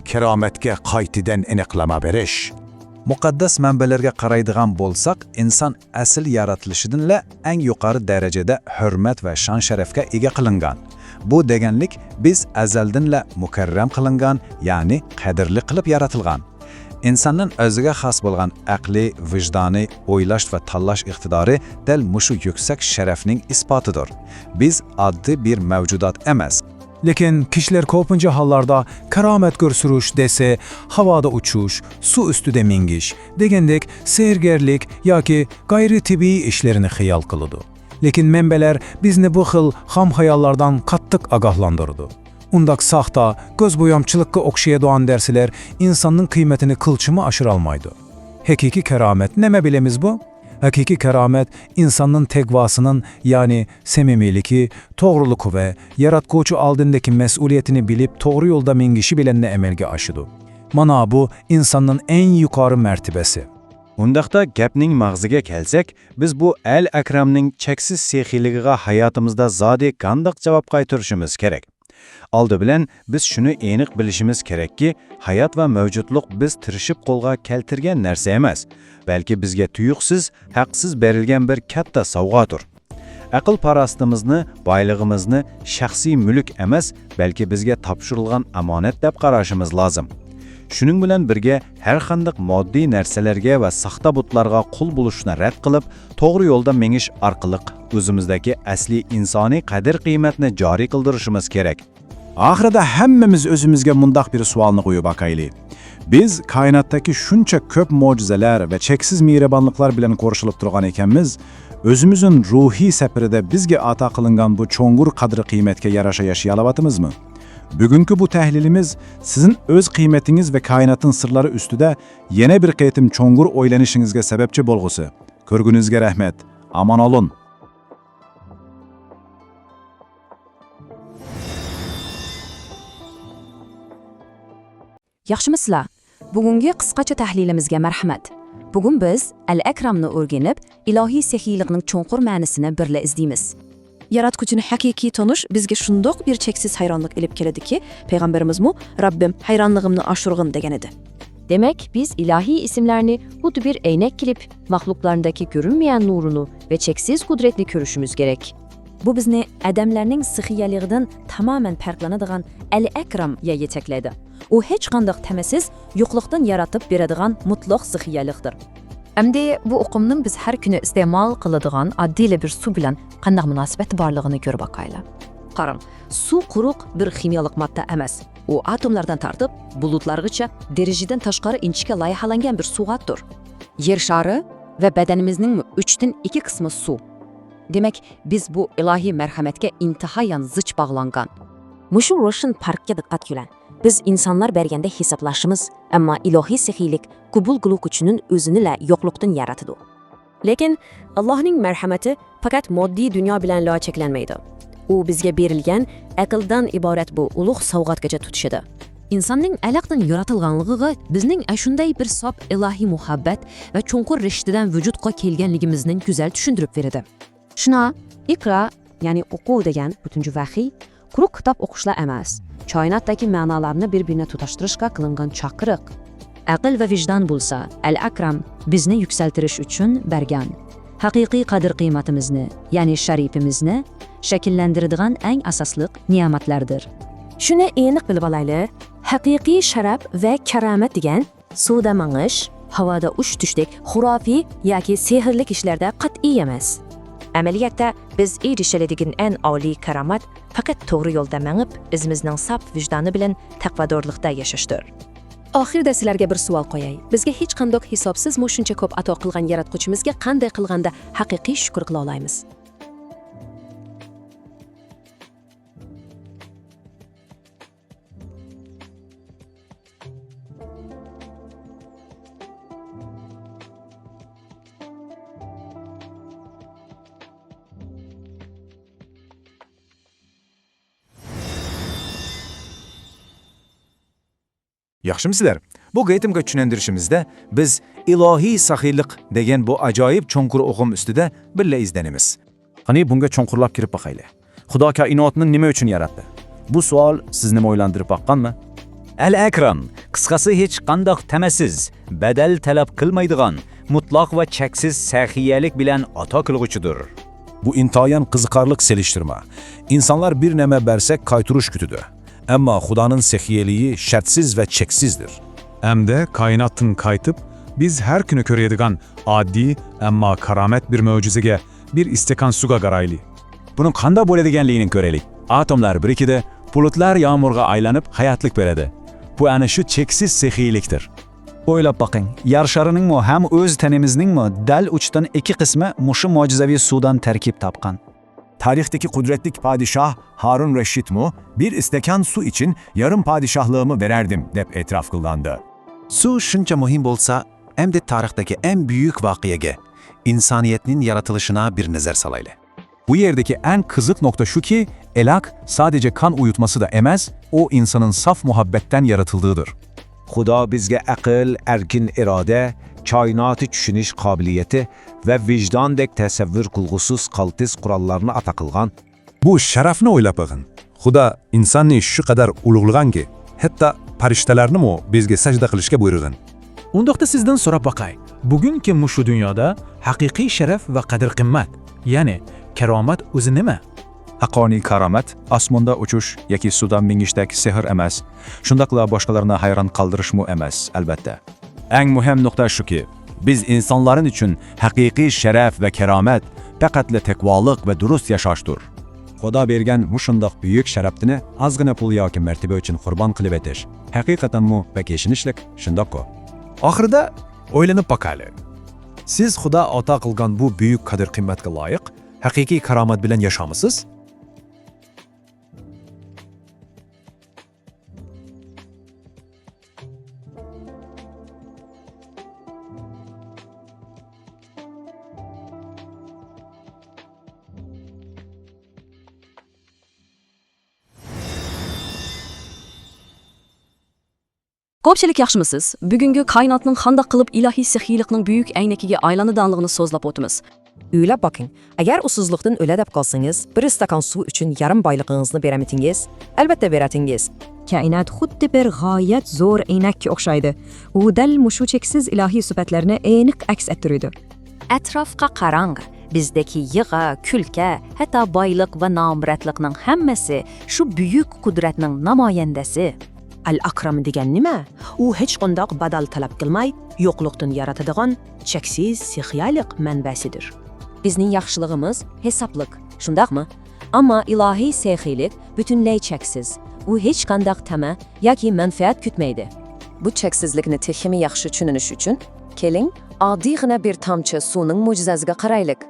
karomatga qaytadan aniqlama berish. Muqaddas manbalarga qaraydigan bo'lsak, inson asl yaratilishidanla eng yuqori darajada hurmat va shon-sharafga ega qilingan. Bu deganlik, biz azaldanla mukarram qilingan, ya'ni qadrli qilib yaratilgan. Insonning o'ziga xos bo'lgan aqli, vijdoni, o'ylash va tanlash iqtidori dal mushu yuksak sharafning isbotidir. Biz oddiy bir mavjudot emas. Lekin kishilar ko'pincha hollarda karomat ko'rsatish desa, havoda uchish, suv ustida mingish degandek sehrgarlik yoki g'ayritabiiy ishlarni xayol qiladi. Lekin manbalar bizni bu xil xom xayollardan qattiq ogohlantirdi. Undoq soxta, ko'zbo'yamchilikka o'xshaydigan narsalar insonning qiymatini qilchimi oshirolmaydi. Haqiqiy karomat nima bilamiz bu? Haqiqiy karomat insonning taqvosining, ya'ni samimiyligi, to'g'riligi va yaratquvchi oldindagi mas'uliyatini bilib, to'g'ri yo'lda mingishi bilan amalga oshadi. Mana bu insonning eng yuqori martabasi. Undaqda gapning mag'ziga kelsak, biz bu Al-Akramning cheksiz sexiyligiga hayotimizda zodi qandoq javob qaytarishimiz kerak? Oldi bilan biz shuni aniq bilishimiz kerakki, hayot va mavjudlik biz tirishib qo'lga keltirgan narsa emas, balki bizga tuyuqsiz, haqsiz berilgan bir katta sovg'adir. Aql-parostimizni, boylig'imizni shaxsiy mulk emas, balki bizga topshirilgan omonat deb qarashimiz lozim. Shuning bilan birga, har qanday moddiy narsalarga va soxta butlarga qul bo'lishni rad qilib, to'g'ri yo'lda menish orqali o'zimizdagi asliy insoniy qadr-qiymatni joriy qildirishimiz kerak. Oxirida hammamiz o'zimizga mundoq bir savolni qo'yib boqayli. Biz koinotdagi shuncha ko'p mo'jizalar va cheksiz mehribonliklar bilan qo'rshilib turgan ekanmiz, o'zimizning ruhiy safarida bizga ato qilingan bu cho'ngur qadri-qiymatga yarasha yashayolayotimizmi? Bugungi bu tahlilimiz sizning o'z qiymatingiz va koinotning sirlari ustida yana bir qitim cho'ngur o'ylanishingizga sababchi bo'lg'usi. Ko'rgunizga rahmat. Omon olun. ياخشىمۇسىلەر؟ بۈگۈنكى قىسقىچە تەھلىلىمىزگە مەرھەمەت. بۈگۈن بىز ئەل-ئەكرامنى ئۆگىنىپ، ئىلاھىي سېخىيلىقنىڭ چوڭقۇر مەنىسىنى بىرلە ئىزدەيمىز. ياراتقۇچىنى ھەقىقىي تونۇش بىزگە شۇنداق بىر چەكسىز ھەيرانلىق ئېلىپ كېلىدىكى، پەيغەمبىرىمىزمۇ «رەببىم، ھەيرانلىقىمنى ئاشۇرغىن» دېگەنىدى. دېمەك، بىز ئىلاھىي ئىسىملەرنى خۇددى بىر ئەينەك كېلىپ، مەخلۇقلارندىكى كۆرۈنمىگەن نۇرىنى ۋە چەكسىز قۇدرەتنى كۆرۈشىمىز كېرەك. بۇ بىزنى ئادەملەرنىڭ سېخىيلىقىدىن تامامەن پەرقلىنىدىغان ئەل-ئەكرامغا يېتەكلەيدۇ. ئۇ ھېچقانداق تەمسىز يوقلۇقتىن يارىتىپ بېرىدىغان مۇتلەق سېخىيلىقتۇر. ئەمدى بۇ ئۇقۇمنىڭ بىز ھەر كۈنى ئىستېمال قىلىدىغان ئاددىيلا بىر سۇ بىلەن قانداق مۇناسىۋەتى بارلىقىنى كۆرۈپ باقايلى. قاراڭ، سۇ قۇرۇق بىر خىمىيەلىك ماددا ئەمەس. ئۇ ئاتوملاردىن تارتىپ، بۇلۇتلارغىچە دەرىجىدىن تاشقىرى ئىنچىكە لايىھەلەنگەن بىر سوغاتتۇر. يەر شارى ۋە بەدەنىمىزنىڭ ئۈچتىن ئىككى قىسمى سۇ. دېمەك، بىز بۇ ئىلاھىي مەرھەمەتكە ئىنتايىن زىچ باغلانغان. مۇشۇ روشەن پەرقكە دىققەت قىلىڭ. بىز ئىنسانلار بەرگەندەك ھېسابلىشىمىز، ئەمما ئىلاھىي سېخىيلىق قوبۇل قىلغۇچىنى ئۆزىنىلا يوقلۇقتىن يارىتىدۇ. لېكىن ئاللاھنىڭ مەرھەمىتى پەقەت ماددىي دۇنيا بىلەنلا چەكلەنمەيدۇ. ئۇ بىزگە بېرىلگەن ئەقىلدىن ئىبارەت بۇ ئۇلۇغ سوغاتقىچە تۇتىشىدۇ. ئىنساننىڭ ئەلەقتىن يارىتىلغانلىقىغا بىزنىڭ ئەشۇنداي بىر ساپ ئىلاھىي مۇھەببەت ۋە چوڭقۇر رىشتىدىن ۋۇجۇدقا كەلگەنلىكىمىزنى گۈزەل چۈشەندۈرۈپ بېرىدۇ. شۇنا، ئىقرا، يەنى ئوقۇ دېگەن بۇ تۇنجى ۋەھىي، قۇرۇق كىتاب ئوقۇشلا ئەمەس، كائىناتتىكى مەنالارنى بىر-بىرىنى تۇتاشتۇرۇشقا قىلىنغان چاقىرىق. ئەقىل ۋە ۋىجدان بولسا، ئەل ئەكرەم بىزنى يۈكسەلتىرىش ئۈچۈن بەرگەن، ھەقىقىي قەدىر-قىممىتىمىزنى، يەنى شەرىپىمىزنى شەكىللەندۈرىدىغان ئەڭ ئاساسلىق نېمەتلەردۇر. شۇنى ئېنىق بىلىۋالايلى، ھەقىقىي شەرەپ ۋە كارامەت دېگەن سۇدا مېڭىش، ھاۋادا ئۇچۇشتەك خۇراپىي ياكى سېھىرلىك ئىشلاردا قەتئىي ئەمەس. ئەمەلىيەتتە، بىز ئېرىشەلەيدىغان ئەڭ ئالىي كارامەت پەقەت توغرا يولدا مېڭىپ، ئۆزىمىزنىڭ ساپ ۋىجدانى بىلەن تەقۋادارلىقتا ياشاشتۇر. ئاخىرىدا سىلەرگە بىر سوئال قوياي. بىزگە ھېچقانداق ھېسابسىز مۇشۇنچە كۆپ ئاتا قىلغان ياراتقۇچىمىزغا قانداق قىلغاندا ھەقىقىي شۈكۈر قىلالايمىز؟ ياخشىمۇسىلەر؟ بۇ گېيتىمغا چۈشەندۈرۈشىمىزدە بىز ئىلاھىي سېخىيلىق دېگەن بۇ ئاجايىپ چوڭقۇر ئۇقۇم ئۈستىدە بىللە ئىزدىنىمىز. قېنى، بۇنىڭغا چوڭقۇرلاپ كىرىپ باقايلى. خۇدا كائىناتنى نېمە ئۈچۈن ياراتتى؟ بۇ سوئال سىزنىمۇ ئويلاندۇرۇپ باققانمۇ؟ ئەل ئەكرەم، قىسقىسى، ھېچقانداق تەمەسىز، بەدەل تەلەپ قىلمايدىغان، مۇتلەق ۋە چەكسىز سېخىيلىك بىلەن ئاتا قىلغۇچىدۇر. بۇ ئىنتايىن قىزىقارلىق سېلىشتۇرما. ئىنسانلار بىر نېمە بەرسە قايتۇرۇش كۈتىدۇ. ئەمما خۇدانىڭ سېخىيلىكى شەرتسىز ۋە چەكسىزدۇر. ئەمدى كائىناتتىن قايتىپ، بىز ھەر كۈنى كۆرىدىغان ئاددىي، ئەمما كارامەت بىر مۆجىزىگە، بىر ئىستاكان سۇغا قارايلى. بۇنىڭ قانداق بولىدىغانلىقىنى كۆرەيلى. ئاتوملار بىرىكىدۇ، بۇلۇتلار يامغۇرغا ئايلىنىپ ھاياتلىق بېرىدۇ. بۇ ئەنە شۇ چەكسىز سېخىيلىكتۇر. ئويلاپ باقىڭ، يەر شارىنىڭمۇ ھەم ئۆز تېنىمىزنىڭمۇ دەل ئۈچتىن ئىككى قىسمى مۇشۇ مۆجىزىۋى سۇدىن تەركىب تاپقان. تارىختىكى قۇدرەتلىك پادىشاھ ھارۇن رەشىدمۇ بىر ئىستاكان سۇ ئۈچۈن يارىم پادىشاھلىقىمنى بېرەردىم دەپ ئېتىراپ قىلغانىدى. سۇ شۇنچە مۇھىم بولسا، ئەمدى تارىختىكى ئەڭ بۈيۈك ۋەقەگە، ئىنسانىيەتنىڭ يارىتىلىشىنا بىر نەزەر سالايلى. بۇ يەردىكى ئەڭ قىزىق نۇقتا شۇكى، ئىلاھ سادىجە قان ئۇيۇتمىسىدا ئەمەس، ئۇ ئىنساننىڭ ساپ مۇھەببەتتىن يارىتىلدىغىدۇر. خۇدا بىزگە ئەقىل، ئەركىن ئىرادە، كائىناتنى چۈشىنىش قابىلىيىتى ۋە ۋىجداندەك تەسەۋۋۇر قىلغۇسىز قالتىس قوراللارنى ئاتا قىلغان. بۇ شەرەپنى ئويلاپ بېقىڭ. خۇدا ئىنساننى شۇ قەدەر ئۇلۇغلىغانكى، ھەتتا پەرىشتىلەرنىمۇ بىزگە سەجدە قىلىشقا بۇيرۇغان. ئۇنداقتا سىزدىن سوراپ باقاي، بۈگۈنكى مۇشۇ دۇنيادا ھەقىقىي شەرەپ ۋە قەدىر-قىممەت، يەنى كارامەت ئۆزى نېمە؟ ھەققانىي كارامەت ئاسماندا ئۇچۇش ياكى سۇدا مېڭىشتەك سېھىر ئەمەس، شۇنداقلا باشقىلارنى ھەيران قالدۇرۇشمۇ ئەمەس، ئەلۋەتتە. ئەڭ مۇھىم نۇقتا شۇكى، بىز ئىنسانلار ئۈچۈن ھەقىقىي شەرەپ ۋە كارامەت پەقەتلا تەقۋالىق ۋە دۇرۇس ياشاشتۇر. خۇدا بەرگەن مۇشۇنداق بۈيۈك شەرەپنى ئازغىنە پۇل ياكى مەرتىۋە ئۈچۈن قۇربان قىلىۋېتىش ھەقىقەتەنمۇ بەك ئېچىنىشلىق، شۇنداققۇ؟ ئاخىرىدا ئويلىنىپ باقايلى. سىز خۇدا ئاتا قىلغان بۇ بۈيۈك قەدىر-قىممەتكە لايىق، ھەقىقىي كارامەت بىلەن ياشامسىز؟ كۆپچىلىك ياخشىمۇسىز؟ بۈگۈنكى كائىناتنىڭ قانداق قىلىپ ئىلاھىي سېخىيلىقنىڭ بۈيۈك ئەينىكىگە ئايلىنىدىغانلىقىنى سۆزلەپ ئۆتىمىز. ئويلاپ باقىڭ، ئەگەر ئۇسسۇزلۇقتىن ئۆلە دەپ قالسىڭىز، بىر ئىستاكان سۇ ئۈچۈن يېرىم بايلىقىڭىزنى بېرەمىتىڭىز؟ ئەلۋەتتە بېرەتتىڭىز. كائىنات خۇددى بىر غايەت زور ئەينەككە ئوخشايدۇ. ئۇ دەل مۇشۇ چەكسىز ئىلاھىي سۈپەتلەرنى ئېنىق ئەكس ئەتتۈرىدۇ. ئەتراپقا قاراڭ، بىزدىكى يىغا، كۈلكە، ھەتتا بايلىق ۋە نامراتلىقنىڭ ھەممىسى شۇ بۈيۈك قۇدرەتنىڭ نامايەندىسى. ئەل ئەكرەم دېگەن نېمە؟ ئۇ ھېچقانداق بەدەل تەلەپ قىلماي، يوقلۇقتىن يارىتىدىغان چەكسىز سېخىيلىق مەنبەسىدۇر. بىزنىڭ ياخشىلىقىمىز ھېسابلىق، شۇنداقمۇ؟ ئەمما ئىلاھىي سېخىيلىق پۈتۈنلەي چەكسىز. ئۇ ھېچقانداق تەمە ياكى مەنپەئەت كۈتمەيدۇ. بۇ چەكسىزلىكنى تېخىمۇ ياخشى چۈشىنىش ئۈچۈن، كېلىڭ، ئاددىيغىنە بىر تامچە سۇنىڭ مۆجىزىسىگە قارايلىق.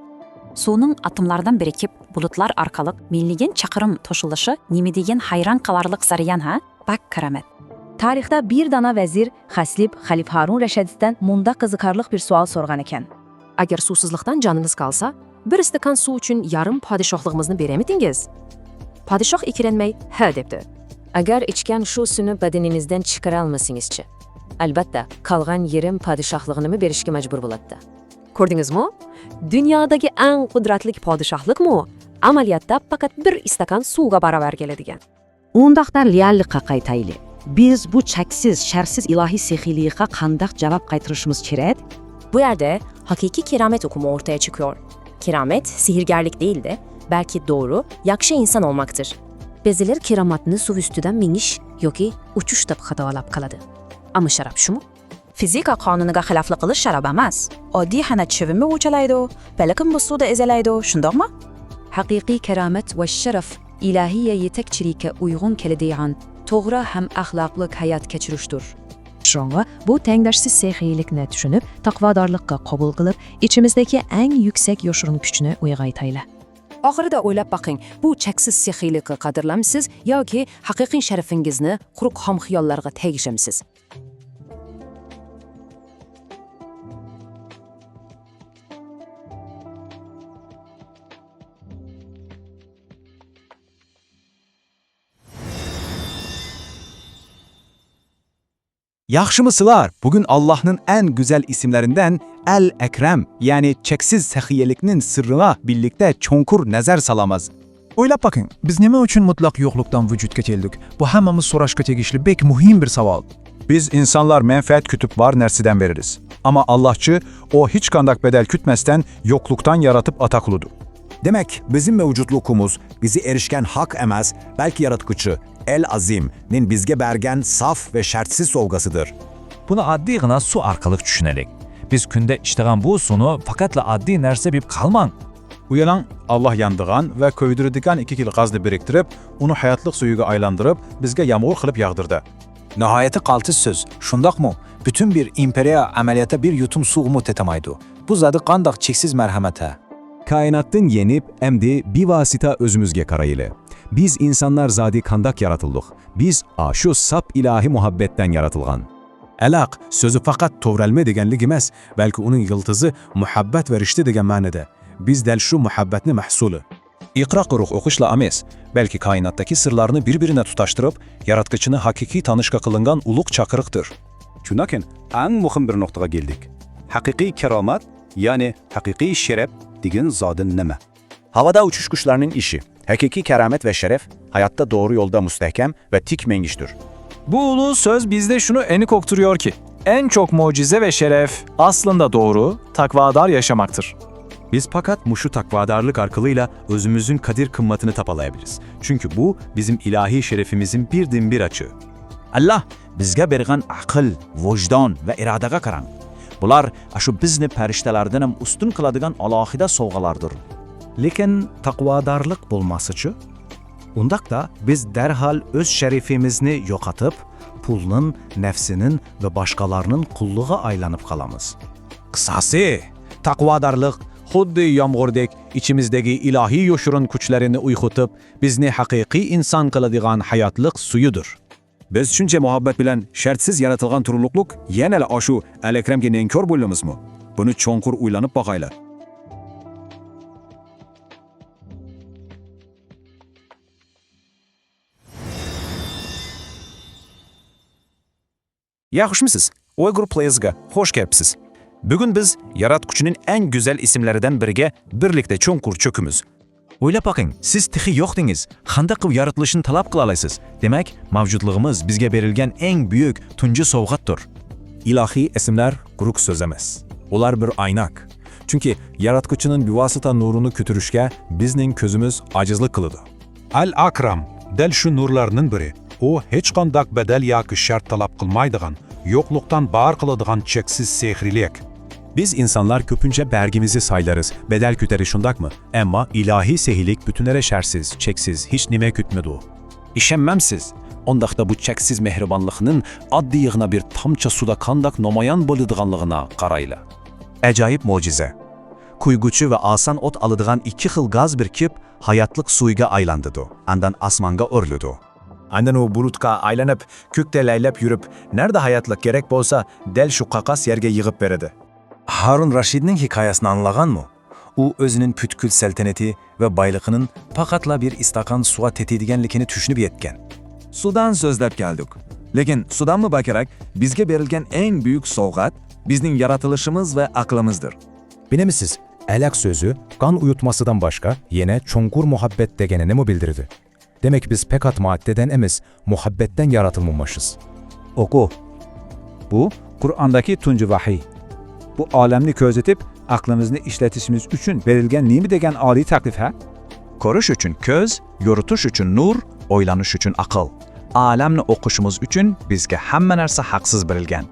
سۇنىڭ ئاتوملاردىن بىرىكىپ، بۇلۇتلار ئارقىلىق مىليون چاقىرىم توشۇلۇشى نېمە دېگەن ھەيران قالارلىق جەريان، ھە؟ پاك كارامەت. تارىختا بىر دانا ۋەزىر خەسلىپ خەلىپە ھارۇن رەشىدتىن مۇنداق قىزىقارلىق بىر سوئال سورىغانىكەن. ئەگەر سۇسىزلىقتىن جانىڭىز قالسا، بىر ئىستاكان سۇ ئۈچۈن يېرىم پادىشاھلىقىمىزنى بېرەمىتىڭىز؟ پادىشاھ ئەكرەنمەي، ھە دەپتۇ. ئەگەر ئىچكەن شۇ سۇنى بەدىنىڭىزدىن چىقىرالمىسىڭىزچى؟ ئەلۋەتتە، قالغان يېرىم پادىشاھلىقىنىمۇ بېرىشكە مەجبۇر بولاتتى. كۆردىڭىزمۇ؟ دۇنيادىكى ئەڭ قۇدرەتلىك پادىشاھلىقمۇ ئەمەلىيەتتە پەقەت بىر ئىستاكان سۇغا باراۋەر كېلىدىكەن. ئۇنداقتا رېئاللىققا قايتايلى. بىز بۇ چەكسىز، شەرتسىز ئىلاھىي سېخىيلىققا قانداق جاۋاب قايتۇرۇشىمىز كېرەك؟ Bu yerde hakiki keramet hukumu ortaya çıkıyor. Keramet, sihirgârlık değil de belki doğru, yakşı insan olmaktır. بەزىلەر كارامەتنى سۇ ئۈستىدە مېڭىش ياكى ئۇچۇش دەپ خاتالىپ قالىدۇ. ئەمما شەرەپ شۇمۇ؟ فىزىكا قانۇنىغا خىلاپلىق قىلىش شەرەپ ئەمەس. ئاددىي خەنەك چىۋىنمۇ ئوچالايدۇ، بېلىقىمۇ سۇدا ئېزىلەيدۇ، شۇنداقمۇ؟ ھەقىقىي كارامەت ۋە شەرەپ ئىلاھىي يېتەكچىلىككە ئۇيغۇن كېلىدىغان توغرا ھەم ئەخلاقلىق ھايات كەچۈرۈشتۇر. شۇڭا بۇ تەڭداشسىز سېخىيلىكنى چۈشىنىپ، تەقۋادارلىققا قوبۇل قىلىپ، ئىچىمىزدىكى ئەڭ يۈكسەك يوشۇرۇن كۈچنى ئويغىتايلى. ئاخىرىدا ئويلاپ باقىڭ، بۇ چەكسىز سېخىيلىقنى قەدىرلەمسىز ياكى ھەقىقىي شەرىپىڭىزنى قۇرۇق خام خىياللارغا تەگىشەمسىز؟ ياخشىمۇسىلەر؟ بۈگۈن ئاللاھنىڭ ئەڭ گۈزەل ئىسىملىرىندىن ئەل ئەكرەم، يەنى چەكسىز سېخىيلىكنىڭ سىرىغا بىرلىكتە چوڭقۇر نەزەر سالىمىز. ئويلاپ باقىڭ، بىز نېمە ئۈچۈن مۇتلەق يوقلۇقتىن ۋۇجۇدقا كەلدۇق؟ بۇ ھەممىمىز سوراشقا تېگىشلىك بەك مۇھىم بىر ساۋال. بىز ئىنسانلار مەنپەئەت كۈتۈپ بار نەرسىدىن بېرىمىز. ئەمما ئاللاھچى، ئۇ ھېچقانداق بەدەل كۈتمەستىن يوقلۇقتىن يارىتىپ ئاتا قىلىدۇ. دېمەك، بىزنىڭ مەۋجۇتلۇقىمىز بىزگە ئېرىشكەن ھەق ئەمەس، بەلكى ياراتقۇچى، ئەل ئازىم، نىڭ بىزگە بەرگەن ساپ ۋە شەرتسىز سوۋغاسىدۇر. بۇنى ئاددىيغىنا سۇ ئارقىلىق چۈشىنەيلى. بىز كۈندە ئىچىدىغان بۇ سۇنى پەقەتلا ئاددىي نەرسە بىلىپ قالماڭ. ئويلاڭ، ئاللاھ يانىدىغان ۋە كۆيدۈرىدىغان ئىككى كىلو گازنى بىرىكتۈرۈپ، ئۇنى ھاياتلىق سۈيىگە ئايلاندۇرۇپ، بىزگە يامغۇر قىلىپ ياغدۇردى. ناھايىتى قالتىس سۆز، شۇنداقمۇ؟ پۈتۈن بىر ئىمپېرىيە ئەمەلىيەتتە بىر يۇتۇم سۇغىمۇ تېتىمايدۇ. بۇ زادى قانداق چەكسىز مەرھەمەت ھە؟ كائىناتتىن يېنىپ، ئەمدى بىۋاسىتە ئۆزىمىزگە قارايلى. بىز ئىنسانلار زادى قانداق يارىتىلدۇق؟ بىز ئاشۇ ساپ ئىلاھىي مۇھەببەتتىن يارىتىلغان. ئەلاق سۆزى پەقەت تۆرەلمە دېگەنلىك ئەمەس، بەلكى ئۇنىڭ يىلتىزى مۇھەببەت ۋە رىشتە دېگەن مەنىدە. بىز دەل شۇ مۇھەببەتنىڭ مەھسۇلى. ئىقرا قۇرۇق ئوقۇشلا ئەمەس، بەلكى كائىناتتىكى سىرلارنى بىر-بىرىنى تۇتاشتۇرۇپ، ياراتقۇچىنى ھەقىقىي تونۇشقا قىلىنغان ئۇلۇغ چاقىرىقتۇر. شۇنداكىن، ئەڭ مۇھىم بىر نۇقتىغا كەلدۇق. ھەقىقىي كارامەت، يەنى ھەقىقىي شەرەپ دېگەن زادى نېمە؟ ھاۋادا ئۇچۇش قۇشلارنىڭ ئىشى. ھەقىقىي كارامەت ۋە شەرەپ ھاياتتا توغرا يولدا مۇستەھكەم ۋە تىك مېڭىشتۇر. Bu ulu söz bizde şunu enik okturuyor ki, en çok mucize ve şeref aslında doğru, takvadar yaşamaktır. بىز پەقەت مۇشۇ تەقۋادارلىق ئارقىلىلا ئۆزىمىزنىڭ قەدىر-قىممىتىنى تاپالايبىز، چۈنكى بۇ بىزنىڭ ئىلاھىي شەرىپىمىزنىڭ بىردىنبىر ئاچى. ئاللاھ بىزگە بەرگەن ئەقىل، ۋىجدان ۋە ئىرادىگە قاراڭ. بۇلار ئاشۇ بىزنى پەرىشتىلەردىنمۇ ئۈستۈن قىلىدىغان ئالاھىدە سوۋغىلەردۇر. لېكىن تەقۋادارلىق بولمىسىچۇ؟ ئۇنداقتا بىز دەرھال ئۆز شەرىپىمىزنى يوقىتىپ، پۇلنىڭ، نەپسىنىڭ ۋە باشقىلارنىڭ قۇللىقىغا ئايلىنىپ قالىمىز. قىساسى، تەقۋادارلىق خۇددى يامغۇردەك ئىچىمىزدىكى ئىلاھىي يوشۇرۇن كۈچلەرنى ئويغىتىپ، بىزنى ھەقىقىي ئىنسان قىلىدىغان ھاياتلىق سۈيىدۇر. بىز شۇنچە مۇھەببەت بىلەن شەرتسىز يارىتىلغان تۇرۇقلۇق يەنىلا ئاشۇ ئەل ئەكرەمگە نەنكور بولىمىزمۇ؟ بۇنى چوڭقۇر ئويلىنىپ باقايلى. يا خۇشمۇسىز؟ ئۇيغۇر پلېيزغا خۇش كەپسىز. بۈگۈن بىز ياراتقۇچىنىڭ ئەڭ گۈزەل ئىسىملىرىدىن بىرىگە بىرلىكتە چوڭقۇر چۆكىمىز. ئويلاپ باقىڭ، سىز تېخى يوق دېڭىز، قانداق قىلىپ يارىتىلىشنى تەلەپ قىلالايسىز؟ دېمەك، مەۋجۇتلۇقىمىز بىزگە بېرىلگەن ئەڭ بۈيۈك تۇنجى سوۋغاتتۇر. ئىلاھىي ئىسىملەر قۇرۇق سۆز ئەمەس. ئۇلار بىر ئايناق. چۈنكى ياراتقۇچىنىڭ بىۋاسىتە نۇرىنى كۆتۈرۈشكە بىزنىڭ كۆزىمىز ئاجىزلىق قىلىدۇ. ئەل ئەكرەم، دەل شۇ نۇرلارنىڭ بىرى. ئۇ ھېچقانداق بەدەل ياكى شەرت تەلەپ قىلمايدىغان، يوقلۇقتىن بار قىلىدىغان چەكسىز سېھرىيلىك. بىز ئىنسانلار كۆپىنچە بەرگىمىزنى سايلارىز، بەدەل كۆتەرىش، شۇنداقمۇ؟ ئەمما ئىلاھىي سېھرىيلىك پۈتۈنلەي شەرتسىز، چەكسىز، ھېچنېمە كۈتمەيدۇ. ئىشەنمەمسىز؟ ئۇنداقتا بۇ چەكسىز مېھرىبانلىقنىڭ ئاددىيغىنا بىر تامچە سۇدا قانداق نامايان بولىدىغانلىقىغا قارايلى. ئاجايىپ مۆجىزە. كۆيگۈچى ۋە ئاسان ئوت ئالىدىغان ئىككى خىل گاز بىرىكىپ، ھاياتلىق سۈيىگە ئايلاندىدۇ، ئاندىن ئاسمانغا ئۆرلىدۇ. ئاندىن ئۇ بۇلۇتقا ئايلىنىپ، كۆكتە لەيلەپ يۈرۈپ، نەدە ھاياتلىق كېرەك بولسا، دەل شۇ قاقاس يەرگە يىغىپ بېرىدۇ. ھارۇن رەشىدنىڭ ھېكايىسىنى ئاڭلىغانمۇ؟ ئۇ ئۆزىنىڭ پۈتكۈل سەلتەنىتى ۋە بايلىقىنىڭ پەقەتلا بىر ئىستاكان سۇغا تېتىيدىغانلىكىنى چۈشىنىپ يەتكەن. سۇدىن سۆزلەپ كەلدۇق. لېكىن سۇدىنمۇ بەكرەك بىزگە بېرىلگەن ئەڭ بۈيۈك سوۋغات بىزنىڭ يارىتىلىشىمىز ۋە ئەقلىمىزدۇر. بىلەمسىز، ئەلەق سۆزى قان ئۇيۇتماسىدىن باشقا يەنە چوڭقۇر مۇھەببەت دېگىنىنىمۇ بىلدۈرىدۇ. دېمەك، بىز پەقەت ماددىدىن ئەمەس، مۇھەببەتتىن ياراتىلمىشىز. ئوقۇ. بۇ قۇرئاندىكى تۇنجى ۋەھىي. بۇ ئالەمنى كۆزىتىپ، ئەقلىمىزنى ئىشلىتىشىمىز ئۈچۈن بېرىلگەن نېمە دېگەن ئالىي تەكلىپ، ھە؟ كۆرۈش ئۈچۈن كۆز، يورۇتۇش ئۈچۈن نۇر، ئويلىنىش ئۈچۈن ئەقىل. ئالەمنى ئوقۇشىمىز ئۈچۈن بىزگە ھەممە نەرسە ھەقسىز بېرىلگەن.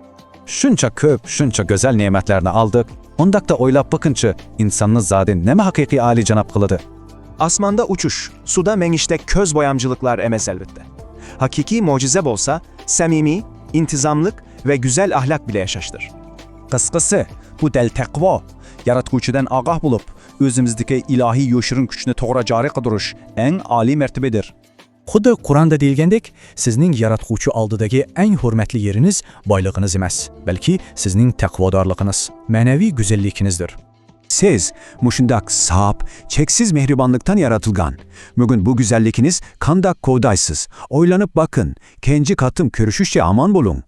شۇنچە كۆپ، شۇنچە گۈزەل نېمەتلەرنى ئالدۇق. ئۇنداقتا ئويلاپ بېقىڭچى، ئىنساننى زادى نېمە ھەقىقىي ئالىيجاناب قىلىدۇ؟ ئاسماندا ئۇچۇش، سۇدا مېڭىشتەك كۆز بويامچىلىقلار ئەمەس، ئەلۋەتتە. ھەقىقىي مۆجىزە بولسا، سەمىمىي، ئىنتىزاملىق ۋە گۈزەل ئەخلاق بىلەن ياشاشتۇر. قىسقىسى، بۇ دەل تەقۋا. ياراتقۇچىدىن ئاگاھ بولۇپ، ئۆزىمىزدىكى ئىلاھىي يوشۇرۇن كۈچنى توغرا جارى قىلدۇرۇش ئەڭ ئالىي مەرتىبىدۇر. خۇددى قۇرئاندا دېيىلگەندەك، سىزنىڭ ياراتقۇچى ئالدىدىكى ئەڭ ھۆرمەتلىك يېرىڭىز بايلىقىڭىز ئەمەس، بەلكى سىزنىڭ تەقۋادارلىقىڭىز، مەنىۋى گۈزەللىكىڭىزدۇر. سىز مۇشۇنداق ساپ، چەكسىز مېھرىبانلىقتىن ياراتىلغان. بۈگۈن بۇ گۈزەللىكىڭىز قانداق قوغدايسىز؟ ئويلىنىپ بېقىڭ. كېيىنكى قېتىم كۆرۈشكىچە ئامان بولۇڭ.